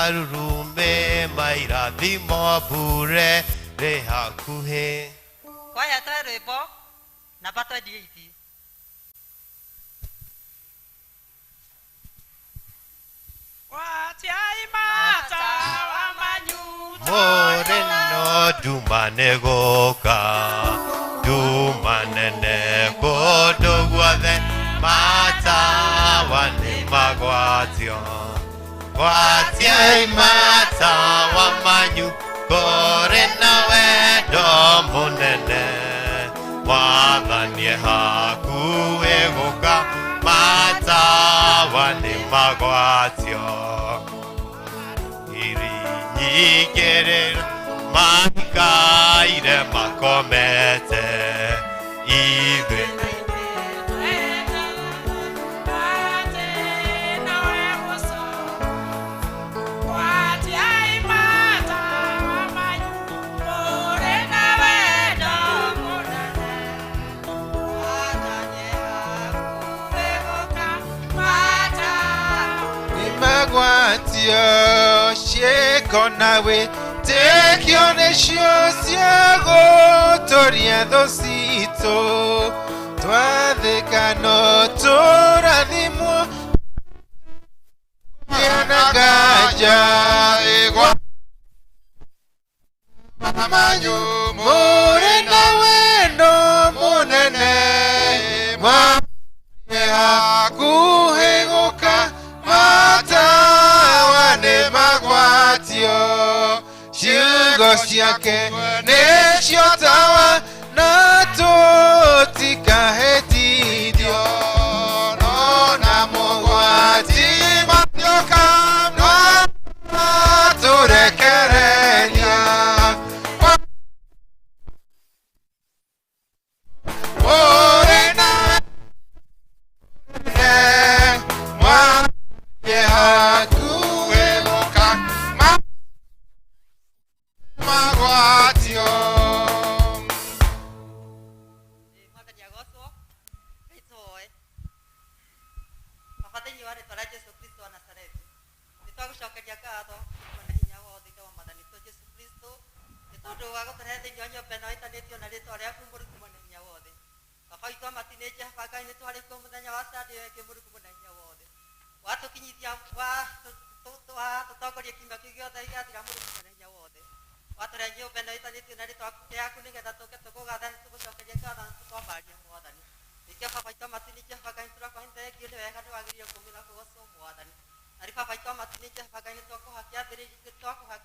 Marurumĩ mairathimo mbure rĩ hakuhĩ. Kwaya twe rwĩmbo namba 28. Mũrĩ no nduma nĩ gũka, nduma nene kũndũ guothe, matawa nĩ magwatio. Gwatiai matawa manyu, kũrĩ na wendo mũnene, Mwathani e hakuhĩ gũka, matawa nĩ magwatio. Ngiri nyingĩ rĩrĩa maikaire makomete, ithuĩ Nĩmagwatio ciĩko nawe tĩkio nĩcio cia gũtũria thũ citũ twathĩka no tũrathimwo kũgĩa na nganja Igwa manyu mũrĩ na wendo mũnene mwathani hakuhĩ gũka matawa nĩ magwatio ciugo ciake nĩcio tawa na tũtikahĩtithio nona mũgwati matioka no tũrekereria mũrĩ na mwathani hakuhĩ gũka magwatio. Mwathani agocwo. Ngai tũhoe. Baba thĩinĩ wa rĩtwa rĩa Jesu Kristo wa Nazarethi, nĩ twagũcokeria ngatho na hinya wothe Ithe wa Mwathani witũ Jesu Kristo, nĩ tondũ wa gũtũrehe thĩinĩ wa nyũmba ĩno ĩtanĩtio na rĩtwa rĩaku Mũrungu mwene hinya wothe. Baba witũ wa matu-inĩ Jehova Ngai, nĩ twarĩ kuo mũthenya wa Sunday ĩyo ĩngĩ Mũrungu mwene hinya wothe. Watũkinyithia, watũtongoria kiumia kĩu gĩothe gĩathira Mũrungu mwene hinya wothe. Watũrehe nyũmba ĩno ĩtanĩtio na rĩtwa rĩaku nĩgetha tũke tũkũgathe na tũgũcokerie ngatho na tũkwambarie Mwathani. Ningĩ Baba witũ wa matu-inĩ Jehova Ngai, nĩtũrakũhe thengio nĩ wega nĩ wagĩrĩire kũũmĩra kũgocwo Mwathani. Na rĩu Baba witũ wa matu-inĩ Jehova Ngai, nĩtwakũha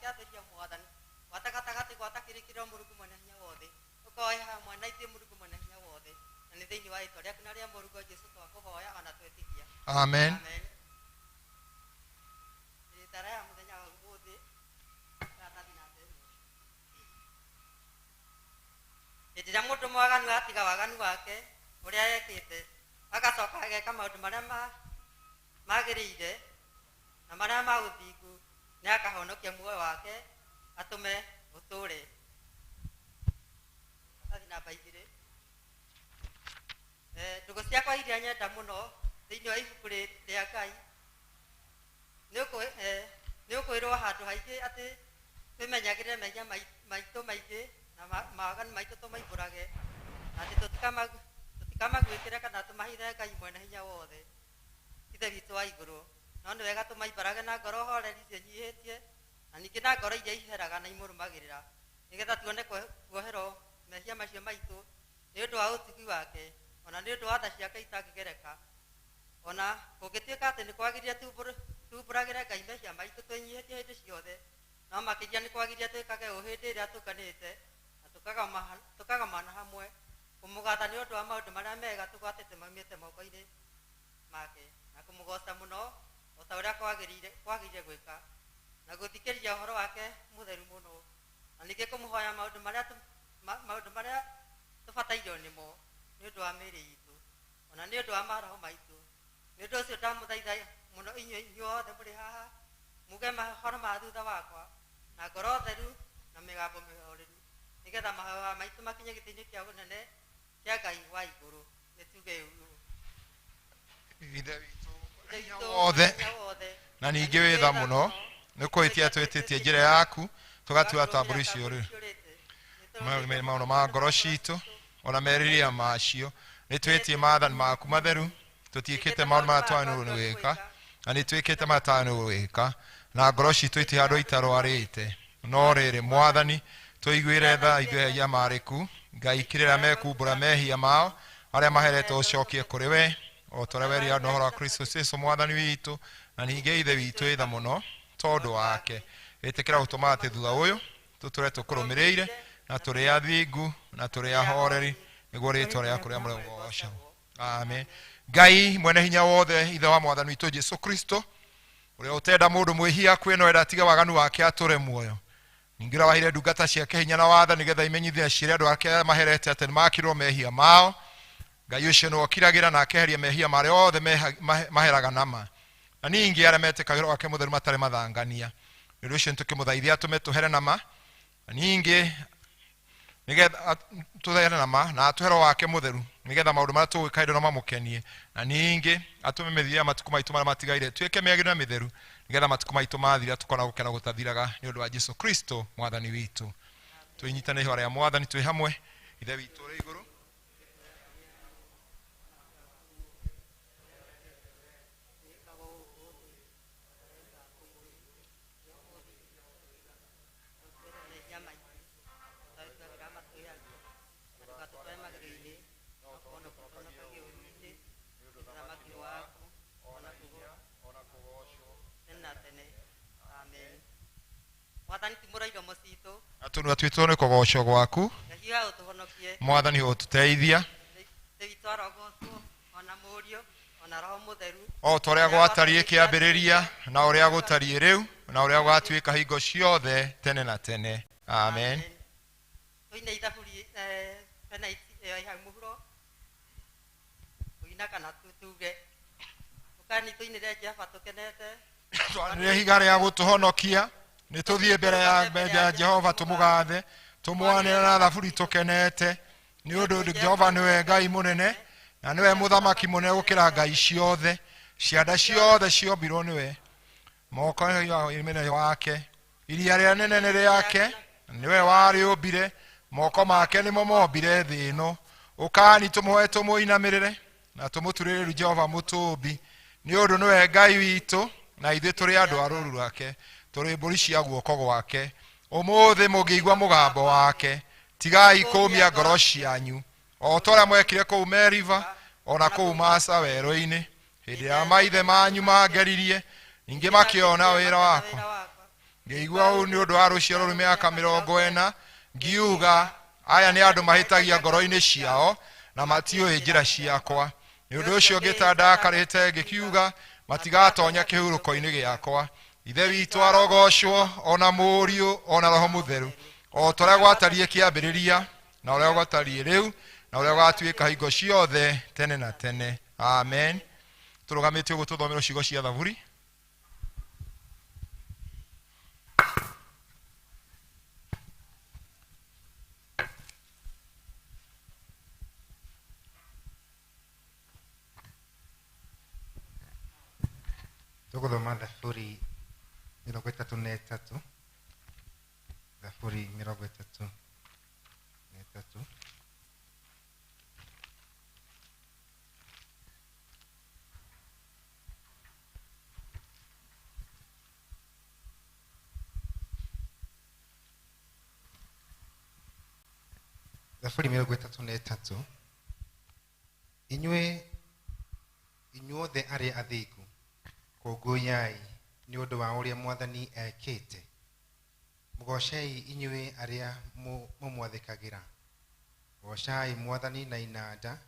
kĩambĩrĩria Mwathani. Gwata gatagatĩ gwata kĩrĩkĩrĩro Mũrungu mwene hinya wothe. Ũkoe hamwe na ithuĩ Mũrungu mwene hinya wothe. Na nĩ thĩinĩ wa rĩtwa rĩaku na rĩa Mũrungu Jesu twakũhoya ona twetĩkia. Amen. Amen. Rĩtara ya mũthenya wa ũmũthĩ, karatathi namba ĩmwe. Hĩndĩ ĩrĩa mũndũ mwaganu atiga waganu wake ũrĩa ekĩte, agacoka ageka maũndũ marĩa magĩrĩire na marĩa ma ũthingu, nĩ akahonokia muoyo wake atũme ũtũũre. Karatathi namba 2. Ndũgũ ciakwa iria nyenda mũno thĩinĩ wa ibuku rĩa Ngai, nĩ ũkwĩrwo handũ haingĩ atĩ twĩmenyagĩrĩre mehia maitũ maingĩ na mawaganu maitũ tũmaimbũrage, na atĩ tũtikamaguĩkĩre kana tũmahithe Ngai mwene hinya wothe, Ithe witũ wa igũrũ. No nĩ wega tũmaimbũrage na ngoro horeri ciĩnyihĩtie, na ningĩ na ngoro iria iheraga na imũrũmagĩrĩra, nĩgetha tuone kuoherwo mehia macio maitũ nĩ ũndũ wa ũtugi wake, ona nĩ ũndũ wa tha ciake itangĩgereka. Ona kũngĩtuĩka atĩ nĩ kwagĩrĩire tumbũragĩre Ngai mehia maitũ twĩnyihĩtie hĩndĩ ciothe, no makĩria nĩ kwagĩrĩire twĩkage ũũ hĩndĩ ĩrĩa tũnganĩte na tũkagamana hamwe kũmũgatha nĩ ũndũ wa maũndũ marĩa mega tũgwatĩte maumĩte moko-inĩ make, na kũmũgoca mũno o ta ũrĩa kwagĩrĩire gwĩka, na gũthikĩrĩria ũhoro wake mũtheru mũno, na ningĩ kũmũhoya maũndũ marĩa tũbatairio nĩmo nĩ ũndũ wa mĩĩrĩ itũ, ona nĩ ũndũ wa maroho maitũ. Nĩ ũndũ ũcio ndamũthaitha mũno inyuĩ inyuothe mũrĩ haha, muge mahoro ma thutha wakwa na ngoro theru na mĩgambo mĩhoreru, nĩgetha mahoya maitũ makinye gĩtĩ-inĩ kĩa ũnene kĩa Ngai wa igũrũ. Nĩ tuge ũũ. Ithe witũ Ithe witũ wothe hinya wothe na ningĩ wĩ tha mũno, Nĩ kũhĩtia twĩtĩtie njĩra yaku tũgatua ta mbũri ciũrĩte. Maũndũ ma ngoro citũ ona merirĩria macio nĩ twĩtie maathani maku matheru, tũtiĩkĩte maũndũ marĩa twagĩrĩirwo nĩ gwĩka na nĩ twĩkĩte marĩa twagĩrĩirwo gwĩka, na ngoro citũ itirĩ handũ itarwarĩte. No rĩrĩ Mwathani, tũiguĩre tha ithuĩ ehia marĩku. Ngai kĩrĩra mekumbũra mehia mao arĩa maherete ũcokie kũrĩ we, o ta ũrĩa werire andũ ũhoro wa Kristo Jesũ Mwathani witũ, na ningĩ Ithe witũ ĩtha mũno tondũ wake. Ĩtĩkĩra gũtũma atĩ thutha ũyũ tũtũre tũkũrũmĩrĩire na tũrĩ athingu na tũrĩ ahoreri, nĩguo rĩtwa rĩaku rĩamũre gũgoocagwo. Amen. Ngai mwene hinya wothe, Ithe wa Mwathani witũ Jesũ Kristo, ũrĩa ũtenda mũndũ mwĩhia akue no enda atige waganu wake atũre muoyo, ningĩ ũrĩa waheire ndungata ciake hinya na watho nĩgetha imenyithie ciĩre andũ ake arĩa maherete atĩ nĩmakirwo mehia mao. Ngai ũcio nĩwe ũkiragĩra na akeheria mehia marĩa othe maheraga nama, na ningĩ arĩa metĩkagĩra wake mũtheru matarĩ mathangania. Nĩ ũndũ ũcio nĩtũkĩmũthaithia atũme tũhere nama, na ningĩ nĩgetha tũhere nama na atũhe Roho wake mũtheru, nĩgetha maũndũ marĩa tũgwĩka hĩndĩ ĩno mamũkenie, na ningĩ atũme mĩthiĩre ya matukũ maitũ marĩa matigaire tuĩke mĩagĩrĩru na mĩtheru, nĩgetha matukũ maitũ mathira tũkona gũkena gũtathiraga nĩ ũndũ wa Jesũ Kristo Mwathani witũ. Twĩnyitane ihooya rĩa Mwathani twĩ hamwe. Ithe witũ ũrĩ igũrũ, Mwathani tumũra iromo citũ, na tũnua twitũ nĩ kũgocwo gwaku. Ngahiũha ũtũhonokie. Mwathani ũtũteithia. Ithe witũ arogocwo, ona Mũriũ, ona Roho Mũtheru, o ta ũrĩa gwatariĩ kĩambĩrĩria, na ũrĩa gũtariĩ rĩu, na ũrĩa gũgatuĩka hingo ciothe tene na tene. Amen. Tũine ithaburi pena ĩyo ĩ hau mũhuro, kũina kana tuge ũkani tũinĩre Jehova tũkenete. Twanĩrĩre ihiga rĩa gũtũhonokia, nĩ tũthiĩ mbere ya Jehova tũmũgathe, tũmwanĩre na thaburi tũkenete, nĩ ũndũ Jehova nĩwe Ngai mũnene na nĩwe mũthamaki mũnene gũkĩra ngai ciothe. Cianda ciothe ciombirwo nĩwe, moko mene wake, iria rĩrĩa nene nĩ rĩake, nĩwe warĩũmbire, moko make nĩmo mombire thĩ ĩno. Ũkani tũmũhoe tũmũinamĩrĩre na tũmũturĩrĩru Jehova mũtũmbi, nĩ ũndũ nĩwe Ngai witũ na ithuĩ tũrĩ andũ a rũũru rwake, tũrĩ mbũri cia guoko gwake. Ũmũthĩ mũngĩigua mũgambo wake, tigai kũũmia ngoro cianyu, o ta ũrĩa mwekire kũu Meriba ona kũu Masa werũ-inĩ, hĩndĩ ya maithe manyu mangeririe, ningĩ makĩona wĩra wakwa. Ngĩigua ũũ nĩ ũndũ wa rũciaro rũu mĩaka 40, ngiuga, aya nĩ andũ mahĩtagia ngoro-inĩ ciao na matiũĩ njĩra ciakwa. Nĩ ũndũ ũcio ngĩta ndakarĩte ngĩkiuga, matigatonya kĩhurũko-inĩ gĩakwa. Ithe witũ arogocwo, ona Mũriũ, ona Roho Mũtheru, o ta ũrĩa gwatariĩ kĩambĩrĩria, na ũrĩa gwatariĩ rĩu, na ũrĩa gũgatuĩka hingo ciothe tene na tene. Amen. Tũrũgamĩte ũguo tũthomere ciugo cia thaburi. Tũgũthoma thaburi 33, thaburi 33. Thaburi 33. Inyuĩ inyuothe arĩa athingu, kũngũyai nĩ ũndũ wa ũrĩa Mwathani ekĩte. Mũgoocei inyuĩ arĩa mũmwathĩkagĩra. Goocai Mwathani na inanda,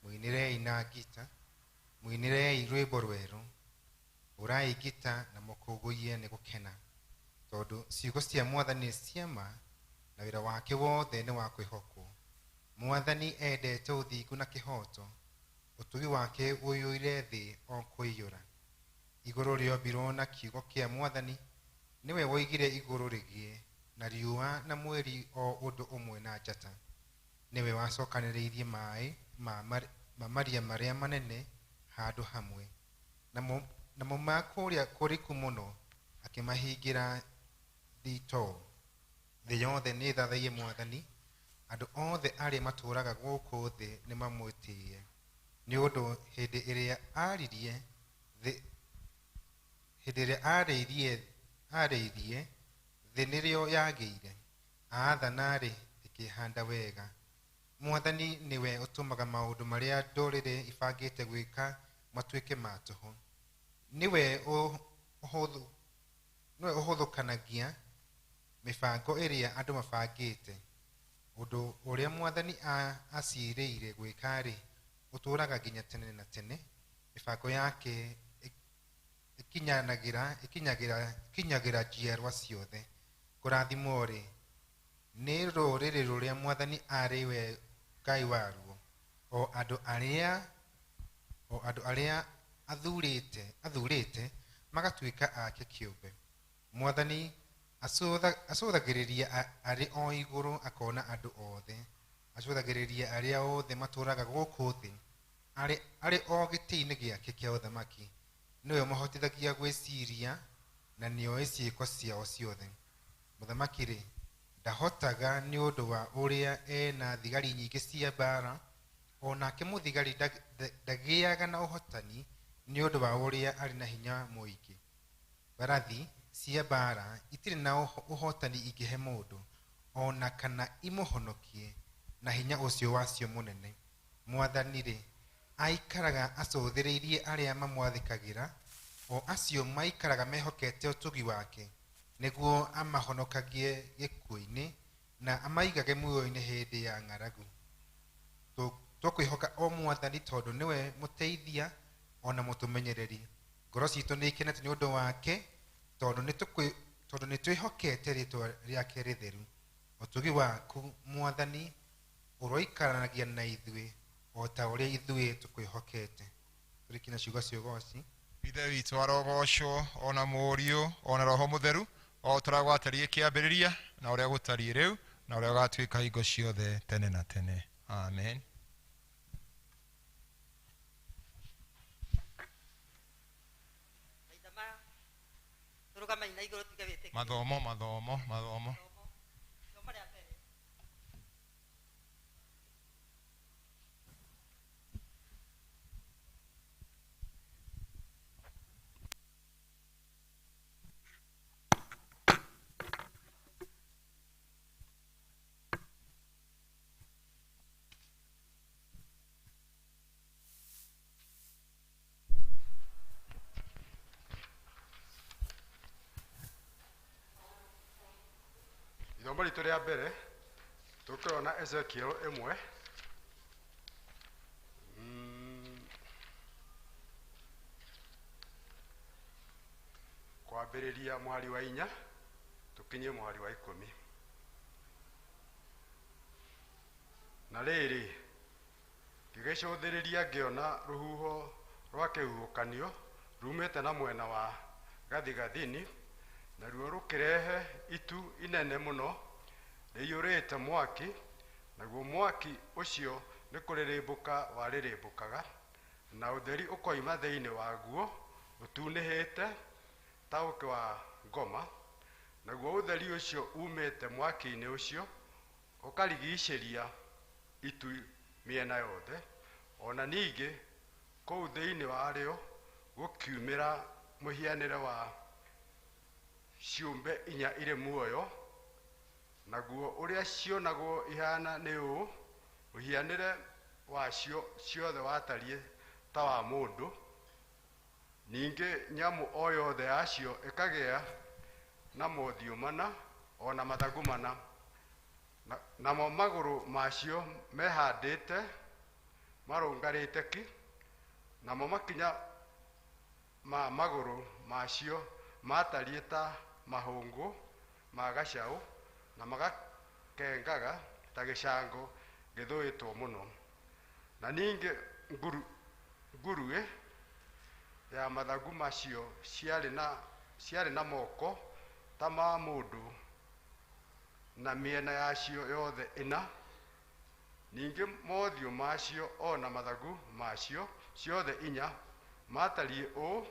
mũinĩrei na ngita, mũinĩrei rwĩmbo rwerũ. Hũrai ngita na mũkũngũiye nĩ gũkena, tondũ ciugo cia Mwathani nĩ cia ma, na wĩra wake wothe nĩ wa kwĩhokwo. Mwathani endete ũthingu na kĩhooto, ũtugi wake ũiyũire thĩ o kũiyũra. Igũrũ rĩombirwo na kiugo kĩa Mwathani, nĩwe woigire igũrũ rĩgĩe, na riũa na mweri o ũndũ ũmwe na njata. Nĩwe wacokanĩrĩirie maĩ ma maria marĩa manene handũ hamwe, namo ma kũrĩa kũriku mũno Akĩmahingĩra thitoo. Thĩ yothe nĩ ĩthathaiye Mwathani, andũ othe arĩa matũũraga gũkũ thĩ nĩmamwĩtĩĩe. Nĩ ũndũ hĩndĩ ĩrĩa aaririe thĩ nĩrĩo yagĩire, aathana-rĩ, ĩkĩĩhaanda wega. Mwathani nĩwe ũtũmaga maũndũ marĩa ndũrĩrĩ ibangĩte gwĩka matuĩke ma tũhũ. Nĩwe ũhũthũkanagia mĩbango ĩrĩa andũ mabangĩte. Ũndũ ũrĩa Mwathani aciirĩire gwĩka-rĩ, ũtũũraga nginya tene na tene. Mĩbango yake ĩkinyagĩra njiarwa ciothe. Kũrathimwo-rĩ, nĩ rũrĩrĩ rũrĩa Mwathani arĩ we Ngai waruo, o andũ arĩa athurĩte magatuĩka ake kĩũmbe. Mwathani acũthagĩrĩria arĩ o igũrũ akona andũ othe, acũthagĩrĩria arĩa othe matũũraga gũkũ thĩ. Arĩ o gĩtĩ-inĩ gĩake kĩa ũthamaki, nĩwe ũmahotithagia gwĩciiria na nĩoĩ ciĩko ciao ciothe. Mũthamaki-rĩ, ndahotaga nĩ ũndũ wa ũrĩa ena thigari nyingĩ cia mbaara, o nake mũthigari ndagĩaga na ũhotani nĩ ũndũ wa ũrĩa arĩ na hinya mũingĩ. Mbarathi cia mbaara itirĩ na ũhotani ingĩhe mũndũ, o na kana imũhonokie na hinya ũcio wacio mũnene. Mwathani-rĩ, aikaraga acũthĩrĩirie arĩa mamwathĩkagĩra, o acio maikaraga mehokete ũtugi wake, nĩguo amahonokagie gĩkuũ-inĩ na amaigage muoyo-inĩ hĩndĩ ya ng'aragu. Tũkwĩhoka o Mwathani tondũ nĩwe mũteithia o na mũtũmenyereri. Ngoro citũ nĩ ikenete nĩ ũndũ wake, tondũ nĩtwĩhokete rĩĩtwa rĩake rĩtheru. Ũtugi waku Mwathani ũroikaranagia na ithuĩ o ta ũrĩa ithuĩ tũkwĩhokete. Tũrĩkie na ciugo cia ũgooci. Ithe witũ arogocwo, ona Mũriũ, ona Roho Mũtheru, o ta ũrĩa gwatariĩ kĩambĩrĩria, na ũrĩa gũtariĩ rĩu, na ũrĩa gũgatuĩka hingo ciothe tene na tene. Amen. Maitha maya tũrũgamei na igũrũ tuge wĩtĩkio. Mathomo, mathomo, mathomo. Ithomo rĩa mbere. Ithomo ritũ rĩa mbere tũkĩrona Ezekiel 1 kwambĩrĩria mũhari wa 4 tũkinye mũhari wa 10. Na rĩrĩ, ngĩgĩcũthĩrĩria ngĩona rũhuho rwa kĩhuhũkanio rumĩte na mwena wa gathigathini, naruo rũkĩrehe itu inene mũno rĩiyũrĩte mwaki, naguo mwaki ũcio nĩ kũrĩrĩmbũka warĩrĩmbũkaga, na ũtheri ũkoima thĩinĩ waguo ũtunĩhĩte ta ũũkĩ wa ngoma, naguo ũtheri ũcio umĩte mwaki-inĩ ũcio ũkarigicĩria itu mĩena yothe. O na ningĩ kũu thĩinĩ warĩo gũkiumĩra mũhianĩre wa ciũmbe inya irĩ muoyo, naguo ũrĩa cionagwo ihana nĩ ũũ: mũhianĩre wacio ciothe watariĩ ta wa mũndũ, ningĩ nyamũ o yothe yacio ĩkagĩa na mothiũ mana o na mathagu mana, namo magũrũ macio mehandĩte marũngarĩte ki, namo makinya ma magũrũ macio matariĩ ta mahũngũ ma gacaũ, na magakengaga ta gĩcango gĩthũĩtwo mũno. Na ningĩ nguruĩ ya mathagu macio ciarĩ na moko ta ma mũndũ na mĩena yacio yothe ĩna, ningĩ mothiũ macio o na mathagu macio ciothe inya matariĩ ũũ: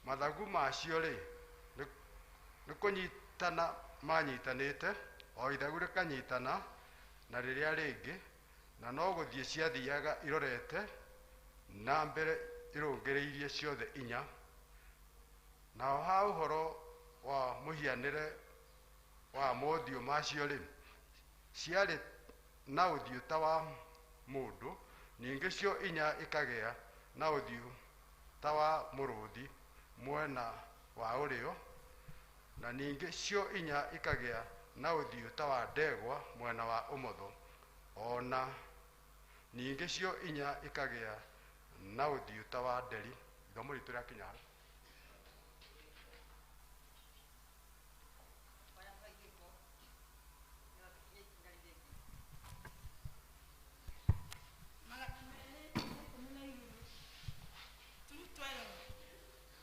mathagu macio-rĩ, nĩ Nĩ kũnyitana manyitanĩte, o ithagu rĩkanyitana na rĩrĩa rĩngĩ, na no gũthiĩ ciathiaga irorete na mbere irũngĩrĩirie ciothe inya. Naho ha ũhoro wa mũhianĩre wa mothiũ macio-rĩ, ciarĩ na ũthiũ ta wa mũndũ, ningĩ cio inya ikagĩa na ũthiũ ta wa mũrũthi mwena wa ũrĩo, na ningĩ cio inya ikagĩa na ũthiũ ta wa ndegwa mwena wa ũmotho, o na ningĩ cio inya ikagĩa na ũthiũ ta wa nderi. Ithomo ritũ rĩakinya hau.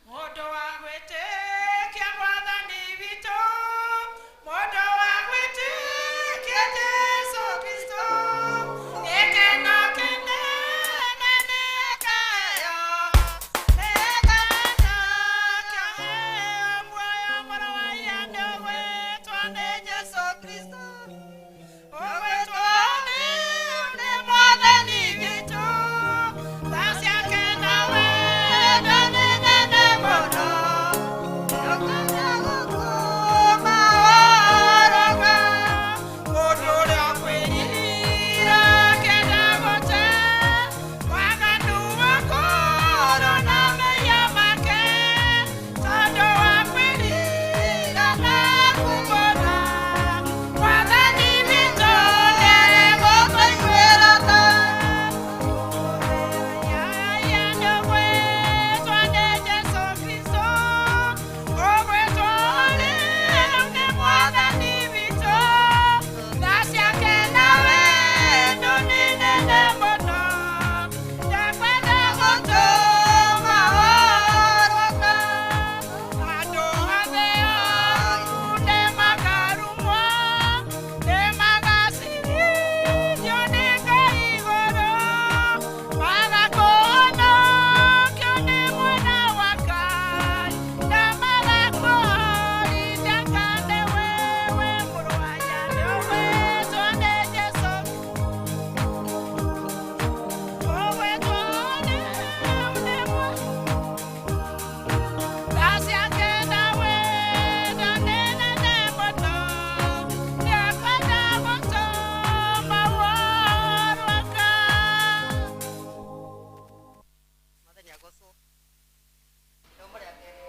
Mũndũ wa gwĩtĩkia Mwathani witũ, mũndũ wa gwĩtĩkia Jesũ Kristo, gĩkeno kĩnene nĩakaheo, nĩakaheo muoyo mũrũ wa Ithe nĩũgwĩtwo nĩ Jesũ Kristo, ũgwĩtwo nĩ Mwathani witũ, tha ciake na wendo nĩ nene mũno. Mwathani agocwo. Ithomo rĩa kerĩ.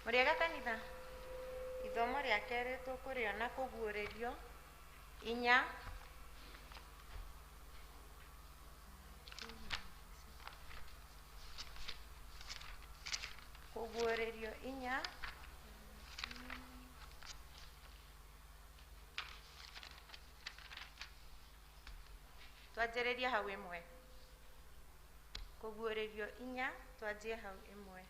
Mũrĩega kanitha. Ithomo rĩa kerĩ tũkũrĩona kũguũrĩrio inya kũguũrĩrio inya twanjĩrĩrie hau ĩmwe. Kũguũrĩrio inya twanjie hau ĩmwe.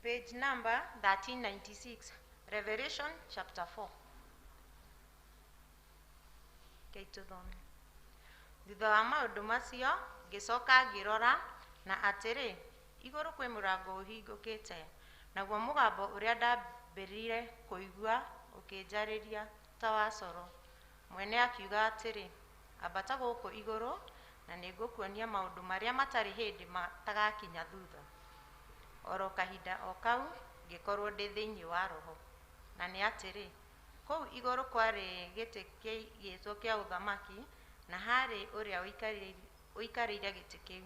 Page number 1396, Revelation chapter 4. Rekei tũthome. Thutha wa maũndũ macio ngĩcoka ngĩrora, na atĩrĩ, igũrũ kwĩ mũrango ũhingũkĩte, naguo mũgambo ũrĩa ndambĩrire kũigua ũkĩnjarĩria ta wa coro. Mwene akiuga atĩrĩ, ambata gũkũ igũrũ, na nĩngũkuonia maũndũ marĩa matarĩ hĩndĩ matagakinya thutha. Oro kahinda o kau ngĩkorwo ndĩ thĩinĩ wa roho, na nĩ atĩrĩ, kũu igũrũ kwarĩ gĩtĩ kĩigĩtwo kĩa ũthamaki, na harĩ ũrĩa ũikarĩire gĩtĩ kĩu.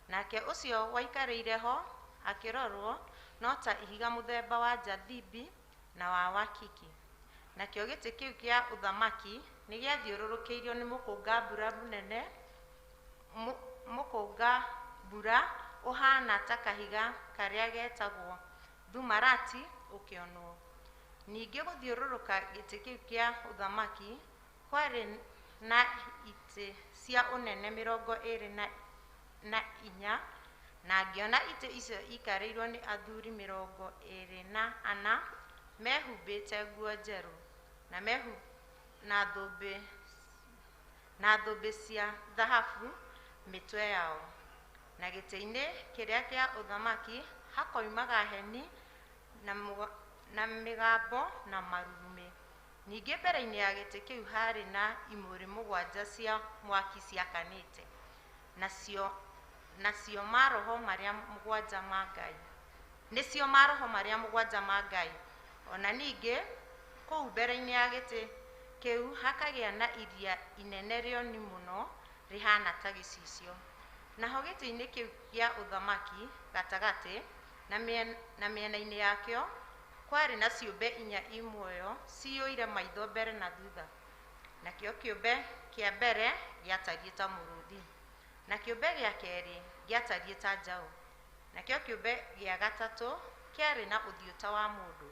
Nake ũcio waikarĩire ho akĩrorwo no ta ihiga mũthemba wa njathibi na wa wakiki. Nakĩo gĩtĩ kĩu kĩa ũthamaki nĩgĩathiũrũrũkĩirio nĩ mũkũnga-mbura mũnene, mũkũnga-mbura ũhaana ta kahiga karĩa getagwo thumarati ũkĩonwo. Ningĩ gũthiũrũrũka gĩtĩ kĩu kĩa ũthamaki kwarĩ na itĩ cia ũnene 24, na ngĩona itĩ icio ikarĩirwo nĩ athuri 24 mehumbĩte nguo njerũ na na thũmbĩ cia thahabu mĩtwe yao. Na gĩtĩ-inĩ kĩrĩa kĩa ũthamaki hakoimaga heni na mĩgambo na marurumĩ. Ningĩ mbere-inĩ ya gĩtĩ kĩu haarĩ na imũrĩ mũgwanja cia mwaki ciakanĩte, nacio maroho marĩa mũgwanja ma Ngai, nĩcio maroho marĩa mũgwanja ma Ngai. Ona ningĩ kũu mbere-inĩ ya gĩtĩ kĩu hakagĩa na iria inene rĩoni mũno rĩhana ta gĩcicio. Naho gĩtĩ-inĩ kĩu kĩa ũthamaki gatagatĩ na mĩena-inĩ yakĩo kwarĩ na ciũmbe inya i muoyo ciyũire maitho mbere na thutha. Nakĩo kĩũmbe kĩa mbere gĩatariĩ ta mũrũthi, na kĩũmbe gĩa kerĩ gĩatariĩ ta njaũ, nakĩo kĩũmbe gĩa gatatũ kĩarĩ na ũthiũ ta wa mũndũ,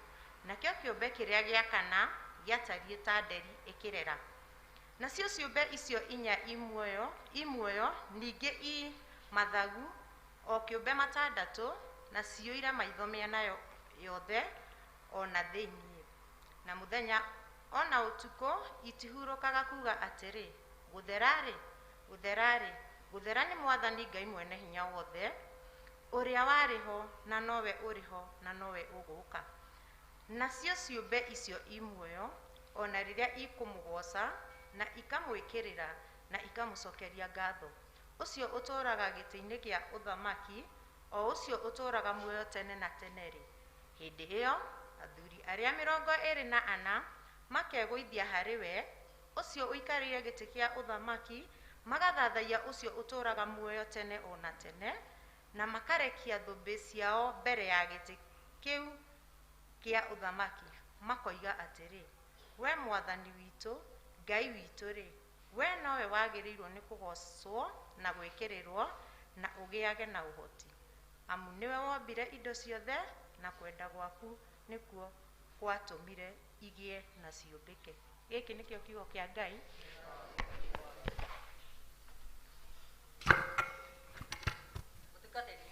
nakĩo kĩũmbe kĩrĩa gĩa kana gĩatariĩ ta nderi ĩkĩrera. Nacio ciũmbe icio inya i muoyo ningĩ i mathagu o kĩũmbe matandatũ, na ciyũire maitho mĩena yothe o na thĩinĩ. Na mũthenya ona ũtukũ itihurũkaga kuga atĩrĩ, gũthera-rĩ, gũthera-rĩ, gũthera nĩ Mwathani Ngai mwene hinya wothe, ũrĩa warĩ ho na nowe ũrĩ ho na nowe ũgũũka. Nacio ciũmbe icio i muoyo ona rĩrĩa ikũmũgooca na ikamwĩkĩrĩra na ikamũcokeria ngatho, ũcio ũtũũraga gĩtĩ-inĩ kĩa ũthamaki, o ũcio ũtũũraga muoyo tene na tene-rĩ. Hĩndĩ ĩyo athuri arĩa 24 makegũithia harĩ we ũcio ũikarĩire gĩtĩ kĩa ũthamaki, magathathaiya ũcio ũtũũraga muoyo tene o na tene, na makarekia thũmbĩ ciao mbere ya gĩtĩ kĩu kĩa ũthamaki, makoiga atĩrĩ, we Mwathani witũ, Ngai witũ-rĩ, we nowe wagĩrĩirwo nĩ kũgoocwo na gwĩkĩrĩrwo na ũgĩage na ũhoti, amu nĩwe wombire indo ciothe, na kwenda gwaku nĩkuo gwatũmire igĩe na ciũmbĩke. Gĩkĩ nĩkĩo kiugo kĩa Ngai. Mũtungatĩri.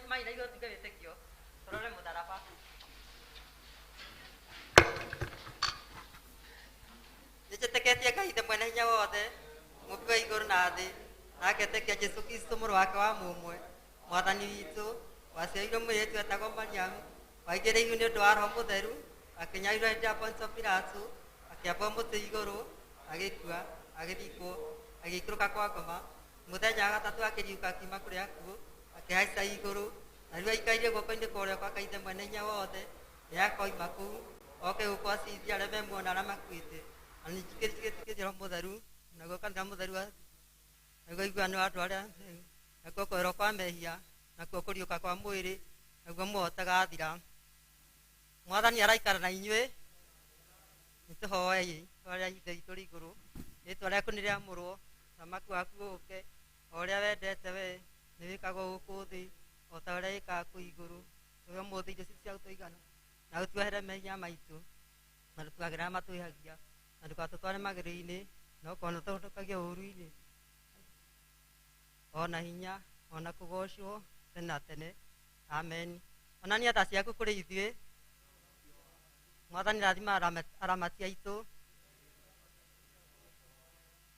Maina igũrũ tuge wĩtĩkio, tũrore mũtharaba. Nĩnjĩtĩkĩtie Ngai Ithe mwene hinya wothe, Mũũmbi wa igũrũ na thĩ, na ngetĩkia Jesũ Kristũ mũrũ wake wa mũmwe, Mwathani witũ, waciarirwo mũirĩtu wetagwo Mariamu, waigĩrĩirwo nĩ ũndũ wa Roho Mũtheru, akĩnyarirwo hĩndĩ ya Pontio Pilato, akĩambwo mũtĩ igũrũ, agĩkua, agĩthikwo, agĩikũrũka kwa ngoma. Mũthenya wa gatatũ akĩriũka akiuma kũrĩ akuũ, akĩhaica igũrũ, na rĩu aikaire guoko-inĩ kwa ũrĩo kwa Ngai Ithe mwene hinya wothe, nĩakoima kũu oke gũkũ acirithie arĩa me muoyo na arĩa makuĩte. Na ningĩ Roho Mũtheru, naguo kanitha mũtheru, naguo ũiguano wa andũ arĩa, nakuo kwerwo kwa mehia, nakuo kũriũka kwa mwĩrĩ, naguo muoyo ũtagathira. Mwathani araikara na inyuĩ. Nĩtũhoei twarĩa Ithe witũ ũrĩ igũrũ, rĩĩtwa rĩaku nĩrĩamũrwo, ũthamaki waku ũũke, o ũrĩa wendete we nĩwĩkagwo gũkũ thĩ o ta ũrĩa wĩkaga kũu igũrũ. Tũhe ũmũthĩ irio citũ cia gũtũigana, na ũtuohere mehia maitũ, na ndũtuagĩre arĩa matwĩhagia, na ndũgatũtware magerio-inĩ, no kona ũtũhonokagie ũũru-inĩ. Ona hinya, ona kũgoocwo tene na tene. Amen. Onania tha ciaku kũrĩ ithuĩ. Mwathani rathima aramati aitũ,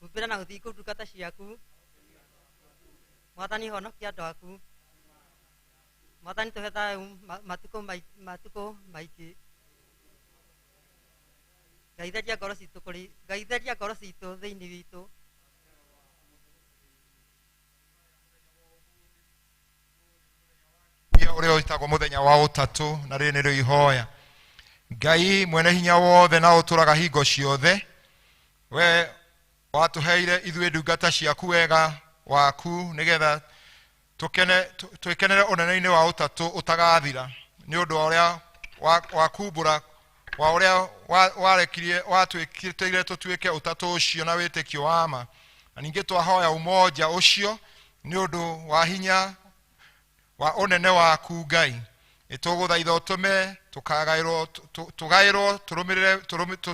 humbĩra na ũthingu ndungata ciaku. Mwathani honokia andũ aku. Mwathani tũhe thayũ matukũ maingĩ. Ngai theria ngoro citũ kũrĩ, Ngai theria ngoro citũ thĩinĩ witũ. Ũrĩa wĩtagwo mũthenya wa ũtatũ, na rĩrĩ nĩrĩo ihoya. Ngai mwene hinya wothe na ũtũũraga hingo ciothe, we watũheire ithuĩ ndungata ciaku wega waku, nĩgetha twĩkenere ũnene-inĩ wa ũtatũ ũtagathira, nĩ ũndũ wa ũrĩa wakumbũra wa ũrĩa warekirie watwĩkĩrĩire tũtuĩke ũtatũ ũcio na wĩtĩkio wa ma. Na ningĩ twahoya umoja ũcio nĩ ũndũ wa hinya wa ũnene waku Ngai. Nĩtũgũthaitha ũtũme tũgaĩrwo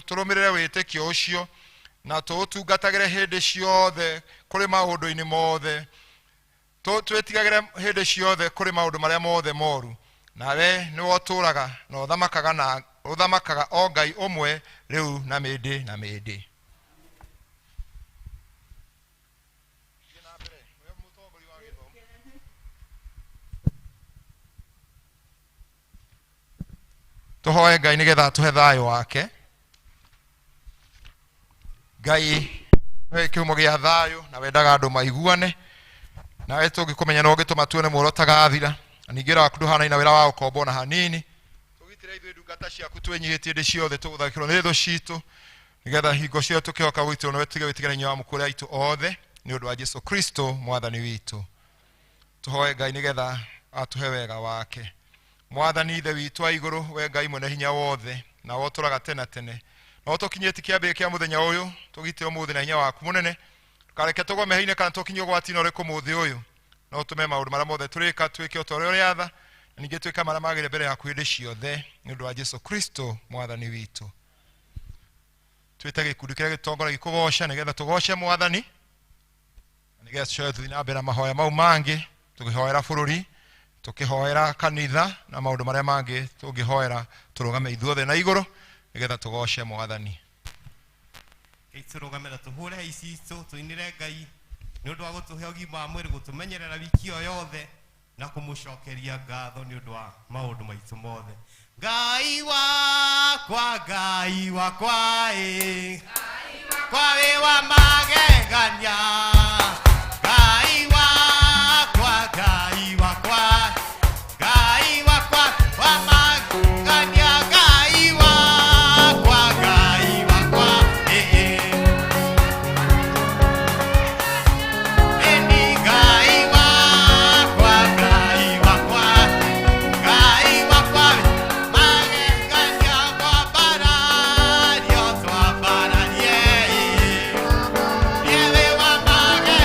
tũrũmĩrĩre wĩtĩkio ũcio, na tũũtungatagĩre hĩndĩ ciothe kũrĩ maũndũ-inĩ mothe. Twĩtigagĩre hĩndĩ ciothe kũrĩ maũndũ marĩa mothe moru, nawe nĩwe ũtũũraga na ũthamakaga na ũthamakaga o Ngai ũmwe rĩu na mĩndĩ na mĩndĩ. Tũhoe Ngai nĩgetha atũhe thayũ wake. Ngai nĩwe kĩhumo gĩa thayũ na wendaga andũ maiguane, nawe tũngĩkũmenya no ũngĩtũma tuone muoroto gathira, na ningĩ wĩra waku ndũhanaine na wĩra wa gũkomba ona hanini. Tũgitĩre ithuĩ ndungata ciaku twĩnyihĩtie hĩndĩ ciothe tũgũthakĩrwo nĩ thũ citũ, nĩgetha hingo ciothe tũkĩhoka gũgitĩrwo nĩwe tũtige gwĩtigĩra hinya wa mũkũrĩa aitũ othe, nĩ ũndũ wa Jesu Kristo mwathani witũ. Tũhoe Ngai nĩgetha atũhe wega wake. Mwathani Ithe witũ wa igũrũ, we Ngai mwene hinya wothe na ũtũraga tene tene, no tũkinyĩtie kĩambĩrĩria kĩa mũthenya ũyũ, tũgitĩre ũmũthĩ na hinya waku mũnene, ndũkareke tũgwe mehia-inĩ kana tũkinyio ũgwati-inĩ ũrĩkũ mũthĩ ũyũ, no ũtũme maũndũ marĩa mothe tũrĩka twĩke o ta ũrĩa ũrĩatha, na ningĩ twĩke marĩa magĩrĩire mbere yaku hĩndĩ ciothe, nĩ ũndũ wa Jesu Kristo mwathani witũ. Twĩte gĩkundi kĩrĩa gĩtongoragia kũgoca nĩgetha tũgoce mwathani, na nĩgetha tũcoke tũthiĩ na mbere na mahoya mau mangĩ, tũkĩhoera bũrũri, tũkĩhoera kanitha na maũndũ marĩa mangĩ tũngĩhoera, tũrũgame ithuothe na igũrũ nĩgetha tũgoce mwathani. Tũrũgame na tũhũre ici citũ tũinĩre Ngai nĩ ũndũ wa gũtũhe ũgima wa mwĩrĩ, gũtũmenyerera wiki ĩyo yothe na kũmũcokeria ngatho nĩ ũndũ wa maũndũ maitũ mothe. Ngai wakwa, Ngai wakwa, ĩ kwa wĩ wa magegania. Ngai wakwa, Ngai wakwa, Ngai wakwa wa magegania. Ngai wakwa, Ngai wakwa, ĩ ĩ. Eni Ngai wakwa, Ngai wakwa, Ngai wakwa magegania, twambarario, twambararie, ĩ. Niĩ wa magegania.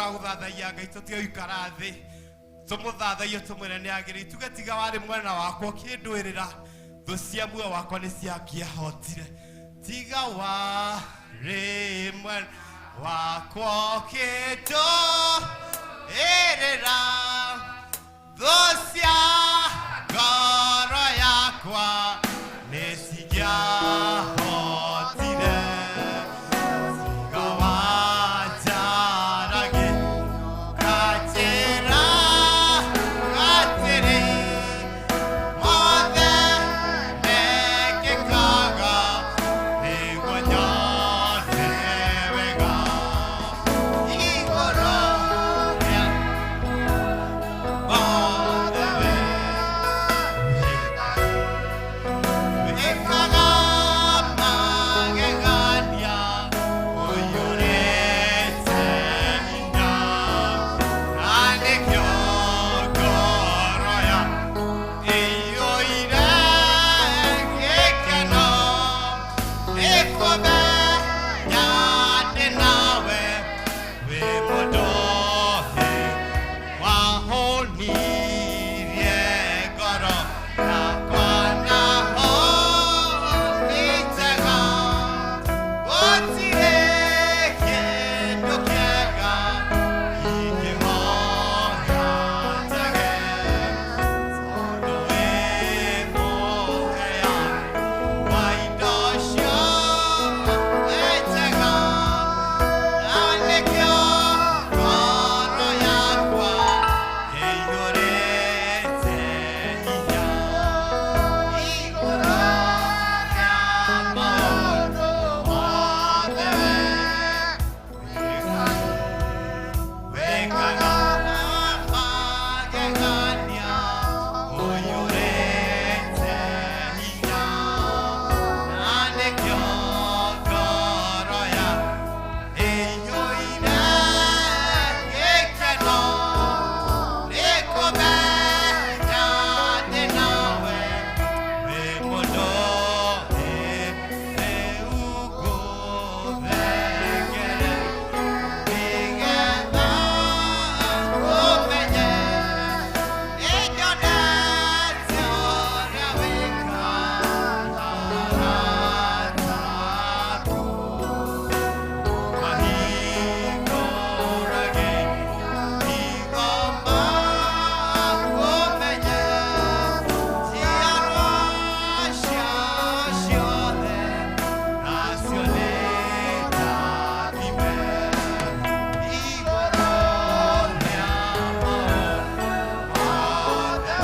wa gũthathaiya Ngai tũtige gũikara thĩ tũmũthathaiye tũmwĩre nĩ agĩrĩire tuge tiga warĩ mwena wakwa ũkĩndwĩrĩra thũ cia muoyo wakwa nĩ ciangĩahotire tiga warĩ mwena wakwa ũkĩndũĩrĩra thũ cia ngoro yakwa nĩ cingĩahotire tiga wanjaragĩ ũkanjĩra atĩrĩ mothe mekĩkaga nĩguo nyone wega igũrũ rĩa mothe wĩkaga magegania ũiyũrĩte hinya na nĩkĩo ngoro ya ĩiyũire gĩkeno nĩkũmenya ndĩ nawe wĩ mũndũ wahũnirie ngoro yakwa na hũni njega gũtirĩ kĩndũ kĩega ingĩhoya njage tondũ wĩ mũheani wa indo ciothe njega na nĩkĩo ngoro yakwa ĩiyũrĩte hinya igũrũ rĩa maũndũ mothe wĩkaga magegania ũiyũrĩte hinya na nĩkĩo ngoro ya ĩiyũire gĩkeno nĩkũmenya ndĩ nawe wĩ mũndũ rĩu ngũthengere nĩgetha ũmenye nĩnyonete ũrĩa wĩkaga arata aku mahingũrage hingo makũmenye njiarwa ciao ciothe nacio nĩ ndathime igũrũ rĩa maũndũ mothe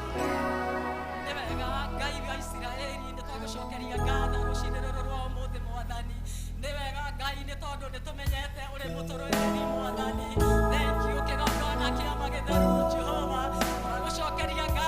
Nĩ wega Ngai wa Isiraeli nĩ twagũcokeria ngatho rũcinĩ rũrũ rwa ũmũthĩ mwathani nĩ wega Ngai nĩ tondũ nĩ tũmenyete ũrĩ mũtũrũrĩri mwathani. Thank you kĩgongona kĩa magĩtheru Jehova. Tũragũcokeria ngatho.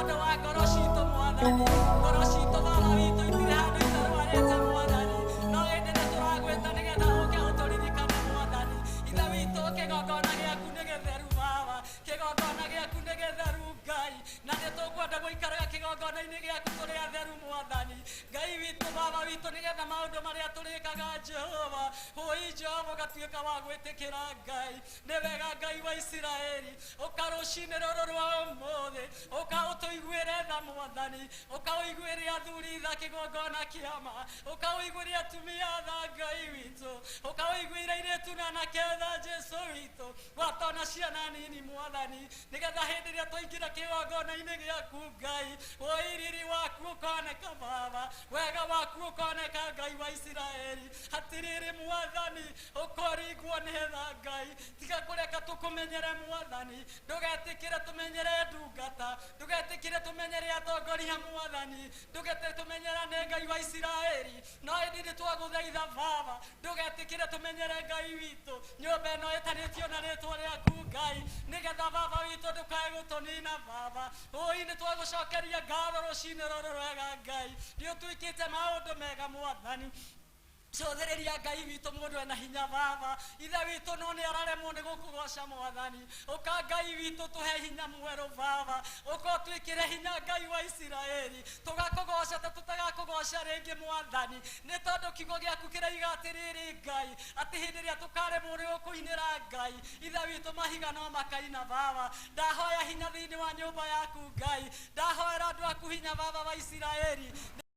tondũ wa ngoro citũ mwathani ngoro citũ baba witũ itirĩ handũ itarwarĩte mwathani no ĩndĩ nĩ tũragwĩta nĩgetha ũke ũtũririkane mwathani ithe witũ kĩgongona gĩaku nĩ gĩtheru baba kĩgongona gĩaku nĩ gĩtheru Ngai na nĩ tũkwenda gũikaraga kĩgongona-inĩ gĩaku tũrĩ atheru mwathani Ngai witũ baba witũ nĩgetha maũndũ marĩa tũrĩkaga Jehova ũi Jehova ũgatuĩka wa gwĩtĩkĩra Ngai nĩ wega Ngai wa Isiraeli ũka rũcinĩ rũrũ rwa ũmũthĩ ũka ũtũiguĩre tha mwathani ũka ũiguĩre athuri tha kĩgongona kĩama ũka ũiguĩre atumia tha Ngai witũ ũka ũiguĩre airĩtu na anake tha Jesũ witũ gwata ona ciana nini mwathani nĩgetha hĩndĩ ĩrĩa twaingĩra kĩgongona-inĩ gĩaku Ngai ũiriri waku ũkoneka baba wega waku ũkoneka Ngai wa Isiraeli hatirĩrĩ mwathani ũkoringwo nĩ tha Ngai tiga kũreka tũkũmenyere mwathani ndũgetĩkĩre tũmenyere ndungata ndũgetĩkĩre tũmenyere atongoria mwathani ndũgetĩkĩre tũmenyerane Ngai wa Isiraeli no ĩndĩ nĩ twagũthaitha baba ndũgetĩkĩre tũmenyere Ngai witũ nyũmba ĩno ĩtanĩtio na rĩtwa rĩaku Ngai nĩgetha baba witũ ndũkae gũtũnina baba ũi nĩ twagũcokeria ngatho rũcinĩ rũrũ rwega Ngai nĩ ũtwĩkĩte maũndũ mega mwathani cothereria Ngai witũ mũndũ ena hinya baba ithe witũ no nĩ araremwo nĩ gũkũgoca mwathani ũka Ngai witũ tũhe hinya mwerũ baba ũka ũtwĩkĩre hinya Ngai wa Isiraeli tũgakũgoca ta tũtagakũgoca rĩngĩ mwathani nĩ tondũ kiugo gĩaku kĩraiga atĩrĩrĩ Ngai atĩ hĩndĩ ĩrĩa tũkaremwo nĩ gũkũinĩra Ngai ithe witũ mahiga no makaina baba ndahoya hinya thĩinĩ wa nyũmba yaku Ngai ndahoera andũ aku hinya baba wa Isiraeli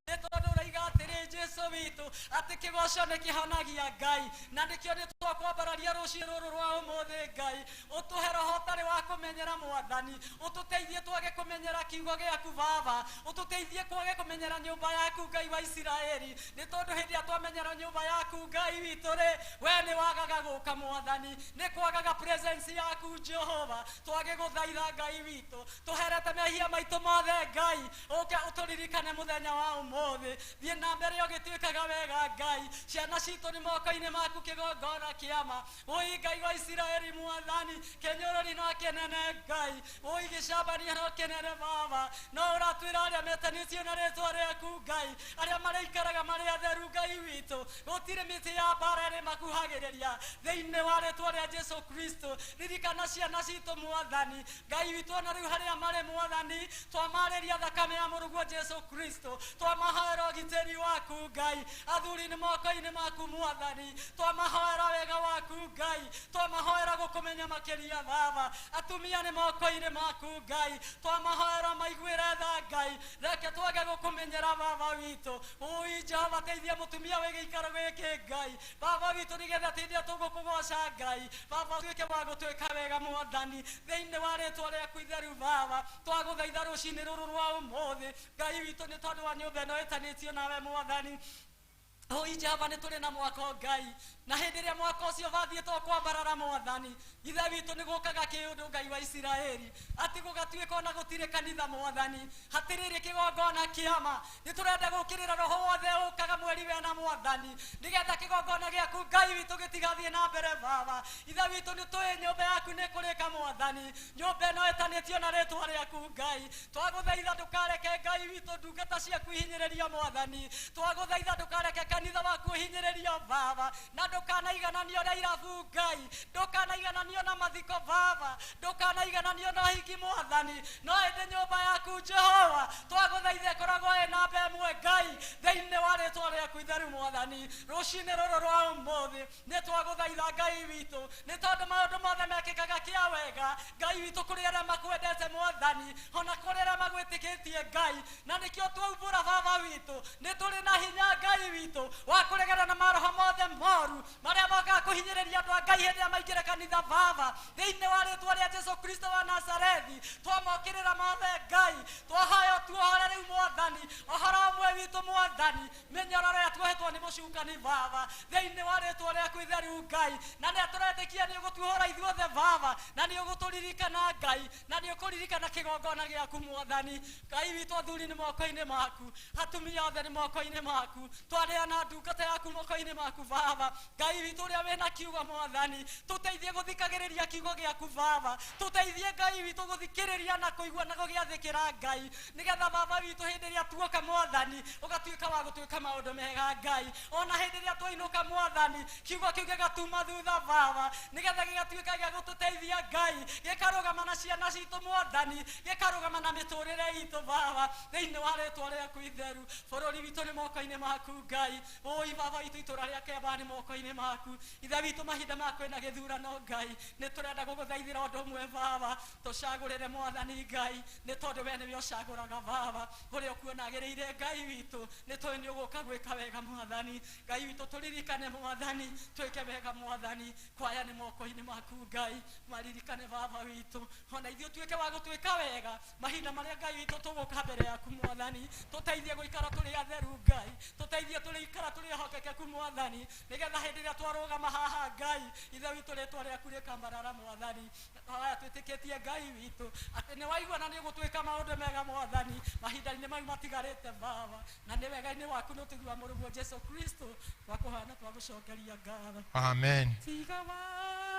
nĩ tondũ ũraiga atĩrĩ Jesũ witũ atĩ kĩgoco nĩ kĩhonagia Ngai na nĩkĩo nĩ twakwambararia rũciũ rũrũ rwa ũmũthĩ Ngai ũtũhe roho ũtarĩ wa kũmenyera mwathani ũtũteithie twage kũmenyera kiugo gĩaku baba ũtũteithie kwage kũmenyera nyũmba yaku Ngai wa Isiraeli nĩ tondũ hĩndĩ ĩrĩa twamenyera nyũmba yaku Ngai witũ rĩ we nĩ wagaga gũka mwathani nĩ kwagaga presence yaku Jehova twagĩgũthaitha Ngai witũ tũherete mehia maitũ mothe Ngai ũke ũtũririkane mũthenya wa ũmũthĩ thiĩ na mbere ũgĩtuĩkaga wega Ngai ciana citũ nĩ moko-inĩ maku kĩgongona kĩama ũi Ngai wa Isiraeli mwathani kĩnyũrũri no kĩnene Ngai ũi gĩcambania no kĩnene baba no ũratwĩra arĩa metanĩtio na rĩtwa rĩaku Ngai arĩa marĩikaraga marĩ atheru Ngai witũ gũtirĩ mĩtĩ ya mbara ĩrĩ makuhagĩrĩria thĩinĩ wa rĩtwa rĩa Jesũ Kristo ririkana ciana citũ mwathani Ngai witũ ona rĩu harĩa marĩ mwathani twamarĩria thakame ya mũrũguo Jesũ Kristo twamahoera ũgitĩri waku Ngai athuri nĩ moko-inĩ maku mwathani twamahoera wega waku Ngai twamahoera gũkũmenya makĩria baba atumia nĩ moko-inĩ maku Ngai twamahoera maiguĩre tha Ngai reke twage gũkũmenyera baba witũ ũi Jehova teithia mũtumia wĩ gĩikaro gĩkĩ Ngai baba witũ nĩgetha hĩndĩ ĩrĩa tũgũkũgoca Ngai baba tuĩke wa gũtuĩka wega mwathani thĩinĩ wa rĩtwa rĩaku itheru baba twagũthaitha rũcinĩ rũrũ rwa ũmũthĩ Ngai witũ nĩ tondũ wa nyũmba ĩno ĩtanĩtio nawe mwathani ũi Jehova nĩ tũrĩ na mwako Ngai na hĩndĩ ĩrĩa mwaka ũcio wathiĩtwo kwambarara mwathani ithe witũ nĩ gũkaga kĩũndũ Ngai wa Isiraeli atĩ gũgatuĩka ona gũtirĩ kanitha mwathani hatĩrĩrĩ kĩgongona kĩama nĩ tũrenda gũkĩrĩra roho wothe ũkaga mweri wena mwathani nĩgetha kĩgongona gĩaku Ngai witũ gĩtigathiĩ na mbere baba ithe witũ nĩ tũĩ nyũmba yaku nĩ kũrĩka mwathani nyũmba ĩno ĩtanĩtio na rĩtwa rĩaku Ngai twagũthaitha ndũkareke Ngai witũ ndungata ciaku ihinyĩrĩrio mwathani twagũthaitha ndũkareke kanitha waku ũhinyĩrĩrio baba na ndũkanaigananio na irabu Ngai ndũkanaigananio na mathiko baba ndũkanaigananio na ũhiki mwathani no ĩndĩ nyũmba yaku Jehova twagũthaitha ĩkoragwo ĩ namba ĩmwe Ngai thĩinĩ wa rĩtwa rĩaku itheru mwathani rũcinĩ rũrũ rwa ũmũthĩ nĩ twagũthaitha Ngai witũ nĩ tondũ maũndũ mothe mekĩkaga kĩa wega Ngai witũ kũrĩ arĩa makwendete mwathani ona kũrĩ arĩa magwĩtĩkĩtie Ngai na nĩkĩo twaumbũra baba witũ nĩ tũrĩ na hinya Ngai witũ wa kũregana na maroho mothe moru marĩa mokaga kũhinyĩrĩria andũ a Ngai hĩndĩ ĩrĩa maingĩra kanitha baba thĩinĩ wa rĩtwa rĩa Jesũ Kristo wa Nazarethi twamokĩrĩra mothe Ngai twahoya tuohore rĩu mwathani ũhoro ũmwe witũ citũ mwathani mĩnyororo ĩrĩa tuohetwo nĩ mũcukani baba thĩinĩ wa rĩtwa rĩaku itheru Ngai na nĩ tũretĩkia nĩ ũgũtuohora ithuothe baba na nĩ ũgũtũririkana Ngai na nĩ ũkũririkana kĩgongona gĩaku mwathani Ngai witũ athuri nĩ moko-inĩ maku atumia othe nĩ moko-inĩ maku twaneana ndungata yaku moko-inĩ maku baba Ngai witũ ũrĩa wĩna kiugo mwathani tũteithie gũthikagĩrĩria kiugo gĩaku baba tũteithie Ngai witũ gũthikĩrĩria na kũigua na gũgĩathĩkĩra Ngai nĩgetha baba witũ hĩndĩ ĩrĩa tuoka mwathani ũgatuĩka wa gũtuĩka maũndũ mega Ngai ona hĩndĩ ĩrĩa twainũka mwathani kiugo kĩu gĩgatuma thutha baba nĩgetha gĩgatuĩka gĩa gũtũteithia Ngai gĩkarũgama na ciana citũ mwathani gĩkarũgama na mĩtũrĩre itũ baba thĩinĩ wa rĩtwa rĩaku itheru bũrũri witũ nĩ moko-inĩ maku Ngai ũi baba witũ itũra rĩa Kĩambaa nĩ moko-inĩ maku ithe witũ mahinda ma kwĩna gĩthurano Ngai nĩ tũrenda gũgũthaithĩra ũndũ ũmwe baba tũcagũrĩre mwathani Ngai nĩ tondũ we nĩwe ũcagũraga baba ũrĩa ũkuona agĩrĩire Ngai witũ nĩ tũĩ nĩ ũgũka gwĩka wega mwathani Ngai witũ tũririkane mwathani twĩke wega mwathani kwaya nĩ moko-inĩ maku Ngai maririkane baba witũ ona ithuĩ tuĩke wa gũtuĩka wega mahinda marĩa Ngai witũ tũgũka mbere yaku mwathani tũteithie gũikara tũrĩ atheru Ngai tũteithie tũrĩikara tũrĩ ehokekeku mwathani nĩgetha hĩndĩ ĩrĩa twarũgama haha Ngai ithe witũ rĩtwa rĩaku rĩkambarara mwathani haya twĩtĩkĩtie Ngai witũ atĩ nĩ waigua na nĩ ũgũtuĩka maũndũ mega mwathani mahinda-inĩ mau matigarĩte baba na nĩ wega-inĩ waku nĩ ũtiguaga mũrũguo Jesu Kristo twakũhana twagũcokeria ngatho. Amen. Tiga wa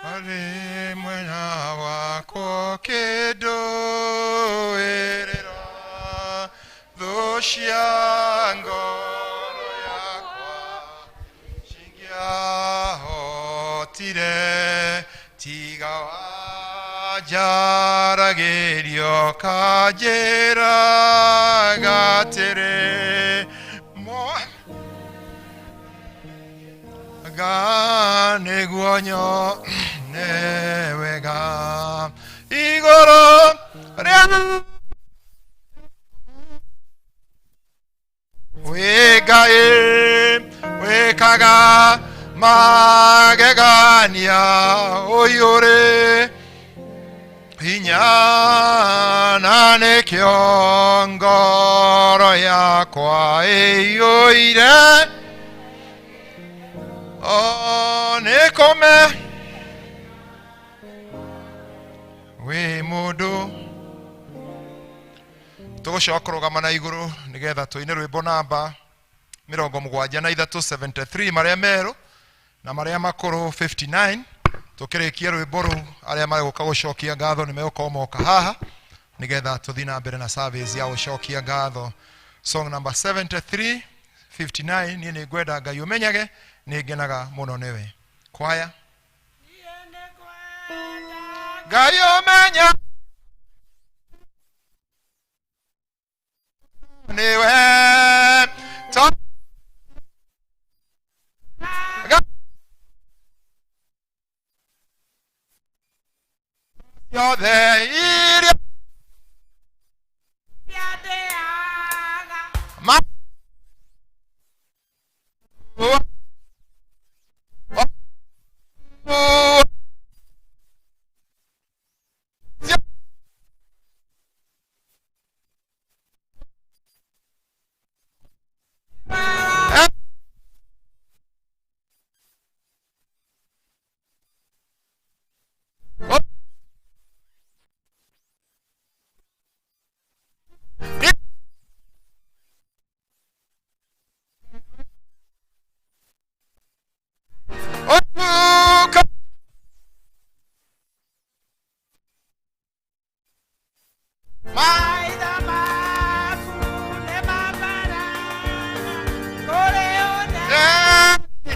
Arĩ mwena wakwa kĩndũĩrĩra thũ cia ngoro yakwa cingĩahotire tiga wanjaragĩrio kanjĩraga atĩrĩ ga nĩguo nyone wega igũrũ rĩa wĩ Ngai wĩkaga magegania ũiyũrĩ hinya na nĩkĩo ngoro yakwa ĩiyũire o nĩkũme wĩ mũndũ tũgũcoka kũrũgama na igũrũ nĩgetha tũine rwĩmbo namba 73 73 marĩa merũ na marĩa makũrũ 59 tũkĩrĩkia rwĩmbo rũu arĩa maregũka gũcokia ngatho nĩ megũkorwo moka haha nĩgetha tũthiĩ na mbere na service ya gũcokia ngatho. Song number 73 59 niĩ nĩ ngwenda Ngai ũmenyage nĩ ngenaga mũno nĩwe. Kwaya Ngai ũmenya nĩwe yothe iria ma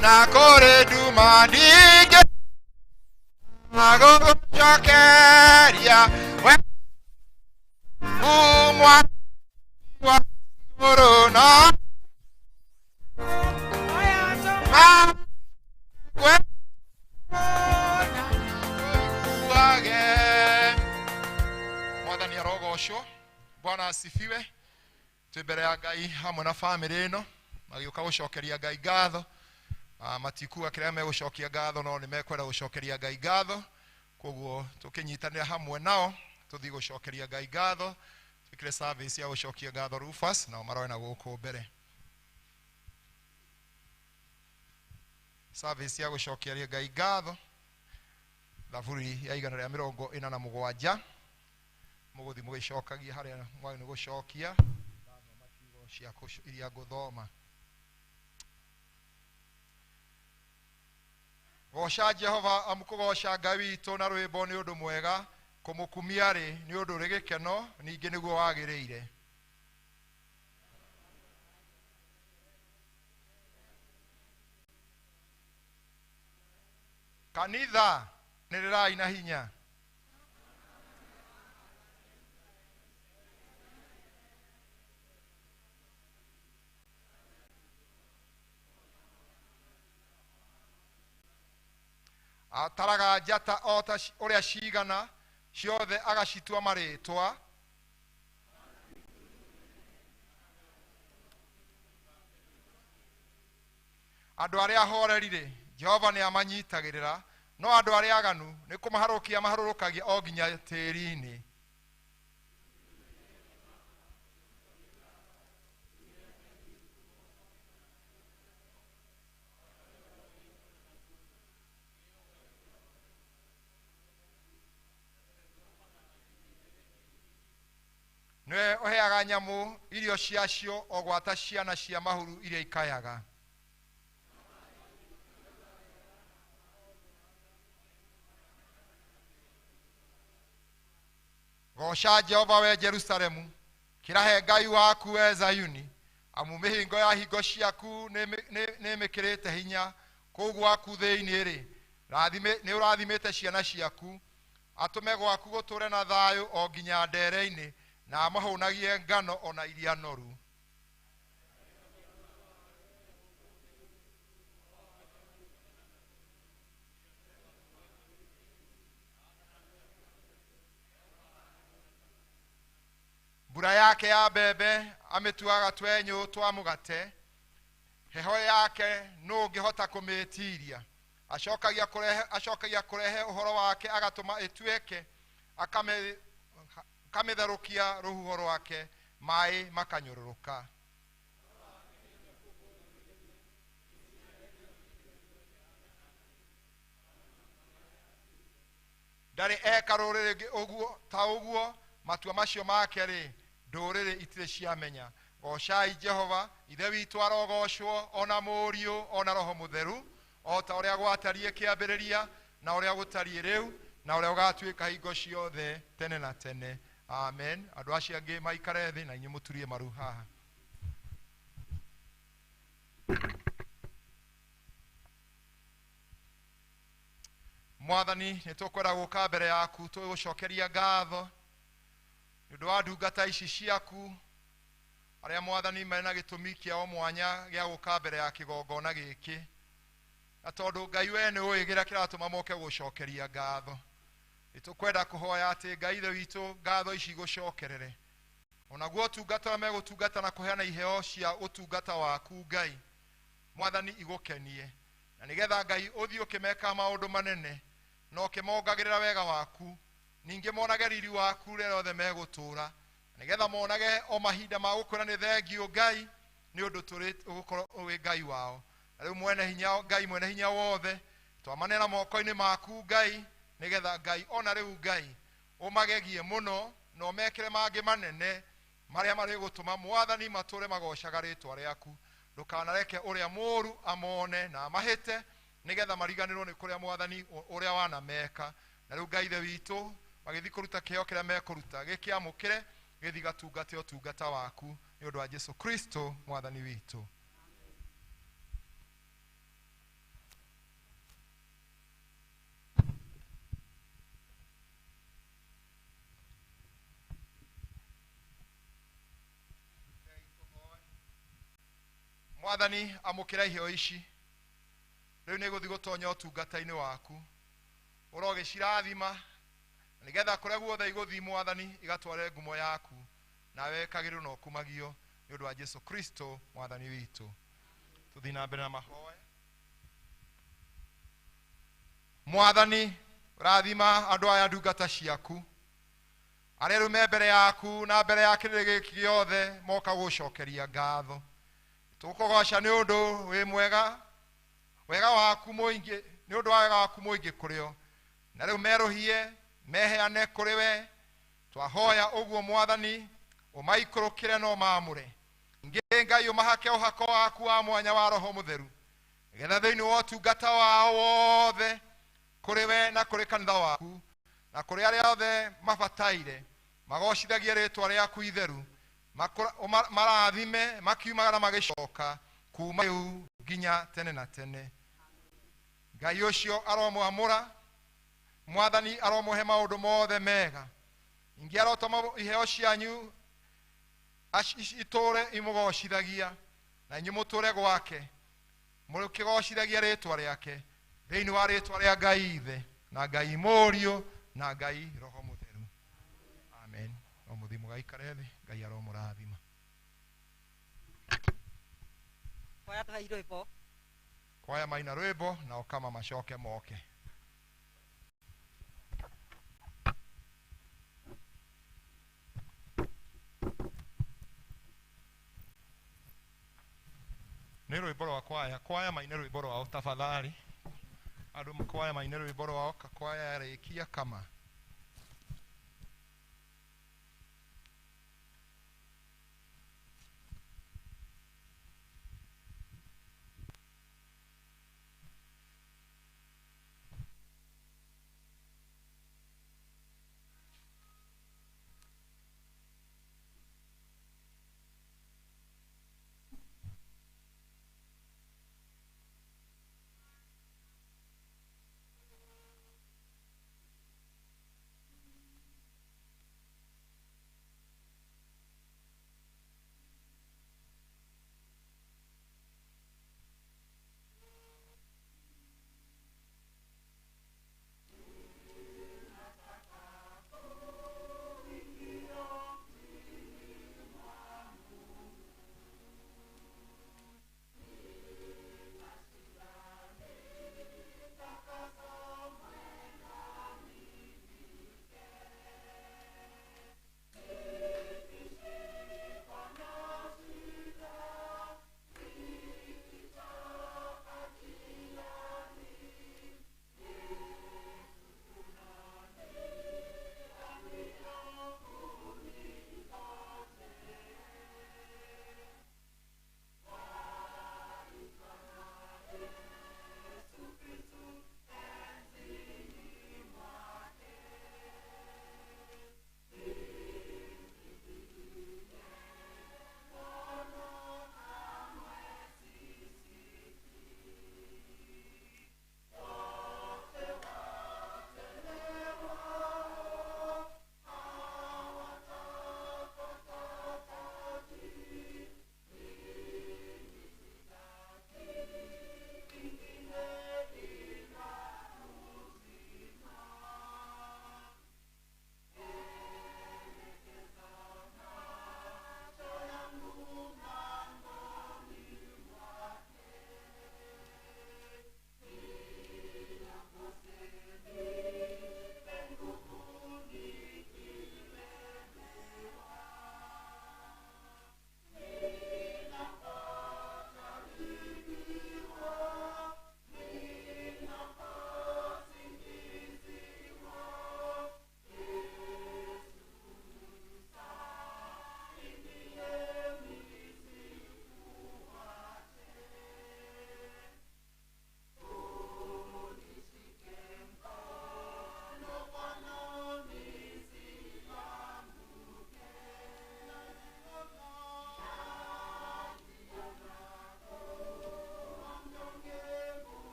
na kore duma dige magocokeria we umwa wa corona ma we wage Mwathani arogocwo. Bwana asifiwe. Twĩ mbere ya Ngai hamwe na famĩlĩ ĩno magĩũka gũcokeria Ngai ngatho. Matikuga kĩrĩa megũcokia ngatho no nĩ mekwenda gũcokeria Ngai ngatho, koguo tũkĩnyitanĩra hamwe nao tũthiĩ gũcokeria Ngai ngatho, twĩkĩre service ya gũcokia ngatho Rufus nao maroe na gũkũ mbere. Service ya gũcokeria Ngai ngatho. Thaburi ya 147 mũgũthi mũgĩcokagia harĩa mwagĩ nĩ gũcokia ndathoma ciugo cia iria ngũthoma. Goca Jehova amu kũgoca Ngai witũ na rwĩmbo nĩ ũndũ mwega, kũmũkumia rĩ nĩ ũndũ ũrĩ gĩkeno, ningĩ nĩguo wagĩrĩire. Kanitha nĩrĩrai na hinya. Ataraga njata o ta ũrĩa cigana ciothe agacitua marĩtwa. Andũ arĩa ahoreri-rĩ, Jehova nĩ amanyitagĩrĩra, no andũ arĩa aganu nĩ kũmaharũkia maharũrũkagia o nginya tĩri-inĩ. Nĩwe ũheaga nyamũ irio ciacio o gwata ciana cia mahuru iria ikayaga. Goca Jehova we Jerusalemu, kĩrahe Ngai waku we Zayuni, amu mĩhingo ya hingo ciaku nĩmĩkĩrĩte hinya. Kũu gwaku thĩinĩ-rĩ, nĩ ũrathimĩte ciana ciaku, atũme gwaku gũtũre na thayũ o nginya ndere-inĩ, na amahũnagie ngano ona iria noru. Mbura yake ya mbembe amĩtuaga twenyũ twa mũgate, heho yake nũ ũngĩhota kũmĩĩtiiria. Acokagia kũrehe ũhoro wake agatũma ĩtuĩke, akamĩtherũkia rũhuho rwake, maĩ makanyũrũrũka. Ndarĩ eka rũrĩrĩ ũguo ta ũguo, matua macio make rĩ, ndũrĩrĩ itirĩ ciamenya. Gocai Jehova, Ithe witũ arogocwo, ona Mũriũ ona Roho Mũtheru, o ta ũrĩa gwatariĩ kĩambĩrĩria, na ũrĩa gũtariĩ rĩu, na ũrĩa ũgatuĩka hingo ciothe tene na tene. Amen. Andũ acio angĩ maikare thĩ na inyuĩ mũturie maru haha. Mwathani, nĩ tũkwenda gũka mbere yaku tũgũcokeria ngatho nĩ ũndũ wa ndungata ici ciaku, arĩa Mwathani mena gĩtũmi kĩao mwanya gĩa gũka mbere ya kĩgongona gĩkĩ, na tondũ Ngai we nĩ ũĩ kĩrĩa kĩratũma moke gũcokeria ngatho, nĩ tũkwenda kũhoya atĩ Ngai Ithe witũ ngatho ici gũcokerere, onaguo ũtungata ũrĩa megũtungata na kũheana iheo cia ũtungata waku Ngai Mwathani igũkenie, na nĩgetha Ngai ũthiĩ ũkĩmeka maũndũ manene na ũkĩmongagĩrĩra wega waku, ningĩ monage riri waku rĩrĩa othe megũtũũra, nĩgetha monage o mahinda ma gũkwĩra nĩ thengiũ Ngai nĩ ũndũ tũrĩ ũgũkorwo wĩ Ngai wao. Na rĩu mwene hinya Ngai mwene hinya wothe, twamanera moko-inĩ maku Ngai, nĩgetha Ngai ona rĩu Ngai ũmagegie mũno na ũmekĩre mangĩ manene marĩa marĩgũtũma Mwathani matũre magocaga rĩtwa rĩaku. Ndũkanareke ũrĩa mũũru amone na amahĩte, nĩgetha mariganĩrwo nĩ kũrĩa Mwathani ũrĩa wanameka. Na rĩu Ngai Ithe witũ magĩthiĩ kũruta kĩheo kĩrĩa mekũruta gĩkĩamũkĩre, gĩthiĩ gatungate ũtungata waku nĩ ũndũ wa Jesu Kristo Mwathani witũ. Mwathani amũkĩra iheo ici rĩu nĩ gũthiĩ gũtonya ũtungata-inĩ waku, ũrogĩcirathima nĩgetha kũrĩa guothe igũthiĩ Mwathani igatware ngumo yaku, nawe wekagĩrwo na ũkumagio nĩ ũndũ wa Jesu Kristo Mwathani witũ. Tũthiĩ na mbere na mahoya. Mwathani, rathima andũ aya ndungata ciaku arĩa rĩu me mbere yaku na mbere ya kĩrĩrĩ gĩkĩ gĩothe moka gũcokeria ngatho. Tũkũgoca nĩ ũndũ wĩ mwega, Wega waku mũingĩ nĩ ũndũ wa wega waku mũingĩ kũrĩ o. Na rĩu merũhie meheane kũrĩ we. Twahoya ũguo Mwathani ũmaikũrũkĩre na ũmaamũre. Ningĩ Ngai ũmahake ũhako waku wa mwanya wa Roho Mũtheru, nĩgetha thĩinĩ wa ũtungata wao wothe kũrĩ we na kũrĩ kanitha waku na kũrĩ arĩa othe mabataire magocithagie rĩtwa rĩaku itheru, marathime makiumaga na magĩcoka kuma rĩu nginya tene na tene. Ngai ũcio aromwamũra, Mwathani aromũhe maũndũ mothe mega. Ningĩ arotũma iheo cianyu itũũre imũgocithagia na inyuĩ mũtũũre gwake mũkĩgocithagia rĩtwa rĩake, thĩinĩ wa rĩtwa rĩa Ngai Ithe na Ngai Mũriũ na Ngai Roho Mũtheru. Amen. No mũthiĩ mũgaikare thĩ, Ngai aromũrathima. Kwaya tũhei rwĩmbo. Kwaya maina rwĩmbo nao kama macoke moke. Nĩ rwĩmbo rwa kwaya, kwaya maine rwĩmbo rwao tafadhali. Andũ kwaya maine rwĩmbo rwao, kwaya yarĩkia kama.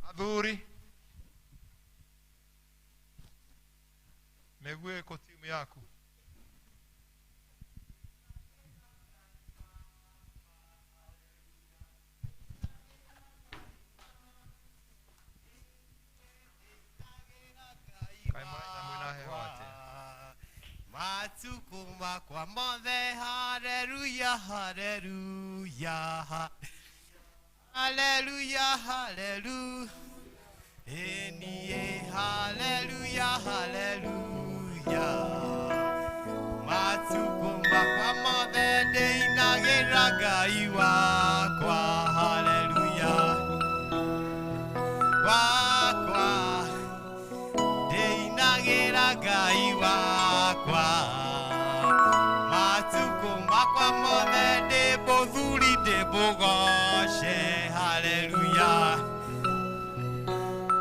Athuri mĩguĩ ĩkũ timu yaku? Hallelujah, hallelujah, hallelujah, hallelujah. Enie, hallelujah, hallelujah. Matukũ makwa mothe ndĩinagĩra Ngai wakwa, hallelujah. Wakwa ndĩinagĩra Ngai wakwa. Matukũ makwa mothe ndĩ mũthuri ndĩmũgoce, hallelujah.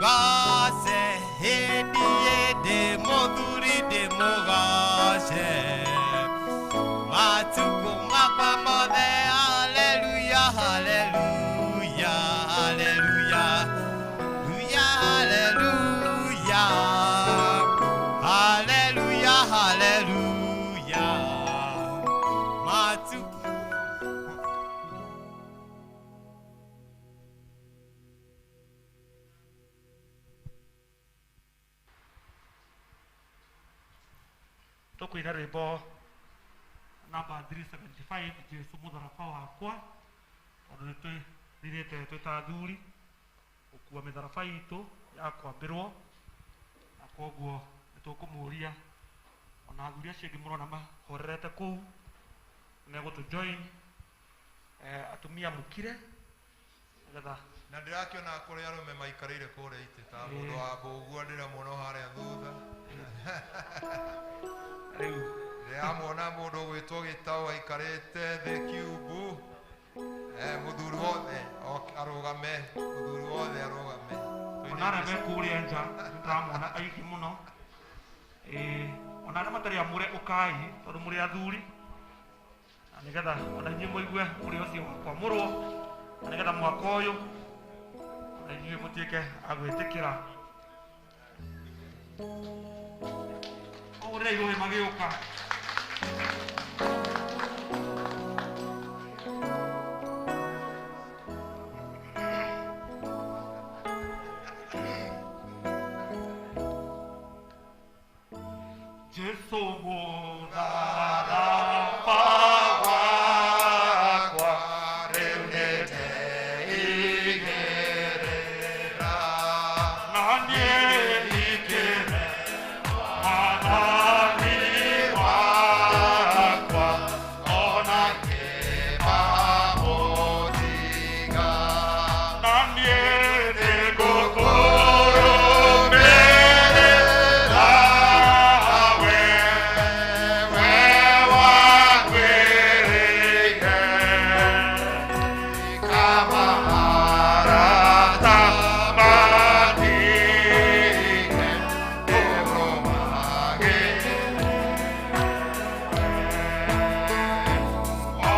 Goce hĩndĩ ndĩ mũthuri ndĩmũgoce. Matukũ makwa mothe, hallelujah, hallelujah, hallelujah, hallelujah, hallelujah, hallelujah. Matukũ Tukwina rwimbo namba 375 Jesu mũtharaba wakwa, tondũ nĩ twĩrirĩte twĩ ta athuri gũkua mĩtharaba itũ ya kwambĩrwo, na koguo nĩ tũkũmũria ona athuri acio angĩ mũrona mahorerete kũu megũtũ join, atumia mũkire nĩgetha na ndĩrakĩona kũrĩ arũme maikarĩire kũrĩa itĩ ta mũndũ wa mbũguo ndĩramuona harĩa thutha. Rĩu ndĩramuona mũndũ ũgwĩtwo Gĩtaũ aikarĩte thĩ kiumbu. Mũthuri wothe arũgame, mũthuri wothe arũgame. Ona arĩa me kũrĩa nja nĩndĩramona aingĩ mũno. Ona arĩa matarĩ amũre ũkai tondũ mũrĩ athuri, na nĩgetha ona inyuĩ mũigue ũrĩa ũcio wa kwamũrwo, na nĩgetha mwaka ũyũ ona inyuĩ mũtuĩke a gwĩtĩkĩra. Ũguo rĩrĩa irũĩ magĩũka. Jesu mũtharaba wakwa rĩu nĩndeigĩrĩra, na niĩ ingĩre Mwathani wakwa, ona ngĩmamũtiga. Na niĩ nĩngũkũrũmĩrĩra we, we wagwĩrĩire. Kama matige ndĩmũrũmagĩrĩra.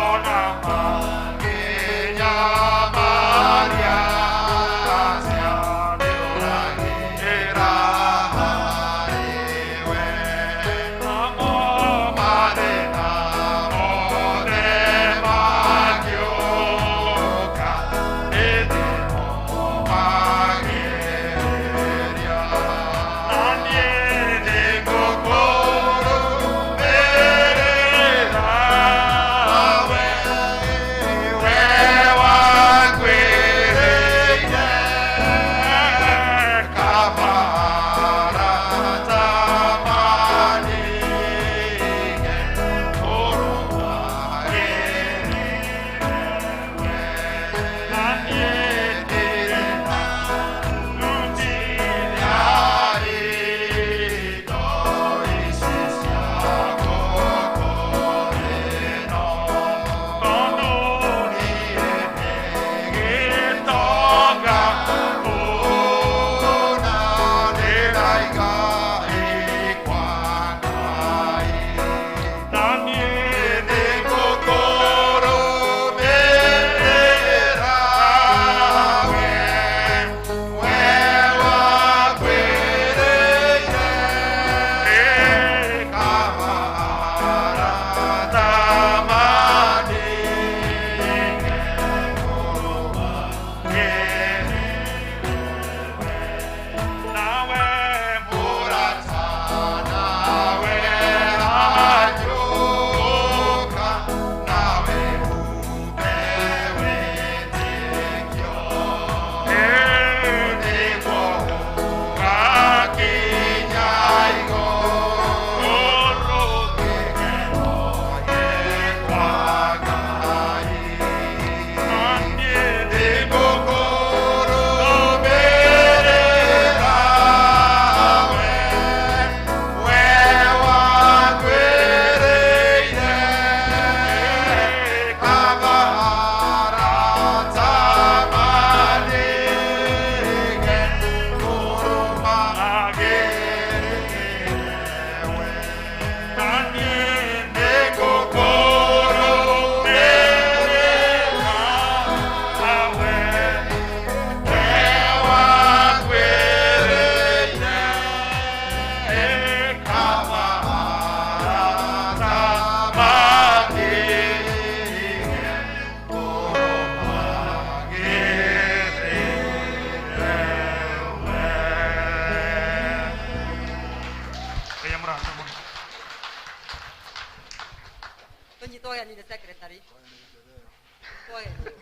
Tũnyitwo ũgeni nĩ secretary. Tũnyitwo ũgeni.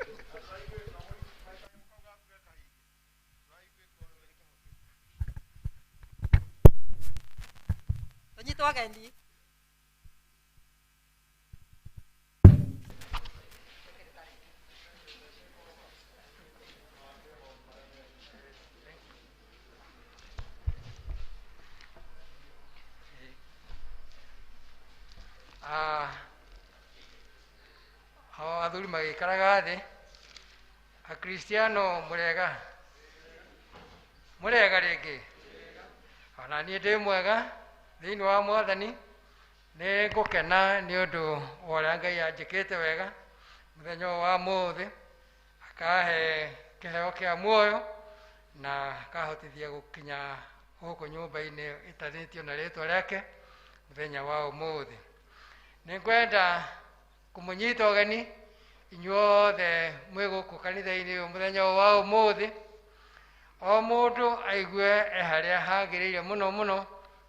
Tũnyitwo ũgeni. Hao athuri magĩikaraga thĩ. Akristiano mũrega, mũrega rĩngĩ. Ona niĩ ndĩ mwega thĩinĩ wa Mwathani. Nĩ ngũkena nĩ ũndũ wa ũrĩa Ngai anjĩkĩte wega mũthenya ũyũ wa mũthĩ, akahe kĩheo kĩa muoyo na akahotithia gũkinya gũkũ nyũmba-inĩ ĩtanĩtio na rĩtwa rĩake mũthenya wa ũmũthĩ. Nĩ ngwenda kũmũnyita ũgeni inyuothe mwĩ gũkũ kanitha-inĩ ũyũ mũthenya ũyũ wa ũmũthĩ. O mũndũ aigue e harĩa hagĩrĩire mũno mũno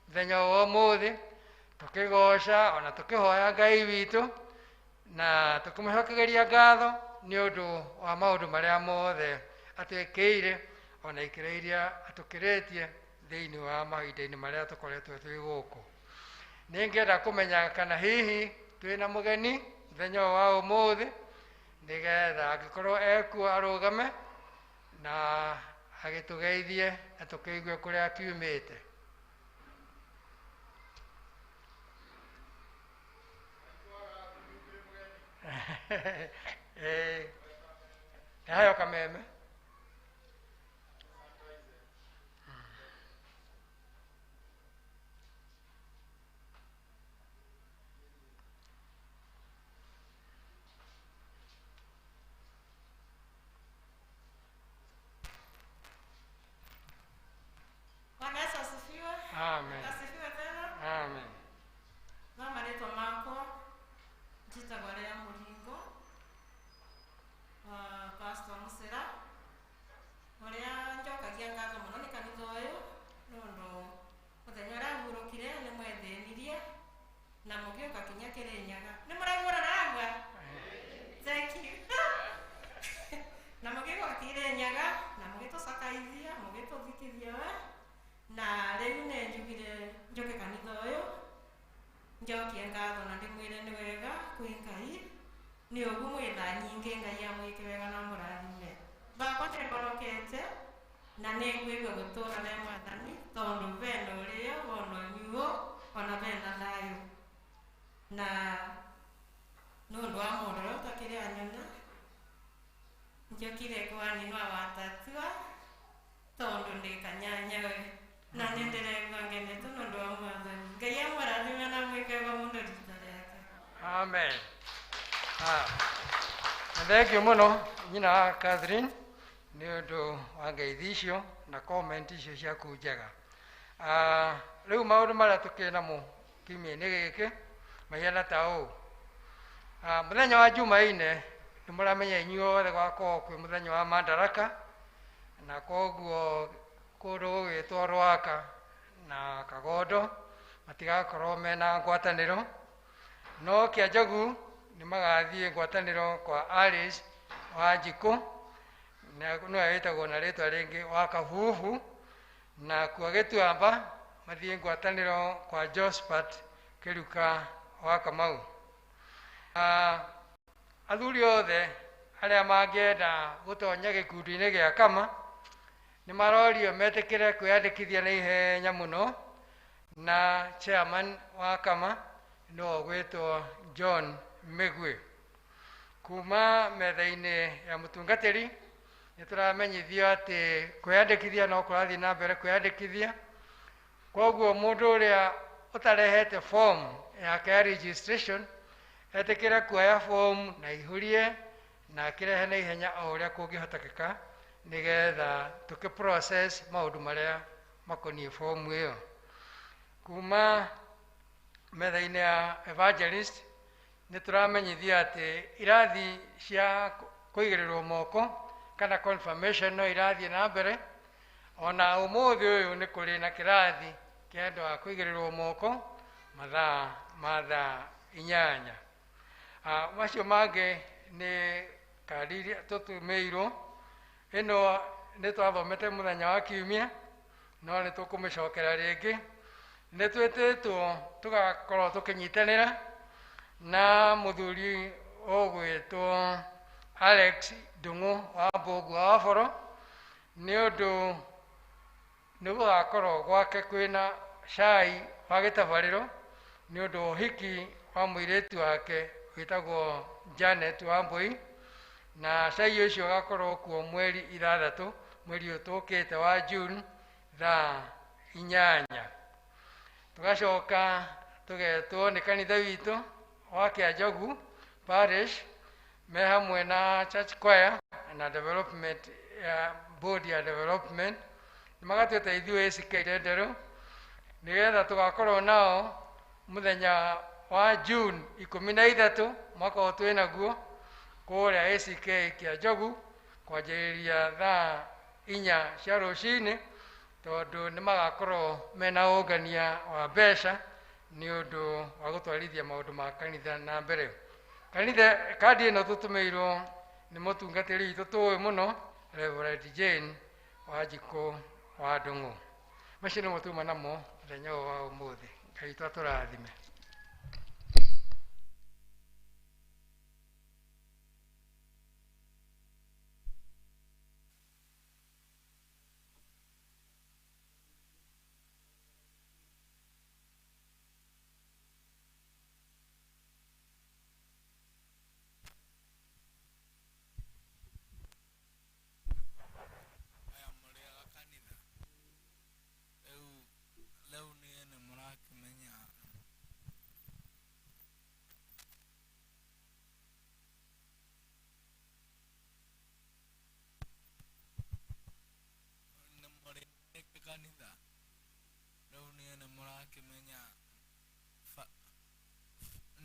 mũthenya ũyũ wa ũmũthĩ, tũkĩgoca ona tũkĩhoya Ngai witũ na tũkĩmũcokagĩria ngatho nĩ ũndũ wa maũndũ marĩa mothe atwĩkĩire ona ikĩro iria atũkĩrĩtie thĩinĩ wa mahinda-inĩ marĩa tũkoretwo twĩ gũkũ. Nĩ ngĩenda kũmenya kana hihi twĩna mũgeni mũthenya ũyũ wa ũmũthĩ, nĩgetha angĩkorwo ekuo arũgame na agĩtũgeithie na tũkĩigue kũrĩa akiumĩte. Nĩ heo kameme. Bwana Yesu asifiwe. Amen. Asifiwe tena. Amen. No marĩtwa makwa njĩtagwo Lea Mũringo, Pastor Mũcera. Ũrĩa njokagia ngatho mũno nĩ kanitha ũyũ nĩũndũ mũthenya ũrĩa hurũkire nĩ mwethĩnirie na mũgĩũka kinya Kĩrĩnyaga. Nĩ mũraigua ũrĩa ndĩraigua? Thank you. Na mũgĩũka Kĩrĩnyaga na mũgĩtũcakaithia, mũgĩtũthikithia we. Na rĩu nĩ njugire njũke kanitha ũyũ njokie ngatho na ndĩmwĩre nĩ wega kwĩ Ngai nĩ ũguo mwĩ tha nyingĩ Ngai amwĩke wega na amũrathime. Bakwa nĩngorokete na nĩ ngwĩgua gũtũra na Mwathani tondũ bena ũrĩo bona ũnyuo ona bena thayũ. Na nĩ ũndũ wa mũndũ ũrĩa ũtakĩrĩ anyona njokire kwa nyina wa tatua tondũ ndĩ kanyanyawe na nĩ ndĩraigua ngenete nĩ ũndũ wa Mwathani. Ngai amũrathime na amwĩke wega mũno rita rĩake. Amen. Na thank you mũno nyina wa Catherine nĩ ũndũ wa ngeithi icio na comment icio ciaku njega. Rĩu maũndũ marĩa tũkĩrĩ namo kiumia-inĩ gĩkĩ mahiana ta ũũ. Mũthenya wa Jumaine nĩ mũramenya inyuothe gwakorwo kwĩ mũthenya wa Madaraka, na koguo kũndũ gũgwĩtwo Rwaka na Kagondo matigakorwo mena ngwatanĩro, no Kĩanjagu nĩ magathiĩ ngwatanĩro kwa Alice wa Njikũ, nĩwe wĩtagwo na rĩtwa rĩngĩ wa Kabubu, na kwa Gĩtuamba mathiĩ ngwatanĩro kwa Josephat Kĩruka wa Kamau. Athuri othe arĩa mangĩenda gũtonya gĩkundi-inĩ gĩa Kama nĩ marorio metĩkĩre kwĩyandĩkithia na ihenya mũno, na chairman wa Kama nĩwe ũgwĩtwo John Mĩgwi. Kuma metha-inĩ ya mũtungatĩri nĩ tũramenyithio atĩ kwĩyandĩkithia no kũrathiĩ na mbere kwĩyandĩkithia, koguo mũndũ ũrĩa ũtarehete form yake ya registration etĩkĩre kuoya form na aihũrie na akĩrehe na ihenya o ũrĩa kũngĩhotekeka nĩgetha tũkĩ process maũndũ marĩa makoniĩ form ĩyo. Kuma metha-inĩ ya evangelist nĩ tũramenyithio atĩ irathi cia kũigĩrĩrwo moko kana confirmation no irathiĩ na mbere. Ona ũmũthĩ ũyũ nĩ kũrĩ na kĩrathi kĩa andũ a kũigĩrĩrwo moko mathaa ma thaa 8. Macio mangĩ nĩ kandi iria tũtũmĩirwo. Ĩno nĩ twathomete mũthenya wa kiumia, no nĩ tũkũmĩcokera rĩngĩ. Nĩ twĩtĩtwo tũgakorwo tũkĩnyitanĩra na mũthuri ũgwĩtwo Alex Ndung'u wa Mbũngua wa Boro, nĩ ũndũ nĩ gũgakorwo gwake kwĩna cai wa gĩtabarĩro nĩ ũndũ wa ũhiki wa mũirĩtu wake wĩtagwo Janet Wambui, na cai ũcio ũgakorwo kuo mweri 6, mweri ũyũ tũkĩte wa June thaa 8. Tũgacoka tũgetwo nĩ kanitha witũ wa Kĩanjogu Parish me hamwe na Church Choir na development ya board ya development, nĩ magatwĩta ithuĩ ACK Ndenderũ nĩgetha tũgakorwo nao mũthenya wa June 13 mwaka ũyũ twĩ naguo kũrĩa ACK Kĩanjogu kwanjĩrĩria thaa 4 cia rũcinĩ, tondũ nĩ magakorwo mena ũngania wa mbeca nĩ ũndũ wa gũtwarithia maũndũ ma kanitha na mbere. Kanitha kandi ĩno tũtũmĩirwo nĩ mũtungatĩri witũ tũĩ mũno Reverend Jane Wanjikũ wa Ndung'u. Macio nĩmo tuma namo mũthenya ũyũ wa ũmũthĩ. Ngai witũ atũrathime. Kanitha rĩu niĩ nĩ mũrakĩmenya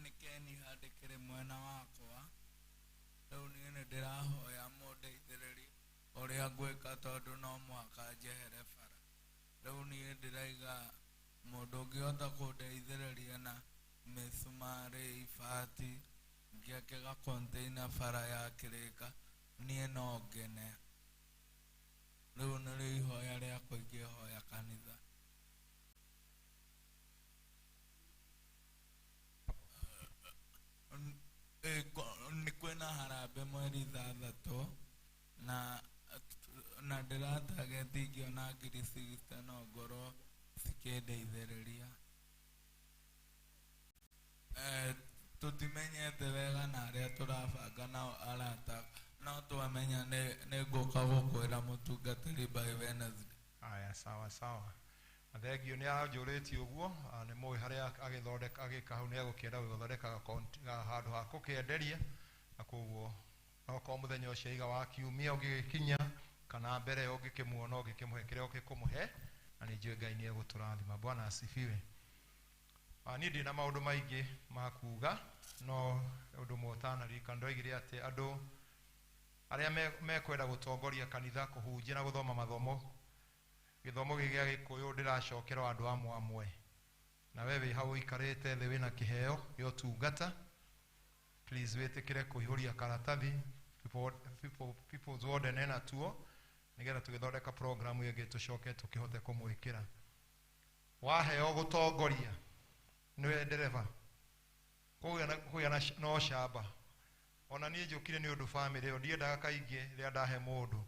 nĩ Keniha ndĩkĩrĩ mwena wakwa. Rĩu niĩ nĩ ndĩrahoya mũndeithĩrĩrie ũrĩa ngwĩka tondũ no mũhaka njehere bara. Rĩu niĩ ndĩraiga mũndũ ũngĩhota kũndeithĩrĩria na mĩcumarĩ, ibati, ngĩake ga container bara yakĩrĩka, niĩ no ngene. Rĩu nĩrĩo ihoya rĩakwa ingĩhoya kanitha. Nĩ kwĩna harambee mweri 6 na ndĩratageti ingĩona ngiri 60 no ngorwo cikĩndeithĩrĩria. Tũtimenyete wega na arĩa tũrabanga nao arata, no twamenya nĩ ngũka gũkwĩra mũtungatĩri by Wednesday. Aya, sawa sawa. Thengio nĩ anjũrĩtie ũguo, nĩ mũĩ harĩa agĩthondeka agĩka hau nĩ egũkĩenda gũthondeka handũ ha gũkĩenderia, na koguo okorwo mũthenya ũcio aiga wa kiumia ũngĩgĩkinya kana mbere ũngĩkĩmuona ũngĩkĩmũhe kĩrĩa ũngĩkũmũhe, na nĩ njũĩ Ngai nĩ egũtũrathima. Bwana asifiwe. Niĩ ndĩ na maũndũ maingĩ ma kuga, no ũndũ ũmwe ũtanaririkana ndoigire atĩ andũ arĩa mekwenda gũtongoria kanitha kũhunjia na gũthoma mathomo gĩthomo gĩkĩ gĩa Gĩkũyũ ndĩracokera andũ amwe amwe, na we wĩ hau ũikarĩte thĩ wĩna kĩheo gĩa ũtungata, please wĩtĩkĩre kũihũria karatathi People's Warden ena tuo nĩgetha tũgĩthondeka program ĩngĩ tũcoke tũkĩhote kũmwĩkĩra. Waheo gũtongoria nĩwe ndereba kũgĩa na ũcamba. Ona niĩ njũkire nĩ ũndũ famĩlĩ ĩyo ndiendaga kaingĩ rĩrĩa ndahe mũndũ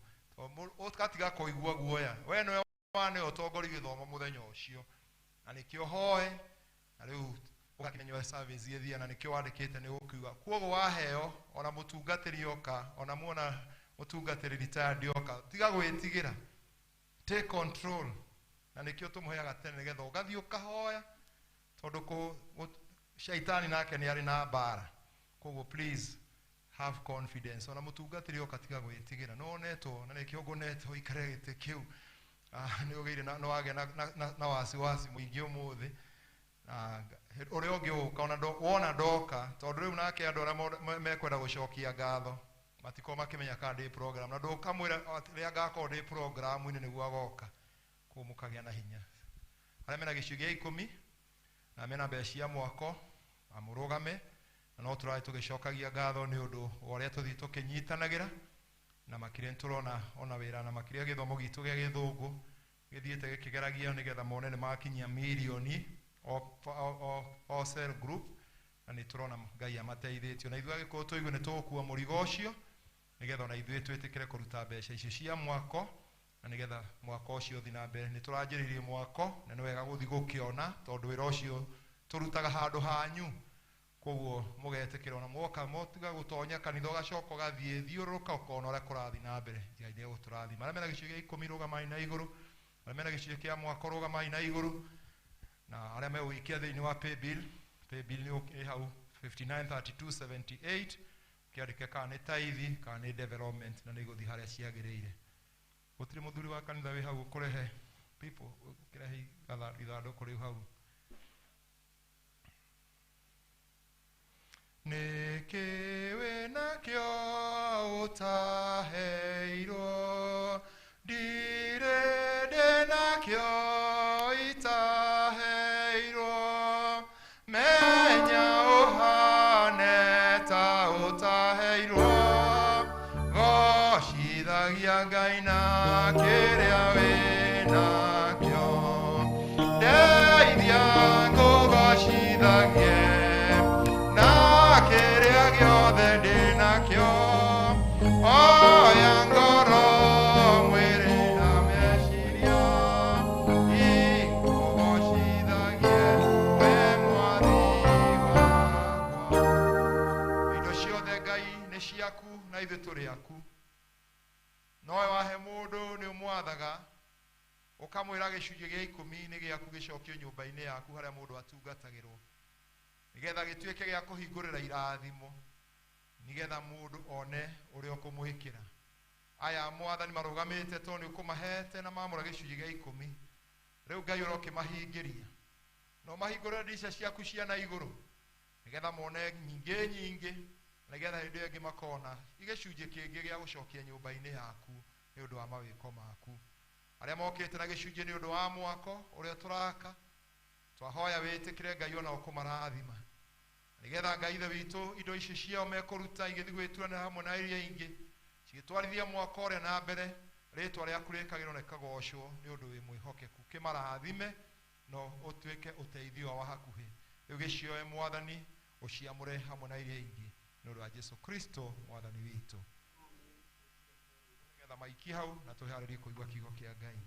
ũgatiga kũigua guoya, we nĩwe waneo ũtongoria gĩthomo mũthenya ũcio, na nĩkĩo hoe na rĩu ũgakĩmenya service ĩthia na nĩkĩo wandĩkĩte nĩ gũkiuga. Koguo waheo ona mũtungatĩri oka, ona muona mũtungatĩri retired oka, tiga gwĩtigĩra, take control, na nĩkĩo tũmũheaga tene nĩgetha ũgathiĩ ũkahoya, tondũ shaitani nake nĩ arĩ na mbara. Koguo please have confidence, ona mũtungatĩri oka tiga gwĩtigĩra, no onetwo na nĩkĩo ngũnetwo ikare gĩtĩ kĩu, nĩ ũgĩire na wagĩa na wasiwasi mũingĩ ũmũthĩ. Ũrĩa ũngĩ ũka ona wona ndoka, tondũ rĩu nake andũ arĩa mekwenda gũcokia ngatho matikorwo makĩmenya kana ndĩ program, na ndũkamwĩra rĩrĩa ngakorwo ndĩ programu-inĩ nĩguo agoka. Koguo mũkagĩa na hinya. Arĩa mena gĩcunjĩ gĩa 10 na mena mbeca cia mwako amũrũgame Na no tũrathiĩ tũgĩcokagia ngatho nĩ ũndũ wa ũrĩa tũthiĩ tũkĩnyitanagĩra na makĩria nĩtũrona ona wĩra na makĩria gĩthomo gitũ gĩa gĩthũngũ gĩthiĩte gĩkĩgeragia nĩgetha mone nĩ makinyia mirioni o cell group na nĩtũrona Ngai amateithĩtie na ithuĩ agĩkorwo tũigue nĩ tũgũkua mũrigo ũcio nĩgetha ona ithuĩ twĩtĩkĩre kũruta mbeca icio cia mwako na nĩgetha mwako ũcio ũthiĩ na mbere. Nĩtũranjĩrĩirie mwako na nĩ wega gũthiĩ gũkĩona tondũ wĩra ũcio tũrutaga handũ hanyu koguo mũgetĩkĩra ona mwoka motiga gũtonya kanitha ũgacoka ũgathiĩ thiũrũrũka ũkona ũrĩa kũrathiĩ na mbere. Ngai nĩegũtũrathima. Arĩa mena gĩcunjĩ gĩa ikũmi rũgamai na igũrũ, arĩa mena gĩcunjĩ kĩa mwako rũgamai na igũrũ, na arĩa megũgĩikia thĩinĩ wa paybill, paybill nĩ ĩ hau 593278 kĩandĩke kana nĩ tithe kana nĩ development na nĩ igũthiĩ harĩa ciagĩrĩire. Gũtirĩ mũthuri wa kanitha wĩ hau ũkũrehe people ũkĩrehe ithandũkũ rĩu hau. Nĩkĩ wĩnakĩo ũtaheirwo ndirĩ ndĩnakĩo itaheirwo menya ũhane ta ũtaheirwo gocithagia Ngai na kĩrĩa wĩnakĩo ndeithia ngũgocithagie na kĩrĩa gĩothe ndĩnakĩo oya ngoro mwĩrĩ na meciria ikũgocithagie we mwathi wakwa. Indo ciothe Ngai nĩ ciaku na ithuĩ tũrĩ aku. Nowe wahe mũndũ nĩ ũmwathaga ũkamwĩra gĩcunjĩ gĩa ikũmi nĩ gĩaku gĩcokio nyũmba-inĩ yaku harĩa mũndũ atungatagĩrwo nĩgetha gĩtuĩke gĩa kũhingũrĩra irathimo nĩgetha mũndũ one ũrĩa ũkũmwĩkĩra. Aya mwathani marũgamĩte tondũ nĩ ũkũmahete na mamũra gĩcunjĩ gĩa ikũmi rĩu Ngai ũrokĩmahingĩria na ũmahingũrĩre ndirica ciaku cia na igũrũ nĩgetha mone nyingĩ nyingĩ nĩgetha hĩndĩ ĩyo ĩngĩ makona gĩcunjĩ kĩngĩ gĩa gũcokia nyũmba-inĩ yaku nĩ ũndũ wa mawĩko maku. Arĩa mokĩte na gĩcunjĩ nĩ ũndũ wa mwako ũrĩa tũraka twahoya wĩtĩkĩre Ngai ona ũkũmarathima nĩgetha Ngai ithe witũ indo ici ciao mekũruta igĩthiĩ gwĩturanĩra hamwe na iria ingĩ cigĩtwarithia mwako ũrĩa na mbere rĩtwa rĩaku rĩkagĩrwo na rĩkagocwo nĩ ũndũ wĩ mwĩhokeku. Kĩmarathime no ũtuĩke ũteithio wa hakuhĩ. Rĩu gĩcioe mwathani ũciamũre hamwe na iria ingĩ nĩ ũndũ wa Jesu Kristo mwathani witũ. Nĩgetha maikie hau na twĩharĩrie kũigua kiugo kĩa Ngai.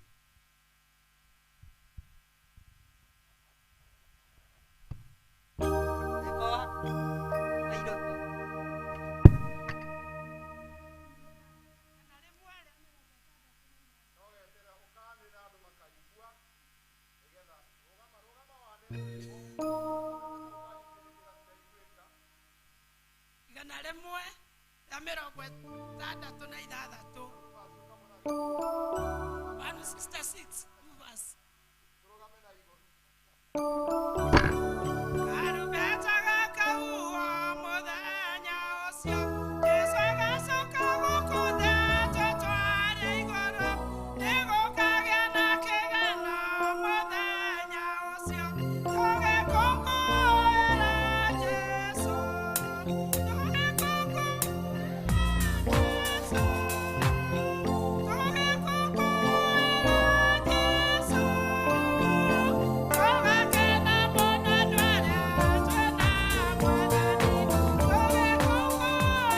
Igana rĩmwe rĩa mĩrongo ĩtandatũ na ithathatũ 166 verse. Karumbeta gakahuhwo mũthenya ũcio Jesũ agacoka gũkũ thĩ atũtware igũrũ nĩgũkagĩa na kĩgano mũthenya ũcio tũgĩkũngũĩra Jesũ tũgĩkũngũĩra Jesũ tũgakena mũno andũ arĩa twĩna mwathani tũgĩkũngũĩra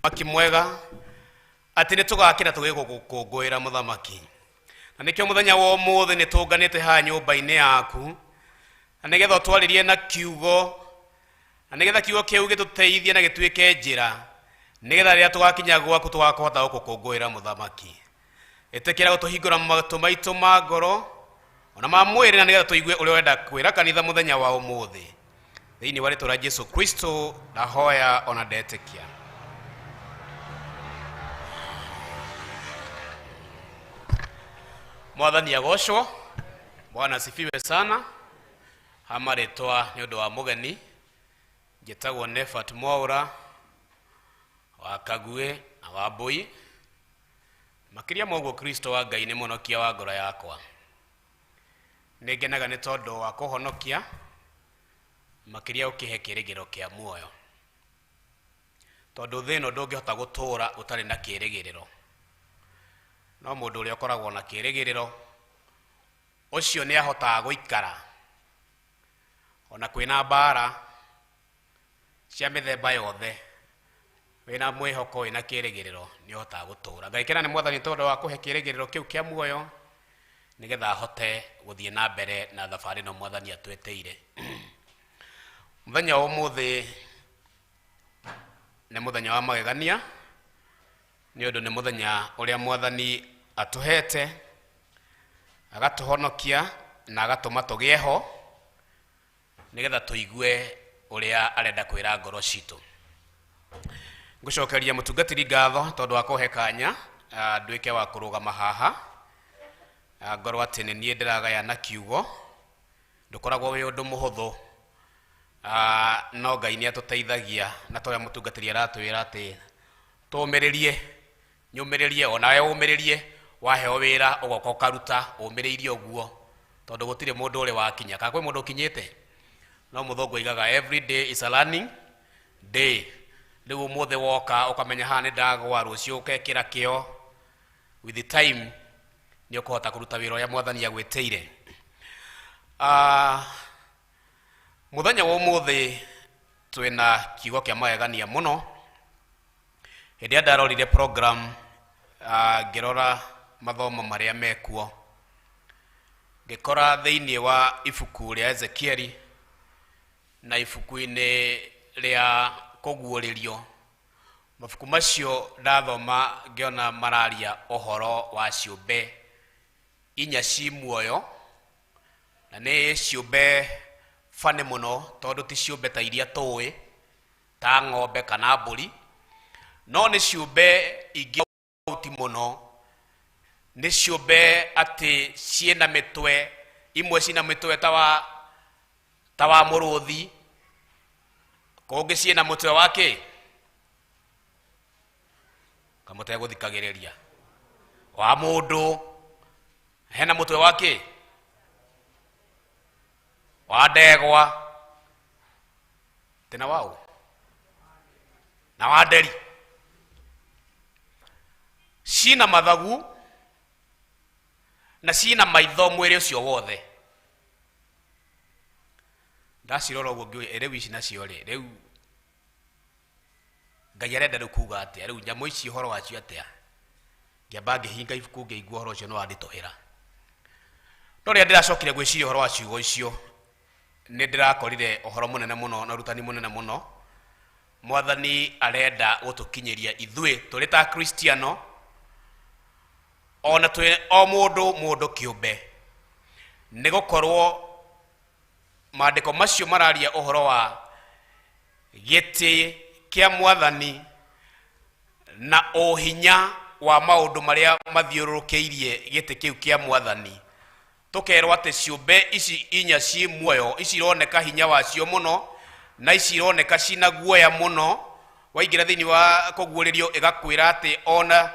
Mũthamaki mwega atĩ nĩ tũgakĩra tũgĩgũkũngũĩra mũthamaki, na nĩkĩo mũthenya wa ũmũthĩ nĩ tũnganĩte haha nyũmba-inĩ yaku, na nĩgetha ũtwarĩrie na kiugo, na nĩgetha kiugo kĩu gĩtũteithie na gĩtuĩke njĩra, nĩgetha rĩrĩa tũgakinya gwaku tũgakũhota gũkũkũngũĩra mũthamaki. Ĩtĩkĩra gũtũhingũra matũ maitũ ma ngoro ona ma mwĩrĩ, na nĩgetha tũigue ũrĩa ũrenda kwĩra kanitha mũthenya wa ũmũthĩ. Thĩinĩ wa rĩtwa rĩa Jesu Kristo ndahoya ona ndetĩkia. Mwathani agocwo. Bwana asifiwe sana. Ha marĩtwa nĩ ũndũ wa mũgeni, njĩtagwo Nefat Mwaũra wa Kaguĩ na wa Mbũi. Makĩria ma ũguo, Kristo wa Ngai nĩ mũhonokia wa ngoro yakwa. Nĩ ngenaga nĩ tondũ wa kũhonokia, makĩria ũkĩhe kĩĩrĩgĩrĩro kĩa muoyo, tondũ thĩ ĩno ndũngĩhota gũtũũra ũtarĩ na kĩĩrĩgĩrĩro. No mũndũ ũrĩa ũkoragwo na kĩĩrĩgĩrĩro ũcio nĩ ahotaga gũikara ona kwĩna mbara cia mĩthemba yothe. Wĩna mwĩhoko, wĩna kĩĩrĩgĩrĩro, nĩ ũhotaga gũtũũra. Ngaikena nĩ Mwathani tondũ wa kũhe kĩĩrĩgĩrĩro kĩu kĩa muoyo, nĩgetha ahote gũthiĩ na mbere na thabarĩ ĩno Mwathani atwĩtĩire. Mũthenya wa ũmũthĩ nĩ mũthenya wa magegania, nĩ ũndũ nĩ mũthenya ũrĩa Mwathani atũhete, agatũhonokia na agatũma tũgĩe ho, nĩgetha tũigue ũrĩa arenda kwĩra ngoro citũ. Ngũcokeria mũtungatĩri ngatho tondũ wa kũhe kanya nduĩke wa kũrũgama haha. Ngorwo atĩ nĩ niĩ ndĩragayana kiugo. Ndũkoragwo wĩ ũndũ mũhũthũ, no Ngai nĩ atũteithagia, na torĩa mũtungatĩri aratwĩra atĩ tũũmĩrĩrie, nyũmĩrĩrie, onawe ũmĩrĩrie. Waheo wĩra ũgoka ũkaruta ũmĩrĩirie ũguo, tondũ gũtirĩ mũndũ ũrĩ wakinya. Kana kwĩ mũndũ ũkinyĩte? No mũthũngũ oigaga every day is a learning day. Rĩu ũmũthĩ woka ũkamenya haha nĩ ndagwa, rũciũ ũkekĩra kĩo. With the time nĩ ũkũhota kũruta wĩra ũrĩa Mwathani agwĩtĩire. Mũthenya wa ũmũthĩ twĩna kiugo kĩa magegania mũno. Hĩndĩ ĩrĩa ndarorire program, ngĩrora mathomo marĩa mekuo, ngĩkora thĩinĩ wa ibuku rĩa Ezekieli na ibuku-inĩ rĩa Kũguũrĩrio, mabuku macio ndathoma ngĩona mararia ũhoro wa ciũmbe inya ci muoyo, na nĩ ciũmbe bani mũno, tondũ ti ciũmbe ta iria tũĩ ta ng'ombe kana mbũri, no nĩ ciũmbe ingĩ tofauti mũno. Nĩ ciũmbe atĩ ciĩna mĩtwe, imwe ciĩna mĩtwe ta wa mũrũthi, kũngĩ ciĩna mũtwe wa kĩ kamũtegũthikagĩrĩria wa mũndũ, hena mũtwe wa kĩ wa ndegwa, tena wau na wa nderi. Cina mathagu na cina maitho mwĩrĩ ũcio wothe. Ndacirora ũguo ngĩũria, rĩu ici nacio rĩ, rĩu Ngai arenda rĩu kuga atĩa? Rĩu nyamũ ici ũhoro wacio atĩa? Ngĩamba ngĩhinga ibuku, ngĩigua ũhoro ũcio nĩ wanditũhĩra. No rĩrĩa ndĩracokire gwĩciria ũhoro wa ciugo icio, nĩ ndĩrakorire ũhoro mũnene mũno na ũrutani mũnene mũno Mwathani arenda gũtũkinyĩria ithuĩ tũrĩ ta Kristiano, ona twĩ o mũndũ mũndũ kĩũmbe, nĩ gũkorwo maandĩko macio mararia ũhoro wa gĩtĩ kĩa Mwathani na ũhinya wa maũndũ marĩa mathiũrũrũkĩirie gĩtĩ kĩu kĩa Mwathani. Tũkerwo atĩ ciũmbe ici inya ci muoyo, ici ironeka hinya wacio mũno na ici ironeka cina guoya mũno. Waingĩra thĩinĩ wa Kũguũrĩrio ĩgakwĩra atĩ ona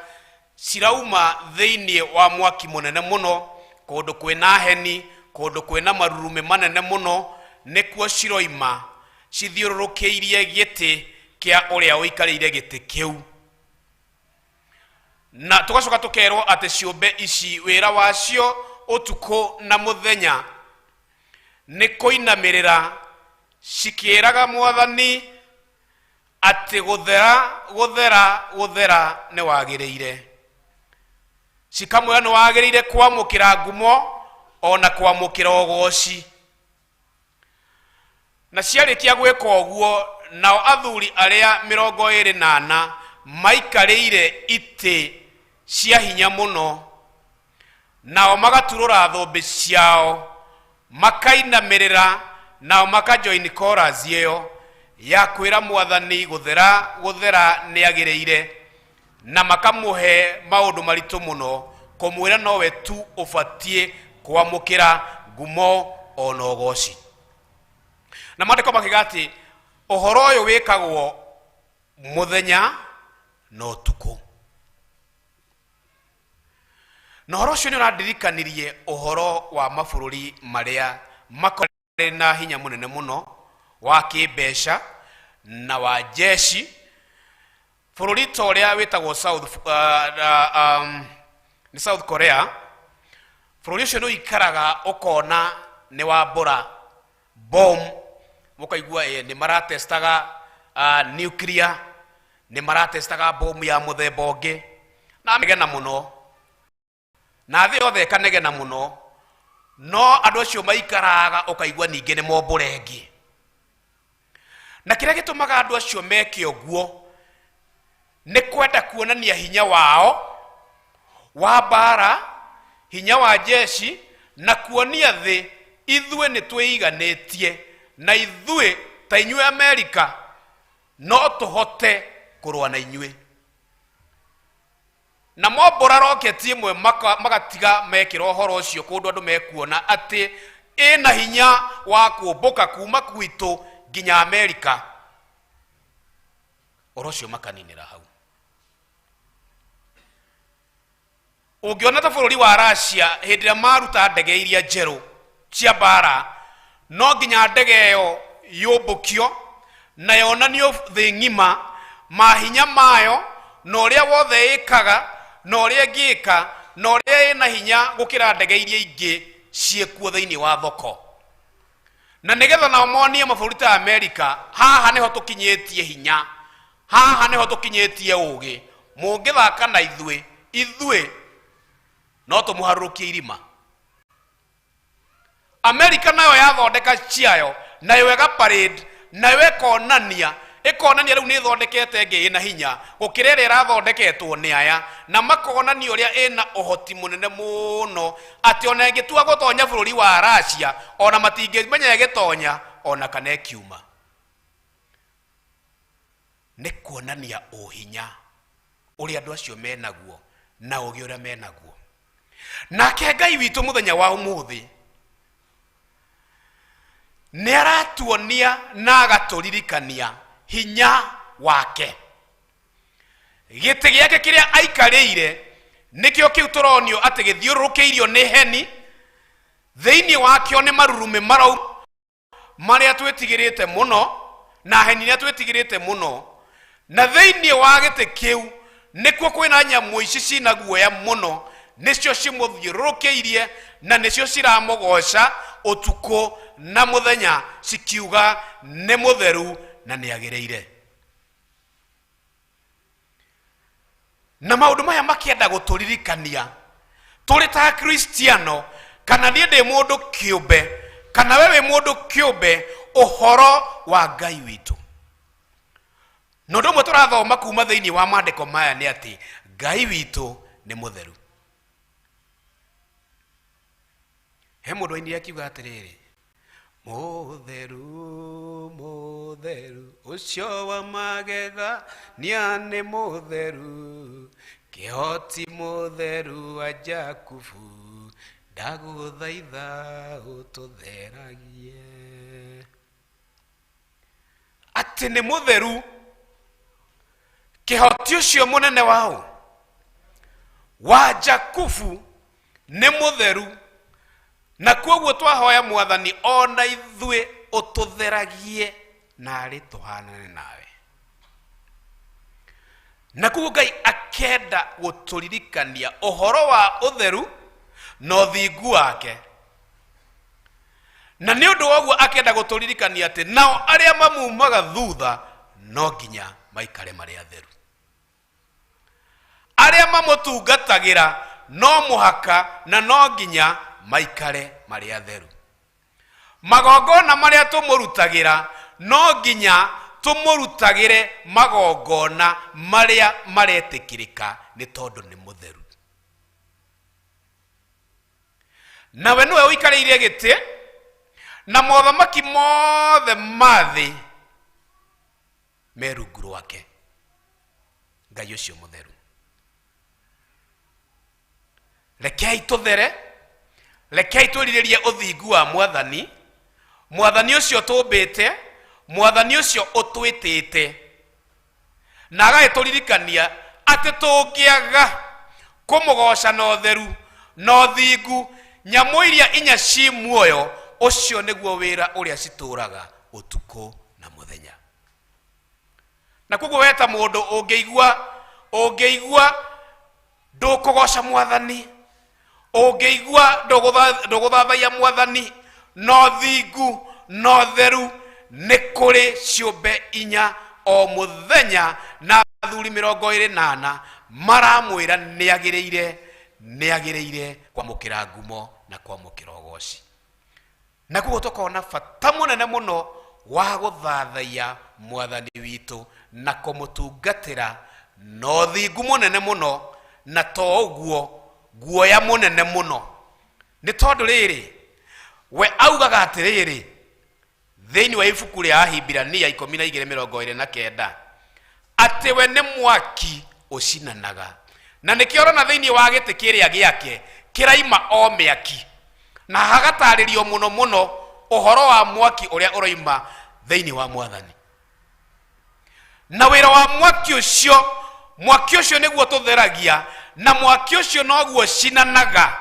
cirauma thĩinĩ wa mwaki mũnene mũno, kũndũ kwĩna heni, kũndũ kwĩna marurumĩ manene mũno, nĩkuo ciroima cithiũrũrũkĩirie gĩtĩ kĩa ũrĩa ũikarĩire gĩtĩ kĩu. Na tũgacoka tũkerwo atĩ ciũmbe ici wĩra wacio ũtukũ na mũthenya nĩ kũinamĩrĩra cikĩraga Mwathani Atĩ gũthera gũthera gũthera nĩ wagĩrĩire. Cikamwĩra nĩ wagĩrĩire kwamũkĩra ngumo ona kwamũkĩra ũgoci. Na ciarĩkia gwĩka ũguo, nao athuri arĩa 24 maikarĩire itĩ cia hinya mũno, nao magaturũra thũmbĩ ciao, makainamĩrĩra, nao makajoin chorus ĩyo ya kwĩra Mwathani gũthera gũthera nĩ agĩrĩire, na makamũhe maũndũ maritũ mũno kũmwĩra nowe tu ũbatiĩ kwamũkĩra ngumo ona ũgoci. Na maandĩko makiuga atĩ ũhoro ũyũ wĩkagwo mũthenya na ũtukũ. Na ũhoro ũcio nĩ ũrandirikanirie ũhoro wa mabũrũri marĩa makoragwo na hinya mũnene mũno wa kĩmbeca na wa jeshi. Bũrũri ta ũrĩa wĩtagwo South, nĩ South Korea. Bũrũri ũcio nĩ ũikaraga ũkona nĩ wambũra bomb, mũkaigua nĩ maratestaga nuclear, nĩ maratestaga bomu ya mũthemba ũngĩ, na negena mũno, na thĩ yothe ĩkanegena mũno, no andũ acio maikaraga ũkaigua ningĩ nĩ mombũra ĩngĩ. Na kĩrĩa gĩtũmaga andũ acio meke ũguo nĩ kwenda kuonania hinya wao wa mbara, hinya wa jeshi, na kuonia thĩ ithuĩ nĩ twĩiganĩtie, na ithuĩ ta inyuĩ Amerika no tũhote kũrũa na inyuĩ. Na mombũra roketi ĩmwe magatiga mekĩra ũhoro ũcio kũndũ andũ mekuona atĩ ĩna hinya wa kũmbũka kuma gwitũ nginya Amerika. Ũhoro ũcio makaninĩra hau. Ũngĩona ta bũrũri wa Russia hĩndĩ ĩrĩa maruta ndege iria njerũ cia mbara, no nginya ndege ĩyo yũmbũkio na yonanio thĩ ng'ima mahinya mayo, na ũrĩa wothe ĩkaga, na ũrĩa ĩngĩka, na ũrĩa ĩna hinya gũkĩra ndege iria ingĩ ciĩkuo thĩinĩ wa thoko. Na nĩgetha nao monie mabũrũri ta Amerika, haha nĩho tũkinyĩtie hinya, haha nĩho tũkinyĩtie ũgĩ, mũngĩthaka na ithuĩ, ithuĩ no tũmũharũrũkie irima. Amerika nayo yathondeka ciayo, nayo ĩga parade, nayo ĩkonania, ĩkonania rĩu nĩ ĩthondekete ĩngĩ ĩna hinya gũkĩra ĩrĩa ĩrathondeketwo nĩ aya, na makonania ũrĩa ĩna ũhoti mũnene mũno atĩ ona ĩngĩtua gũtonya bũrũri wa Russia ona matingĩmenya ĩgĩtonya ona kana ĩkiuma. Nĩ kuonania ũhinya ũrĩa andũ acio menaguo na ũgĩ ũrĩa menaguo. Nake Ngai witũ mũthenya wa ũmũthĩ nĩ aratuonia na agatũririkania hinya wake. Gĩtĩ gĩake kĩrĩa aikarĩire nĩkĩo kĩu tũronio atĩ gĩthiũrũrũkĩirio nĩ heni, thĩinĩ wakĩo nĩ marurumĩ marau marĩa twĩtigĩrĩte mũno na heni iria twĩtigĩrĩte mũno, na thĩinĩ wa gĩtĩ kĩu nĩkuo kwĩna nyamũ ici cina guoya mũno, nĩcio cimũthiũrũrũkĩirie na nĩcio ciramũgoca ũtukũ na mũthenya cikiuga nĩ mũtheru na nĩ agĩrĩire. Na maũndũ maya makĩenda gũtũririkania tũrĩ ta Kristiano, kana niĩ ndĩ mũndũ kĩũmbe, kana we wĩ mũndũ kĩũmbe, ũhoro wa Ngai witũ. Na ũndũ ũmwe tũrathoma kuma thĩinĩ wa maandĩko maya nĩ atĩ Ngai witũ nĩ mũtheru. He mũndũ ainire akiuga atĩrĩrĩ, mũtheru mũtheru ũcio wa magega nia nĩ mũtheru, kĩhoti mũtheru wa Jakubu, ndagũthaitha ũtũtheragie. Atĩ nĩ mũtheru kĩhoti ũcio mũnene wao wa Jakubu nĩ mũtheru, na koguo twahoya Mwathani ona ithuĩ ũtũtheragie narĩ tũhanane nawe. Na koguo Ngai akenda gũtũririkania ũhoro wa ũtheru na ũthingu wake, na nĩ ũndũ wa ũguo akenda gũtũririkania atĩ nao arĩa mamumaga thutha No nginya maikare marĩ atheru. Arĩa mamũtungatagĩra no mũhaka na no nginya maikare marĩ atheru. Magongona marĩa tũmũrutagĩra no nginya tũmũrutagĩre magongona marĩa maretĩkĩrĩka, nĩ tondũ nĩ mũtheru. Nawe nĩwe ũikarĩire gĩtĩ, na mothamaki mothe ma thĩ me rungu rwake. Ngai ũcio mũtheru, rekei tũthere, rekei twĩrirĩrie ũthingu wa Mwathani, Mwathani ũcio tũmbĩte, Mwathani ũcio ũtwĩtĩte na agagĩtũririkania atĩ tũngĩaga kũmũgoca na ũtheru na ũthingu, nyamũ iria inya ci muoyo, ũcio nĩguo wĩra ũrĩa citũraga ũtukũ na mũthenya. Na koguo we ta mũndũ ũngĩigua ndũkũgoca Mwathani, ũngĩigua ndũgũthathaiya Mwathani na ũthingu na ũtheru, nĩ kũrĩ ciũmbe inya o mũthenya na athuri 24 maramwĩra nĩ agĩrĩire kwamũkĩra ngumo na kwamũkĩra ũgoci. Na koguo tũkona bata mũnene mũno wa gũthathaiya Mwathani witũ na kũmũtungatĩra na ũthingu mũnene mũno, na to ũguo, guoya mũnene mũno, nĩ tondũ rĩrĩ, we augaga atĩrĩrĩ thĩinĩ wa ibuku rĩa Ahibirania 12:29 atĩ we nĩ mwaki ũcinanaga, na nĩkĩo ũrona thĩinĩ wa gĩtĩ kĩrĩa gĩake kĩraima o mĩaki, na hagatarĩrio mũno mũno ũhoro wa mwaki ũrĩa ũroima thĩinĩ wa Mwathani na wĩra wa mwaki ũcio. Mwaki ũcio nĩguo tũtheragia, na mwaki ũcio noguo cinanaga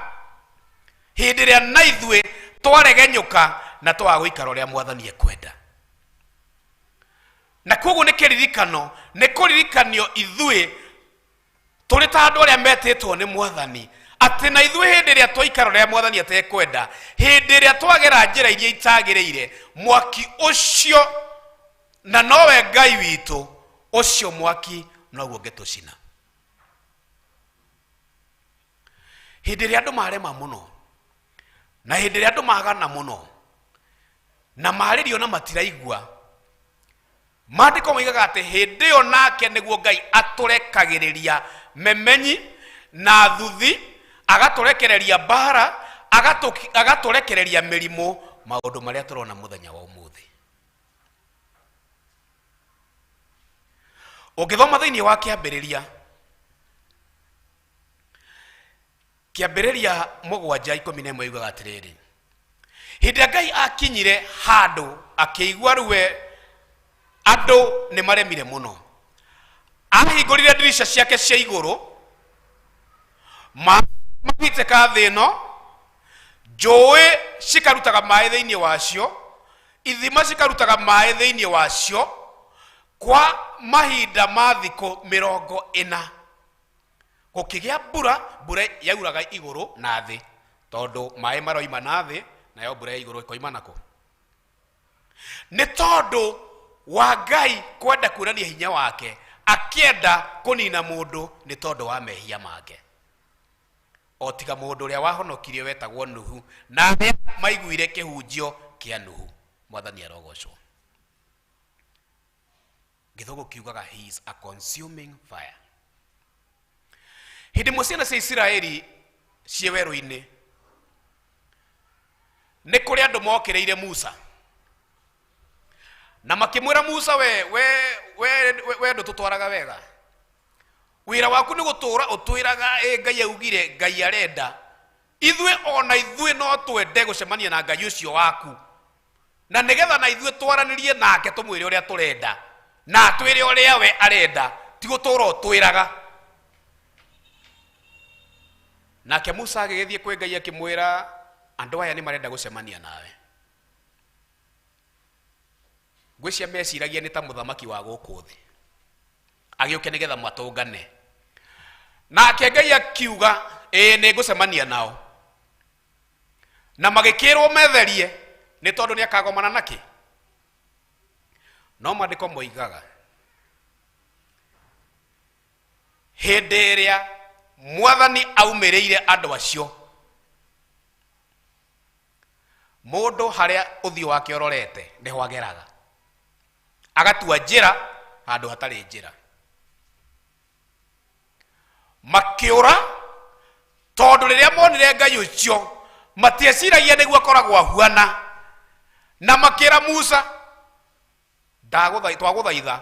hĩndĩ ĩrĩa na ithuĩ twaregenyũka na twaga gũikara ũrĩa Mwathani ekwenda. Na koguo nĩ kĩririkano, nĩ kũririkanio ithuĩ tũrĩ ta andũ arĩa metĩtwo nĩ Mwathani, atĩ na ithuĩ hĩndĩ ĩrĩa twaikara ũrĩa Mwathani atekwenda, hĩndĩ ĩrĩa twagera njĩra iria itagĩrĩire, mwaki ũcio, na nowe Ngai witũ, ũcio mwaki noguo ũngĩtũcina. Hĩndĩ ĩrĩa andũ marema mũno, na hĩndĩ ĩrĩa andũ magana mũno, na marĩrio na matiraigua, maandĩko moigaga atĩ hĩndĩ ĩyo nake nĩguo Ngai atũrekagĩrĩria memenyi na thuthi, agatũrekereria mbara, agatũrekereria mĩrimũ, maũndũ marĩa tũrona mũthenya wa ũmũthĩ. Ũngĩthoma thĩinĩ wa Kĩambĩrĩria 7:11 yugaga atĩrĩrĩ, hĩndĩ ĩrĩa Ngai akinyire handũ akĩigua ruwe andũ nĩ maremire mũno, ahingũrire ndirica ciake cia igũrũ, maĩ magĩitĩka thĩ ĩno, njũĩ cikarutaga maĩ thĩinĩ wacio, ithima cikarutaga maĩ thĩinĩ wacio kwa mahinda ma thikũ 40. Gũkĩgĩa mbura, mbura yauraga igũrũ na thĩ, tondũ maĩ maroima na thĩ, nayo mbura ya igũrũ ĩkoima nakũ. Nĩ tondũ wa Ngai kwenda kuonania hinya wake, akĩenda kũnina mũndũ nĩ tondũ wa mehia make, o tiga mũndũ ũrĩa wahonokirio wetagwo Nuhu na arĩa maiguire kĩhunjio kĩa Nuhu. Mwathani arogocwo. Gĩthũngũ kiugaga, "He is a consuming fire." Hĩndĩ ĩmwe ciana cia Isiraeli ciĩ werũ-inĩ, nĩ kũrĩ andũ mokĩrĩire Musa na makĩmwĩra, "Musa, we ndũtũtwaraga wega. Wĩra waku nĩ gũtũra ũtwĩraga ĩ Ngai augire, Ngai arenda. Ithuĩ ona ithuĩ no twende gũcemania na Ngai ũcio waku, na nĩgetha na ithuĩ twaranĩrie nake, tũmwĩre ũrĩa tũrenda na atwĩre ũrĩa we arenda, ti gũtũra ũtwĩraga." Nake Musa agĩgĩthiĩ kwĩ Ngai akĩmwĩra, "Andũ aya nĩ marenda gũcemania nawe." Ngwĩcia meciragia nĩ ta mũthamaki wa gũkũ thĩ agĩũke nĩgetha matũngane nake. Ngai akiuga, "Ĩĩ, nĩ ngũcemania nao." Na magĩkĩrwo metherie nĩ tondũ nĩ akagomana nakĩ. No maandĩko moigaga Hĩndĩ ĩrĩa mwathani aumĩrĩire andũ acio, mũndũ harĩa ũthiũ wake ũrorete nĩho ageraga, agatua njĩra handũ hatarĩ njĩra. Makĩũra tondũ rĩrĩa monire Ngai ũcio matieciragia nĩguo akoragwo ahuana, na makĩra Musa, twagũthaitha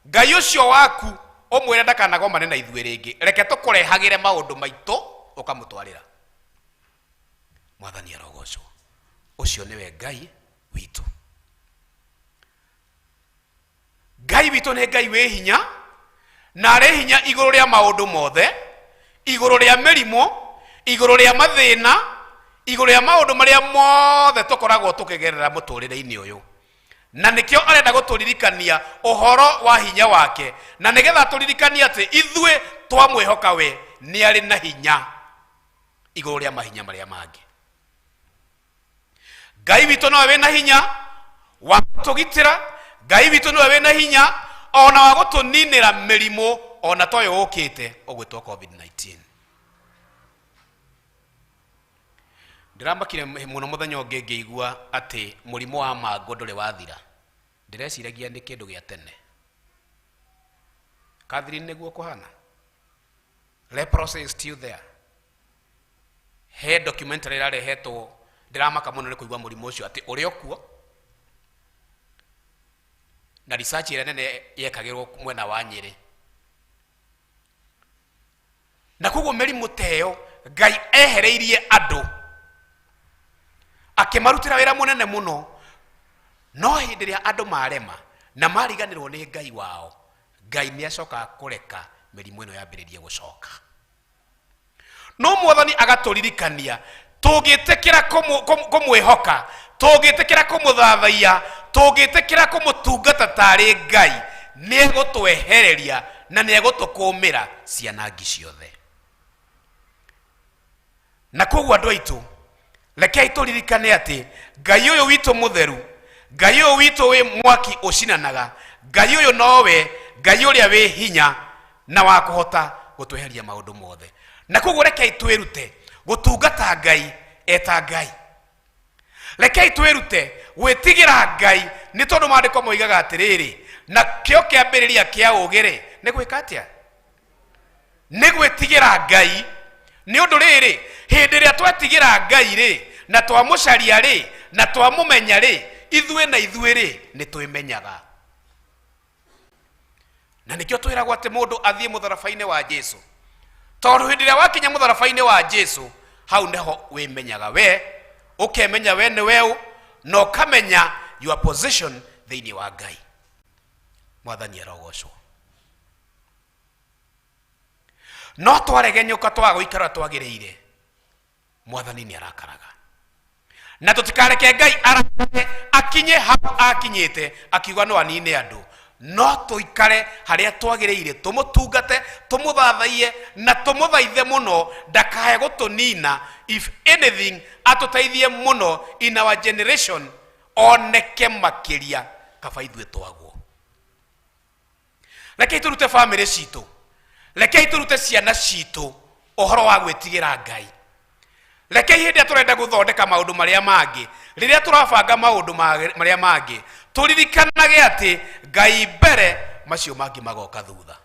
Ngai ũcio waku ũmwĩre ndakanagomane na ithuĩ rĩngĩ, reke tũkũrehagĩre maũndũ maitũ ũkamũtwarĩra. Mwathani arogocwo. Ũcio nĩwe Ngai witũ. Ngai witũ nĩ Ngai wĩ hinya, na arĩ hinya igũrũ rĩa maũndũ mothe, igũrũ rĩa mĩrimũ, igũrũ rĩa mathĩna, igũrũ rĩa maũndũ marĩa mothe tũkoragwo tũkĩgerera mũtũrĩre-inĩ ũyũ. Na nĩkĩo arenda gũtũririkania ũhoro wa hinya wake, na nĩgetha tũririkanie atĩ ithuĩ twamwĩhoka we nĩ arĩ na hinya igũrũ rĩa mahinya marĩa mangĩ. Ngai witũ nowe wĩna hinya wa gũtũgitĩra, Ngai witũ nĩwe wĩna hinya ona wa gũtũninĩra mĩrimũ ona ta ũyũ ũkĩte ũgwĩtwo COVID-19. Ndĩramakire mũno mũthenya ũngĩ ngĩigua atĩ mũrimũ wa mangũ ndũrĩ wathira. Ndĩreciragia nĩ kĩndũ gĩa tene. Catherine, nĩguo kũhana? Leprosy is still there. He documentary ĩrarehetwo, ndĩramaka mũno nĩ kũigua mũrimũ ũcio atĩ ũrĩ o kuo, na research ĩrĩa nene yekagĩrwo mwena wa Nyĩrĩ. Na koguo mĩrimũ ta ĩyo Ngai ehereirie andũ akĩmarutĩra wĩra mũnene mũno, no hĩndĩ ĩrĩa andũ marema na mariganĩrwo nĩ Ngai wao, Ngai nĩ acokaga kũreka mĩrimũ ĩno yambĩrĩrie gũcoka. No mwathani agatũririkania tũngĩtĩkĩra kũmwĩhoka, tũngĩtĩkĩra kũmũthathaiya, tũngĩtĩkĩra kũmũtungata tarĩ Ngai, nĩ egũtwehereria na nĩ egũtũkũmĩra cianangi ciothe. Na koguo andũ aitũ, rekei tũririkane atĩ Ngai ũyũ witũ mũtheru, Ngai ũyũ witũ wĩ mwaki ũcinanaga, Ngai ũyũ nowe Ngai ũrĩa wĩ hinya na wa kũhota gũtweheria maũndũ mothe. Na koguo rekei twĩrute gũtungata Ngai eta Ngai. Rekei twĩrute gwĩtigĩra Ngai, nĩ tondũ maandĩko moigaga atĩrĩrĩ, na kĩo kĩambĩrĩria kĩa ũũgĩ-rĩ, nĩ gwĩka atĩa? Nĩ gwĩtigĩra Ngai. Nĩ ũndũ rĩrĩ, hĩndĩ ĩrĩa twetigĩra Ngai rĩ, na twamũcaria rĩ, na twamũmenya rĩ, ithuĩ na ithuĩ rĩ, nĩ twĩmenyaga. Na nĩkĩo twĩragwo atĩ mũndũ athiĩ mũtharaba-inĩ wa Jesu, tondũ hĩndĩ ĩrĩa wakinya mũtharaba-inĩ wa Jesu, hau nĩho wĩmenyaga we, ũkemenya we nĩ weũ, na ũkamenya your position thĩinĩ wa Ngai. Mwathani arogocwo. No twaregenyũka twaga gũikara twagĩrĩire, mwathani nĩ arakaraga. Na tũtikareke Ngai arakare akinye hau akinyĩte akiuga no anine andũ, no tũikare harĩa twagĩrĩire, tũmũtungate, tũmũthathaiye na tũmũthaithe mũno ndakae gũtũnina. If anything, atũteithie mũno in our generation, oneke makĩria kaba ithuĩ twagwo. Rekei tũrute bamĩrĩ citũ, rekei tũrute ciana citũ ũhoro wa gwĩtigĩra Ngai. Rekei hĩndĩ ĩrĩa tũrenda gũthondeka maũndũ marĩa mangĩ, rĩrĩa tũrabanga maũndũ marĩa mangĩ, tũririkanage atĩ Ngai mbere, macio mangĩ magoka thutha.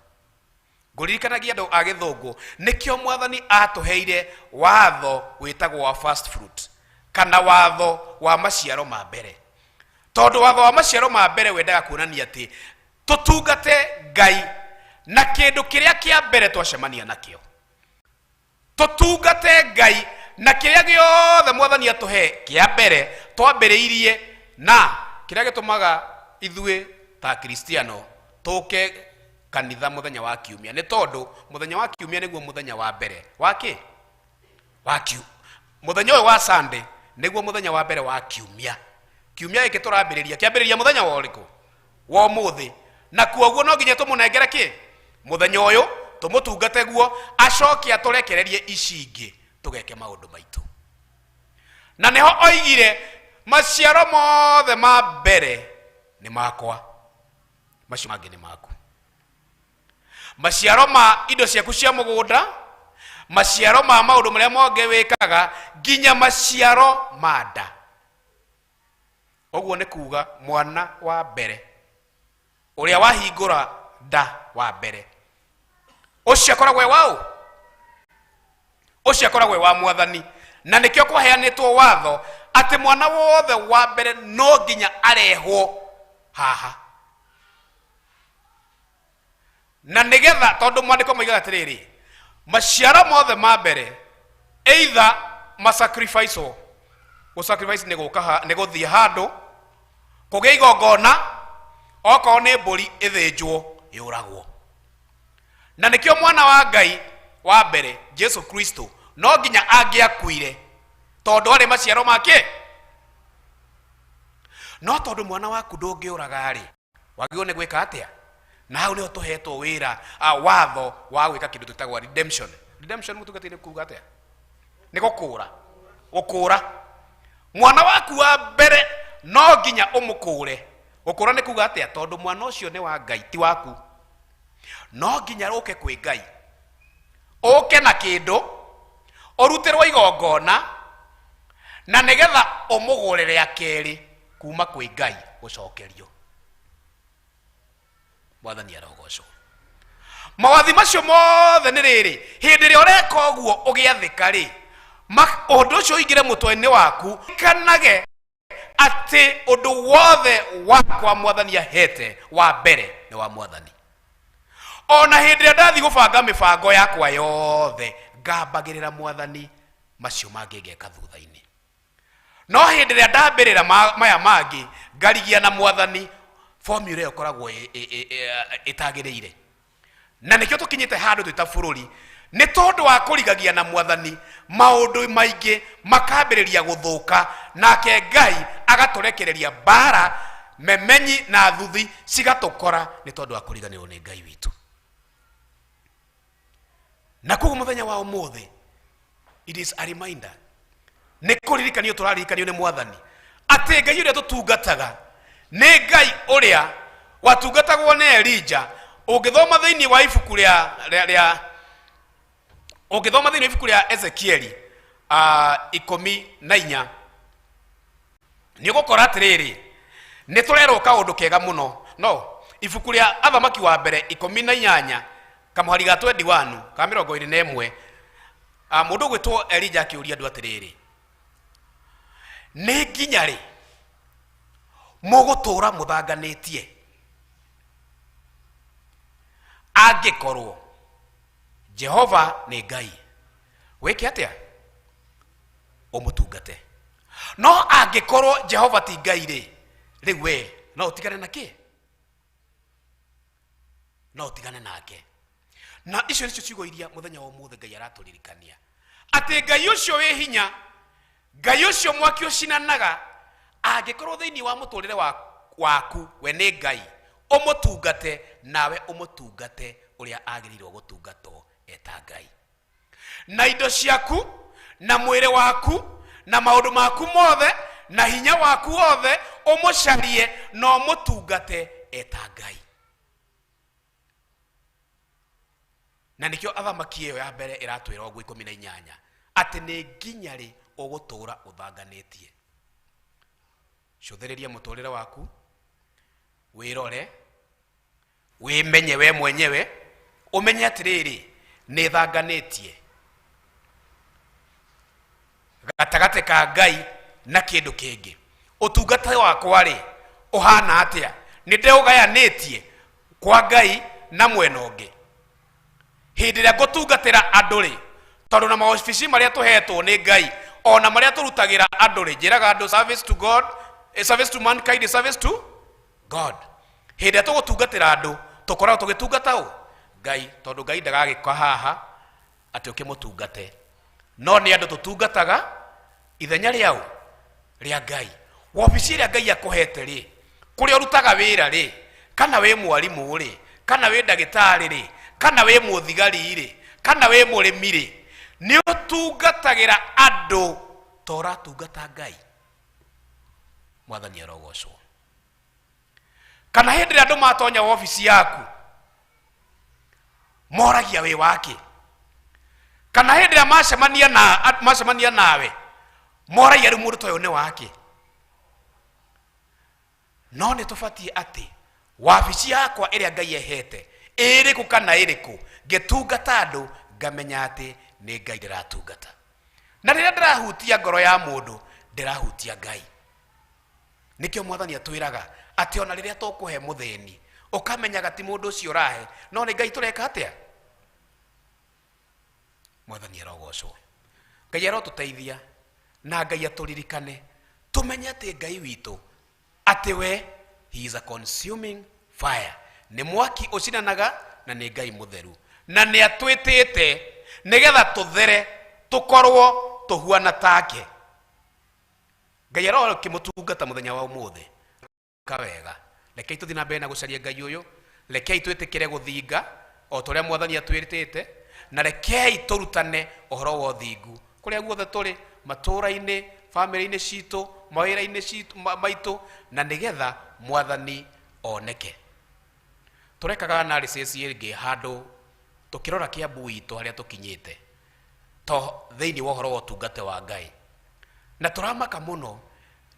Ngũririkanagia andũ a gĩthũngũ, nĩkĩo mwathani atũheire watho wĩtagwo wa first fruit, kana watho wa maciaro ma mbere. Tondũ watho wa maciaro ma mbere wendaga kuonania atĩ tũtungate Ngai na kĩndũ kĩrĩa kĩa mbere twacemania nakĩo. Tũtungate Ngai na kĩrĩa gĩothe mwathani atũhe kĩa mbere twambĩrĩirie, na kĩrĩa gĩtũmaga ithuĩ ta Kristiano tũke kanitha mũthenya wa kiumia nĩ tondũ mũthenya wa kiumia nĩguo mũthenya wa mbere wa kĩ? Wa kiu. Mũthenya ũyũ wa Sunday nĩguo mũthenya wa mbere wa kiumia. Kiumia gĩkĩ tũrambĩrĩria kĩambĩrĩria mũthenya wa ũrĩkũ? Wa ũmũthĩ. Na kuoguo no nginya tũmũnengere kĩ? Mũthenya ũyũ tũmũtungate guo, acoke atũrekererie ici ingĩ tũgeke maũndũ maitũ. Na nĩho oigire maciaro mothe ma mbere nĩ makwa, macio mangĩ nĩ maku. Maciaro ma indo ciaku cia mũgũnda, maciaro ma maũndũ marĩa mothe wĩkaga, nginya maciaro ma nda. Ũguo nĩ kuga mwana wa mbere ũrĩa wahingũra nda wa mbere, ũcio akoragwo e waũ? Ũcio akoragwo e wa mwathani. Na nĩkĩo kwaheanĩtwo watho atĩ mwana wothe wa mbere no nginya arehwo haha, na nĩgetha, tondũ mwandĩko moigaga atĩrĩrĩ, maciaro mothe ma mbere either masacrificewo. Gũsacrifice nĩ gũka nĩ gũthiĩ handũ kũgĩa igongona, okorwo nĩ mbũri ĩthĩnjwo yũragwo. Na nĩkĩo mwana wa Ngai wa mbere Jesu Kristo no nginya angĩakuire, tondũ arĩ maciaro make. No tondũ mwana waku ndũngĩũraga rĩ, wagĩrĩirwo nĩ gwĩka atĩa? Na hau nĩho tũhetwo wĩra, watho wa gwĩka kĩndũ twĩtagwo redemption. Redemption mũtungatĩri nĩ kuga atĩa? Nĩ gũkũra. Gũkũra mwana waku wa mbere no nginya ũmũkũre. Gũkũra nĩ kuga atĩa? Tondũ mwana ũcio nĩ wa Ngai, ti waku. No nginya ũke kwĩ Ngai, ũke na kĩndũ ũrutĩrwo igongona, na nĩgetha ũmũgũrĩre akerĩ kuma kwĩ Ngai ũcokerio. Mwathani arogocwo. Mawathi macio mothe nĩ rĩrĩ, hĩndĩ ĩrĩa ũreka ũguo ũgĩathĩka rĩ, ũndũ ũcio ũingĩre mũtwe-inĩ waku, kanage atĩ ũndũ wothe wakwa mwathani ahete wa mbere nĩ wa mwathani. Ona hĩndĩ ĩrĩa ndathiĩ gũbanga mĩbango yakwa yothe, ngambagĩrĩra mwathani, macio mangĩ ngeka thutha-inĩ. No hĩndĩ ĩrĩa ndambĩrĩra maya mangĩ ngarigia na mwathani, formula ĩyo ĩkoragwo ĩtagĩrĩire. Na nĩkĩo tũkinyĩte handũ twĩ ta bũrũri, nĩ tondũ wa kũrigagia na mwathani, maũndũ maingĩ makambĩrĩria gũthũka, nake Ngai agatũrekereria mbara, memenyi na thuthi cigatũkora, nĩ tondũ wa kũriganĩrwo nĩ Ngai witũ. Na koguo mũthenya wa ũmũthĩ, it is a reminder, nĩ kũririkanio tũraririkanio nĩ mwathani atĩ Ngai ũrĩa tũtungataga nĩ Ngai ũrĩa watungatagwo nĩ Elija. Ũngĩthoma thĩinĩ wa ibuku rĩa rĩa rĩa ũngĩthoma thĩinĩ wa ibuku rĩa Ezekieli 14, nĩ ũgũkora atĩrĩrĩ, nĩ tũrerwo kaũndũ kega mũno. No ibuku rĩa Athamaki wa mbere 18 kamũhari ga 21 ka 21, mũndũ ũgwĩtwo Elija akĩũria andũ atĩrĩrĩ, nĩ nginya rĩ mũgũtũra mũthanganĩtie? Angĩkorwo Jehova nĩ Ngai, wĩke atĩa? Ũmũtungate. No angĩkorwo Jehova ti Ngai rĩ, rĩu we no ũtigane na kĩ? No ũtigane nake. Na icio nĩcio ciugo iria mũthenya wa ũmũthĩ Ngai aratũririkania, atĩ Ngai ũcio wĩ hinya, Ngai ũcio mwaki ũcinanaga, angĩkorwo thĩinĩ wa mũtũrĩre waku we nĩ Ngai, ũmũtungate, nawe ũmũtungate ũrĩa agĩrĩirwo gũtungatwo eta Ngai. Na indo ciaku na mwĩrĩ waku na maũndũ maku mothe na hinya waku wothe ũmũcarie na ũmũtungate eta Ngai. Na nĩkĩo athamaki ĩyo ya mbere ĩratwĩra ũguo 18, atĩ nĩ nginya rĩ ũgũtũũra ũthanganĩtie? Cũthĩrĩria mũtũrĩre waku, wĩrore, wĩmenye we mwenyewe, ũmenye atĩrĩrĩ, nĩ thanganĩtie gatagatĩ ka Ngai na kĩndũ kĩngĩ. Ũtungata wakwa rĩ ũhana atĩa? Nĩ ndĩũgayanĩtie kwa Ngai na mwena ũngĩ? Hĩndĩ ĩrĩa ngũtungatĩra andũ rĩ, tondũ na maobici marĩa tũhetwo nĩ Ngai ona marĩa tũrutagĩra andũ rĩ, njĩraga andũ service to God, service to mankind is service to God. Hĩndĩ ĩrĩa tũgũtungatĩra andũ tũkoragwo tũgĩtungata ũ? Ngai, tondũ Ngai ndagagĩka haha atĩ ũkĩmũtungate, no nĩ andũ tũtungataga ithenya rĩao rĩa Ngai. Wabici ĩrĩa Ngai akũhete rĩ, kũrĩa ũrutaga wĩra rĩ, kana wĩ mwarimũ rĩ, kana wĩ ndagĩtarĩ rĩ, kana wĩ mũthigari rĩ, kana wĩ mũrĩmi rĩ, nĩ ũtungatagĩra andũ ta ũratungata Ngai. Mwathani arogocwo. Kana hĩndĩ ĩrĩa andũ matonya wabici yaku, Moragia wĩ wake. Kana hĩndĩ ĩrĩa macemania na macemania nawe moragia rĩu mũndũ ta ũyũ nĩ wake. No nĩ tũbatiĩ atĩ wabici yakwa ĩrĩa Ngai ehete ĩrĩkũ kana ĩrĩkũ ngĩtungata andũ ngamenya atĩ nĩ Ngai ndĩratungata. Na rĩrĩa ndĩrahutia ngoro ya mũndũ ndĩrahutia Ngai. Nĩkĩo mwathani atwĩraga atĩ ona rĩrĩa tũkũhe mũthĩni ũkamenyaga ti mũndũ ũcio ũrahe no nĩ Ngai tũreka atĩa. Mwathani arogocwo. Ngai arotũteithia na Ngai atũririkane tũmenye atĩ Ngai witũ atĩ we he is a consuming fire, nĩ mwaki ũcinanaga na nĩ Ngai mũtheru na nĩ atwĩtĩte nĩgetha tũthere tũkorwo tũhuana take. Ngai arokĩmũtungata mũthenya wa ũmũthĩ ka wega. Rekei tũthiĩ na mbere na gũcaria Ngai ũyũ, rekei twĩtĩkĩre gũthinga o ta ũrĩa mwathani atwĩtĩte, na rekei tũrutane ũhoro wa ũthingu kũrĩa guothe tũrĩ, matũũra-inĩ, bamĩrĩ-inĩ citũ, mawĩra-inĩ citũ maitũ, na nĩgetha mwathani oneke. Tũrekaga analysis ĩngĩ handũ tũkĩrora Kiambu itũ harĩa tũkinyĩte to thĩinĩ wa ũhoro wa ũtungata wa Ngai, na tũramaka mũno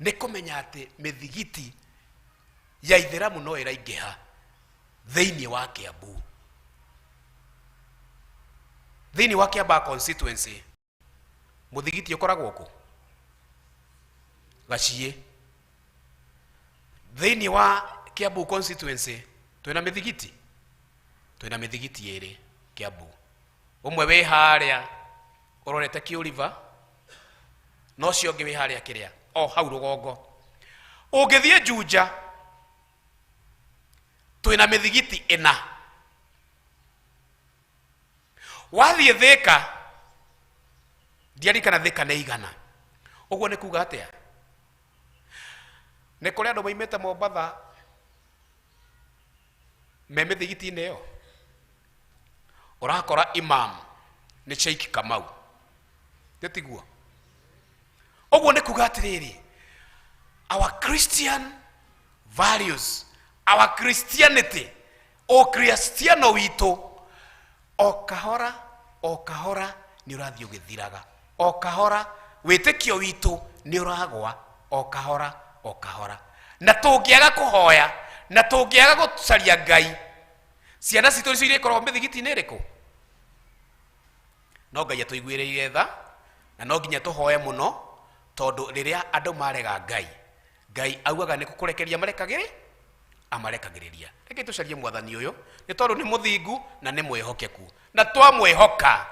nĩ kũmenya atĩ mĩthigiti ya ithĩramu no ĩraingĩha thĩinĩ wa Kiambu. Thĩinĩ wa Kiambaa constituency mũthigiti ũkoragwo kũ? Gaciĩ. Thĩinĩ wa Kiambu constituency twĩna mĩthigiti, twĩna mĩthigiti ĩrĩ Kiambu. Ũmwe wĩ harĩa ũrorete Kiu River, na ũcio ũngĩ wĩ harĩa kĩrĩa o hau rũgongo. Ũngĩthiĩ Juja twĩna mĩthigiti ĩna. Wathiĩ Thika, ndiarikana Thika nĩ igana. Ũguo nĩ kuga atĩa? Nĩ kũrĩ andũ maimĩte Mombatha me mĩthigiti-inĩ ĩyo. Ũrakora imam nĩ Sheikh Kamau, tiguo? Ũguo nĩ kuga atĩrĩrĩ, our Christian values, our Christianity, ũkristiano witũ o kahora o kahora nĩ ũrathiĩ ũgĩthiraga, o kahora wĩtĩkio witũ nĩ ũragwa o kahora o kahora. Na tũngĩaga kũhoya na tũngĩaga gũcaria Ngai, ciana citũ nĩcio irĩkoragwo mĩthigiti-inĩ ĩrĩkũ? No Ngai atũiguĩrĩire tha, na no nginya tũhoe mũno, tondũ rĩrĩa andũ marega Ngai, Ngai augaga nĩ kũrekeria marekagĩrĩ amarekagĩrĩria. Reke tũcarie mwathani ũyũ nĩ tondũ nĩ mũthingu na nĩ mwĩhokeku, na twamwĩhoka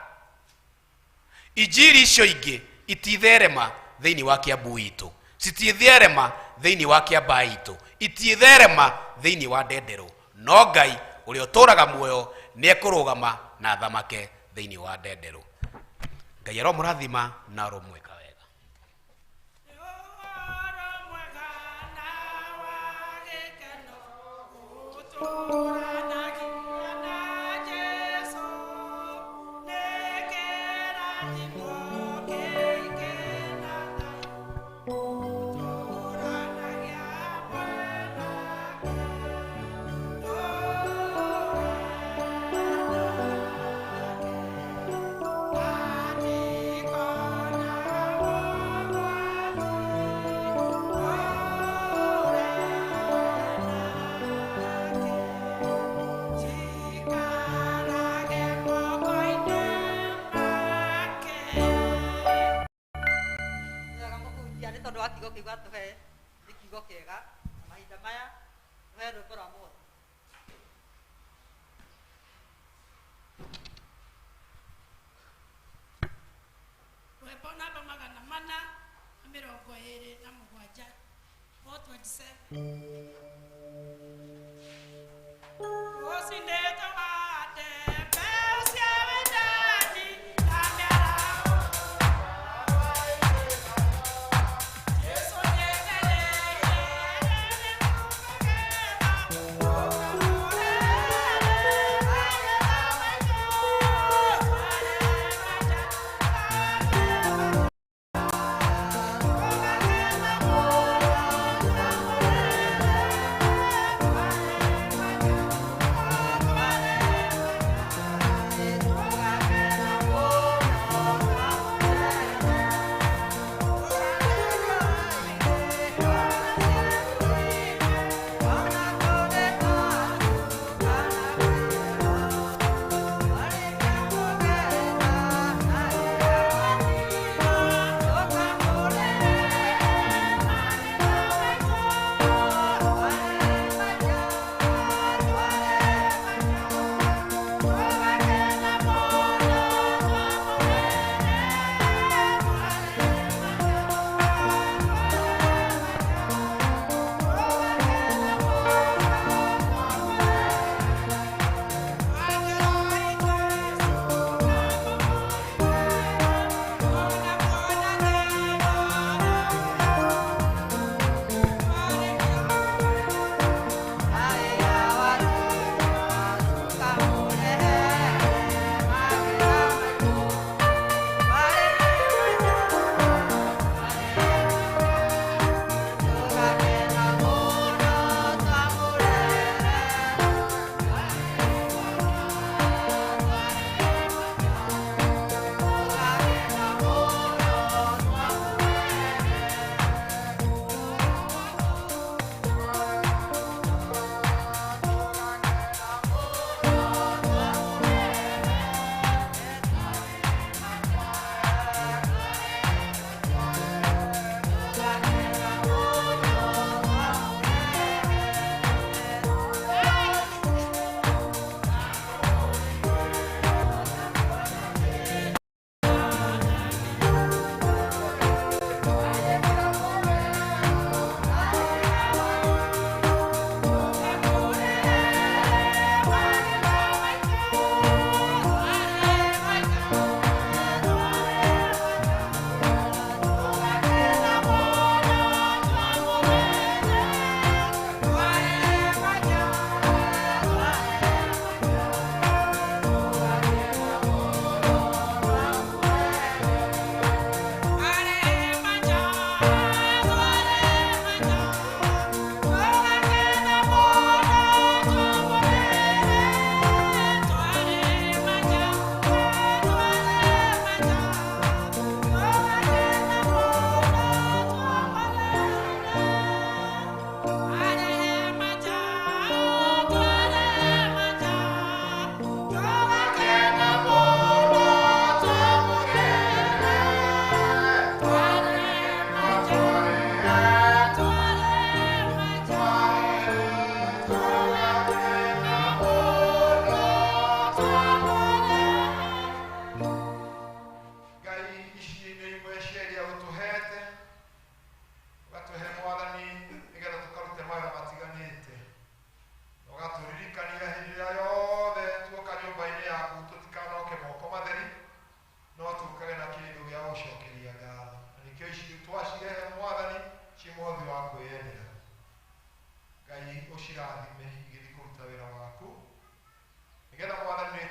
injiri icio ingĩ ititherema thĩinĩ wa Kiambu itũ, cititherema thĩinĩ wa Kiambaa itũ, ititherema thĩinĩ wa Ndenderũ. No Ngai ũrĩa ũtũũraga muoyo nĩ ekũrũgama na athamake thĩinĩ wa Ndenderũ. Ngai aromũrathima na aromwĩka wega. Wega mũhunjia nĩ tondũ wa kiugo kĩu atũhe, nĩ kiugo kĩega. Na mahinda maya tũhe rwĩmbo rwa mũhothi. Rwĩmbo namba 427, 427. Ũcindĩtwo wate mbeũ cia wendani na mĩaraho. Jesũ nĩetereire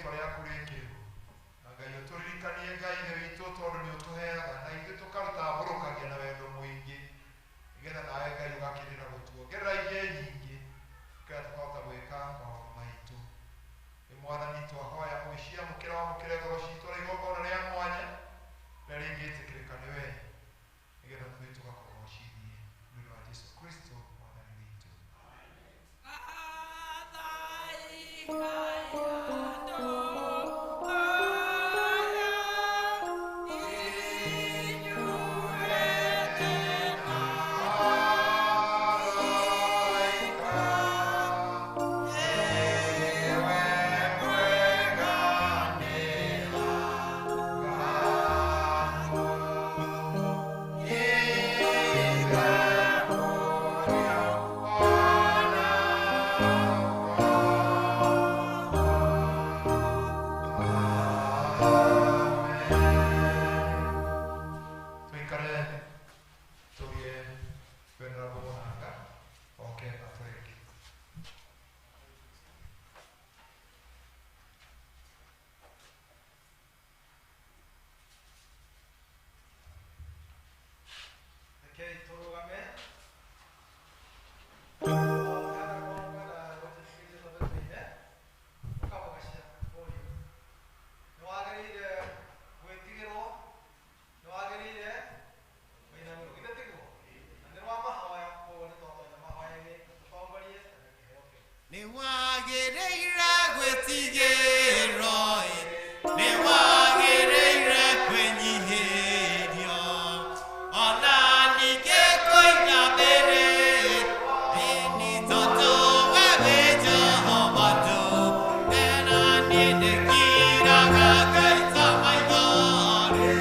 rĩtwa rĩaku rĩkĩrwo. Na Ngai ũtũririkanie Ngai ithe witũ tondũ nĩ ũtũheaga na ithuĩ tũkarũtambũrũkagia na wendo mũingĩ nĩgetha nawe Ngai ũgakĩrĩra gũtuongerera ingĩ nyingĩ nĩgetha tũkahota gwĩka maũndũ maitũ. Nĩ Mwathani twahoya ũgĩciamũkĩra wamũkĩre ngoro citũ na igongona rĩa mwanya rĩrĩa rĩngĩtĩkĩrĩka nĩ we nĩgetha tũthiĩ tũgakũgocithie nĩ ũndũ wa Jesu Kristo Mwathani witũ. Tuikare tũgĩe Venerable Mũhanga oke atũrĩkie. Rekei tũrũgame. Nĩwagĩrĩire gwĩtigĩrwo, nĩwagĩrĩire kũinamĩrwo, githĩ tiguo? Na nĩ rwa mahoya, koguo nĩ twatonya mahoya-inĩ, tũtongorie na kĩheo kĩu. Nĩwagĩrĩire gwĩtigĩrwo, nĩwagĩrĩire kwĩnyihĩrio, ona ningĩ kũinamĩrĩrwo, ĩni tondũ we wĩ Jehova tu, na niĩ ndĩkiraga Ngai ta maithori,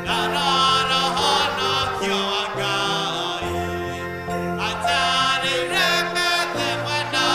ndarora ũhonokio wa Ngai, atarĩire methe mwena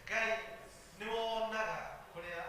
Ngai nĩ wonaga kũrĩa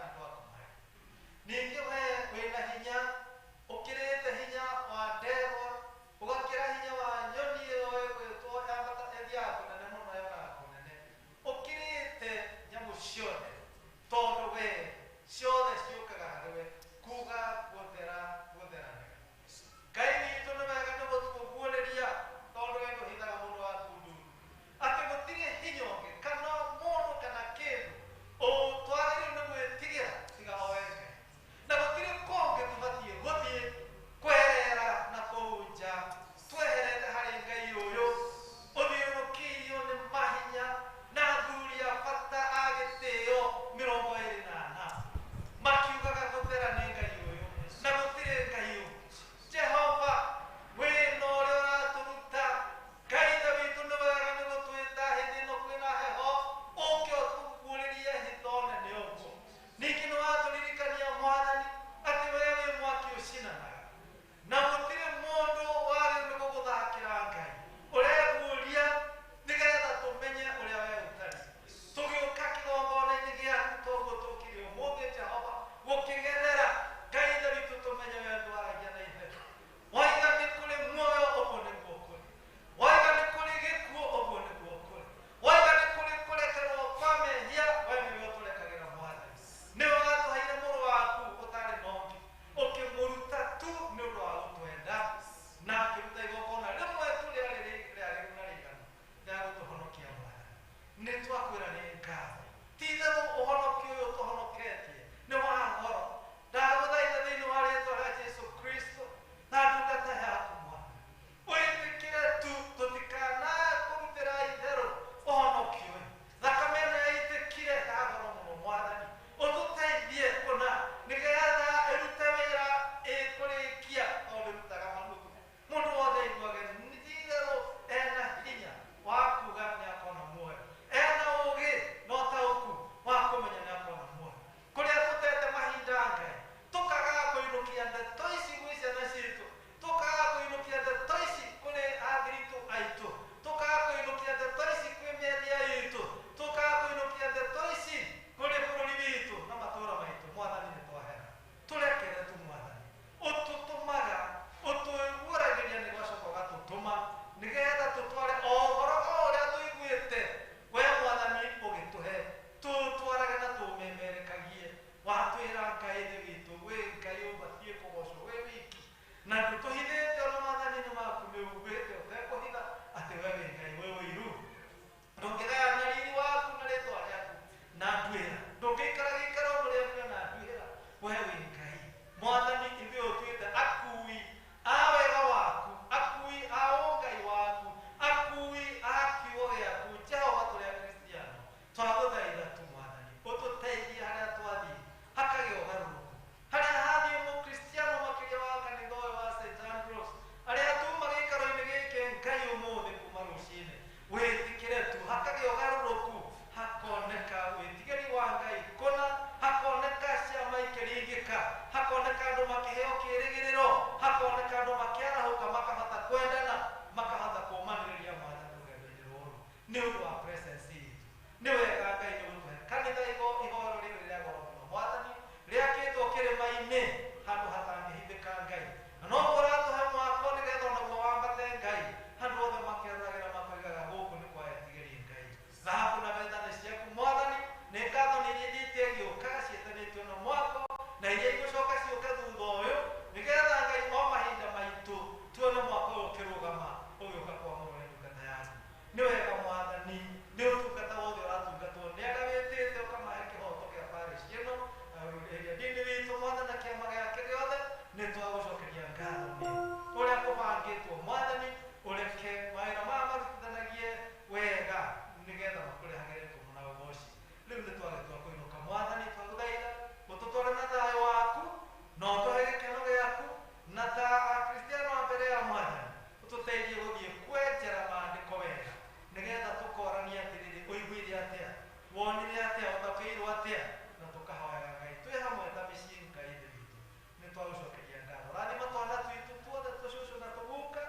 atĩa na tũkahoyaga Ngai twĩ hamwe ta mĩciĩ Ngai Ithe witũ nĩ twagũcokeria ngatho rathima twana twitũ tuothe tũcũcũ na tũguka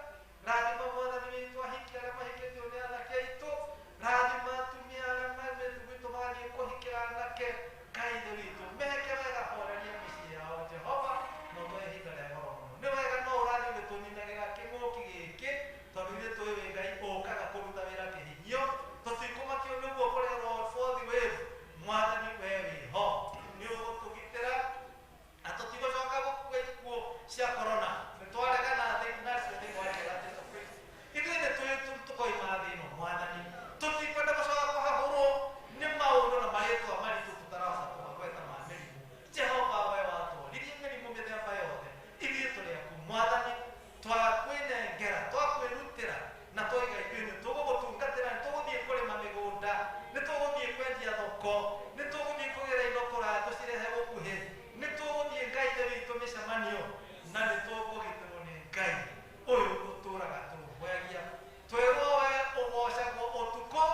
rathima mwathani witũ ahiki arĩa mahikĩtio nĩ anake aitũ rathima atumia arĩa maimĩte gwitũ magathiĩ kũhikĩra anake Ngai Ithe witũ meke wega horeria mĩciĩ yao Jehova na ũtũhe ihinda rĩa goro mũno nĩ wega no ũrathiĩ ũgĩtũninagĩra kĩng'ũki gĩkĩ tondũ ithuĩ tũĩ wĩ Ngai ũkaga kũruta wĩra kĩhinyio tũtikũmakio nĩguo kũrerwo fourth wave mwathani we wĩho nĩ ũgũtũgitĩra na tũtigũcoka gũkua ikuũ cia corona nĩ twaregana nacio thĩinĩ wa rĩera Jesũ Kristo ithuĩ nĩ tũĩ tũkoima thĩ ĩno mwathani tũtikwenda gũcoka kũhahũrwo nĩ maũndũ na marĩtwa maritũ tũtarahota kũmagweta ma mĩrimũ Jehova we watworirie mĩrimũ mĩthemba yothe ithuĩ tũrĩ aku mwathani twakwĩnengera twakwĩrutĩra na twaiga ithuĩ nĩ tũgũgũtungatĩra nĩ tũgũthiĩ kũrĩma mĩgũnda nĩ tũgũthiĩ kwendia thoko nĩ tũgũthiĩ kũgĩra indo kũraya tũcirehe gũkuhĩ nĩ tũgũthiĩ Ngai Ithe witũ mĩcemanio na nĩ tũkũgitĩrwo nĩ Ngai ũyũ ũtũraga tũrũmbũyagia twĩrwo we ũgocagwo ũtukũ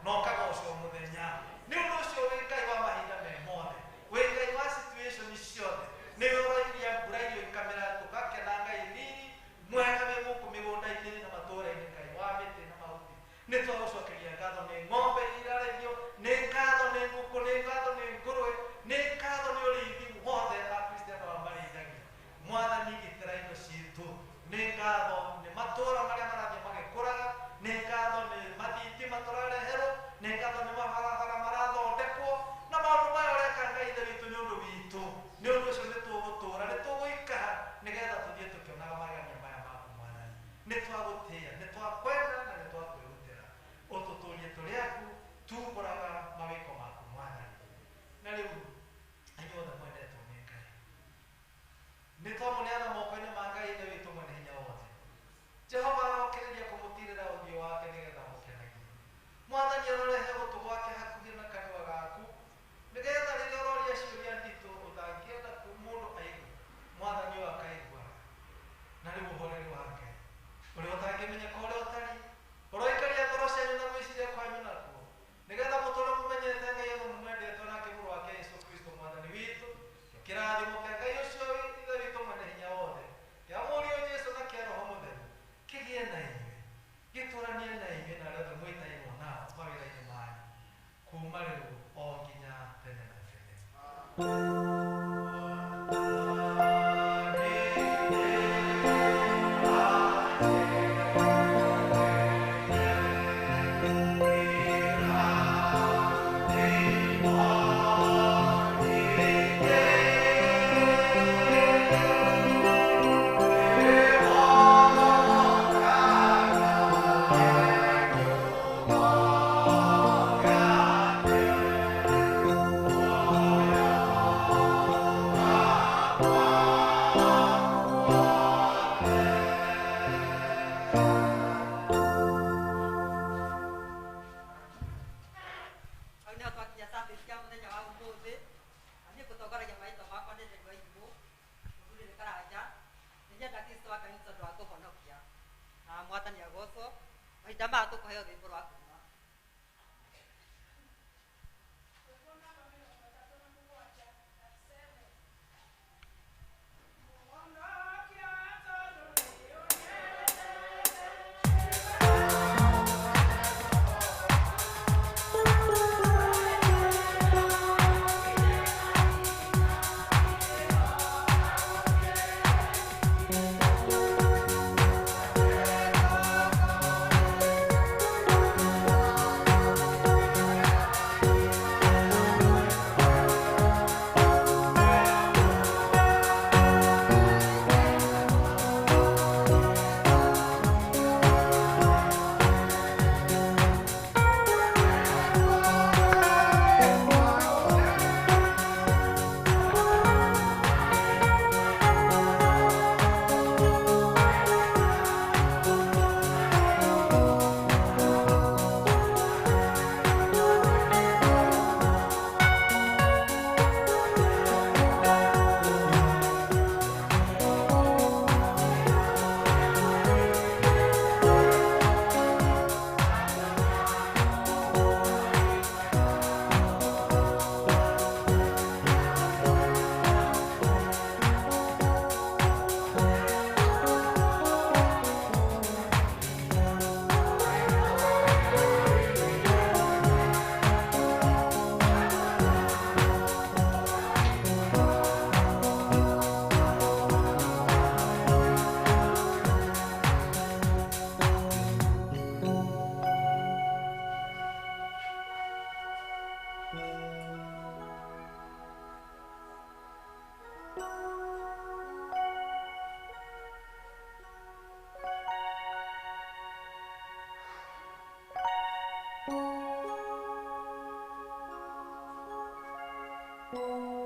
na ũkagocwo mũthenya nĩ ũndũ ũcio wĩ Ngai wa mahinda me mothe wĩ Ngai wa situation ciothe nĩwe ũrairia mbura irio ikamera tũgakena Ngai riri mwega wĩ gũkũ mĩgũnda-inĩ na matũũra-inĩ Ngai wa mĩtĩ na mahuti nĩ twagũcokeria ngatho nĩ ng'ombe irarĩithio nĩ ngatho nĩ ngũkũ nĩ ngatho nĩ ngũrwe nĩ ngatho nĩ ũrĩithi wothe akristiano arĩa marĩithagia mwathani gitĩra indo citũ nĩ ngatho nĩ matũũra marĩa marathiĩ magĩkũraga nĩ ngatho nĩ mathitima tũrareherwo nĩ ngatho nĩ mabarabara marathondekwo na maũndũ maya ũreka Ngai Ithe witũ nĩ ũndũ witũ nĩ ũndũ ũcio nĩ tũgũtũũra nĩ tũgũikara nĩgetha tũthiĩ tũkĩonaga magegania maya maku mwathani nĩ twagũtĩĩa nĩ twakwenda na nĩ twakwĩrutĩra ũtũtũrie tũrĩ aku tumbũraga mawĩko maku mwathani na rĩu inyuothe mwendetwo nĩ Ngai nĩ twamũneana moko-inĩ ma Ngai Ithe witũ mwene hinya wothe Jehova arokĩrĩria kũmũtirĩra ũthiũ wake nĩgetha mũkenagie mwathani arorehe gũtũ gwake hakuhĩ na kanua gaku nĩgetha rĩrĩa ũroria ciũria nditũ ũtangĩenda mũndũ aigue mwathani ũyũ akaiguaga na rĩu ũhoreri wa Ngai ũrĩa ũtangĩmenyeka ũrĩa ũtariĩ ũroikaria ngoro cianyu na gwĩciria kwanyu nakuo nĩgetha mũtũũre mũmenyete Ngai na mũmwendetwo nake mũrũ wake Jesũ Kristo mwathani witũ kĩrathimo kĩa Ngai ũcio Ithe witũ mwene hinya wothe kĩa Mũriũ Jesũ na kĩa Roho Mũtheru kĩgĩe na inyuĩ gĩtũũranie na inyuĩ na arĩa othe mwĩtainwo nao mawĩra-inĩ manyu kuma rĩu o nginya tene na tene. Hau nĩho twakinya service ya mũthenya wa ũmũthĩ na niĩ ngũtongoragia marĩtwa makwa nĩ Ndegwa Irimũ mũthuri nĩ Karanja nĩ nyenda Kristo wa Ngai nĩ tondũ wa kũhonokia na mwathani agocwo mahinda maya tũkũheo rwĩmbo rwa kuma Thank Thank you.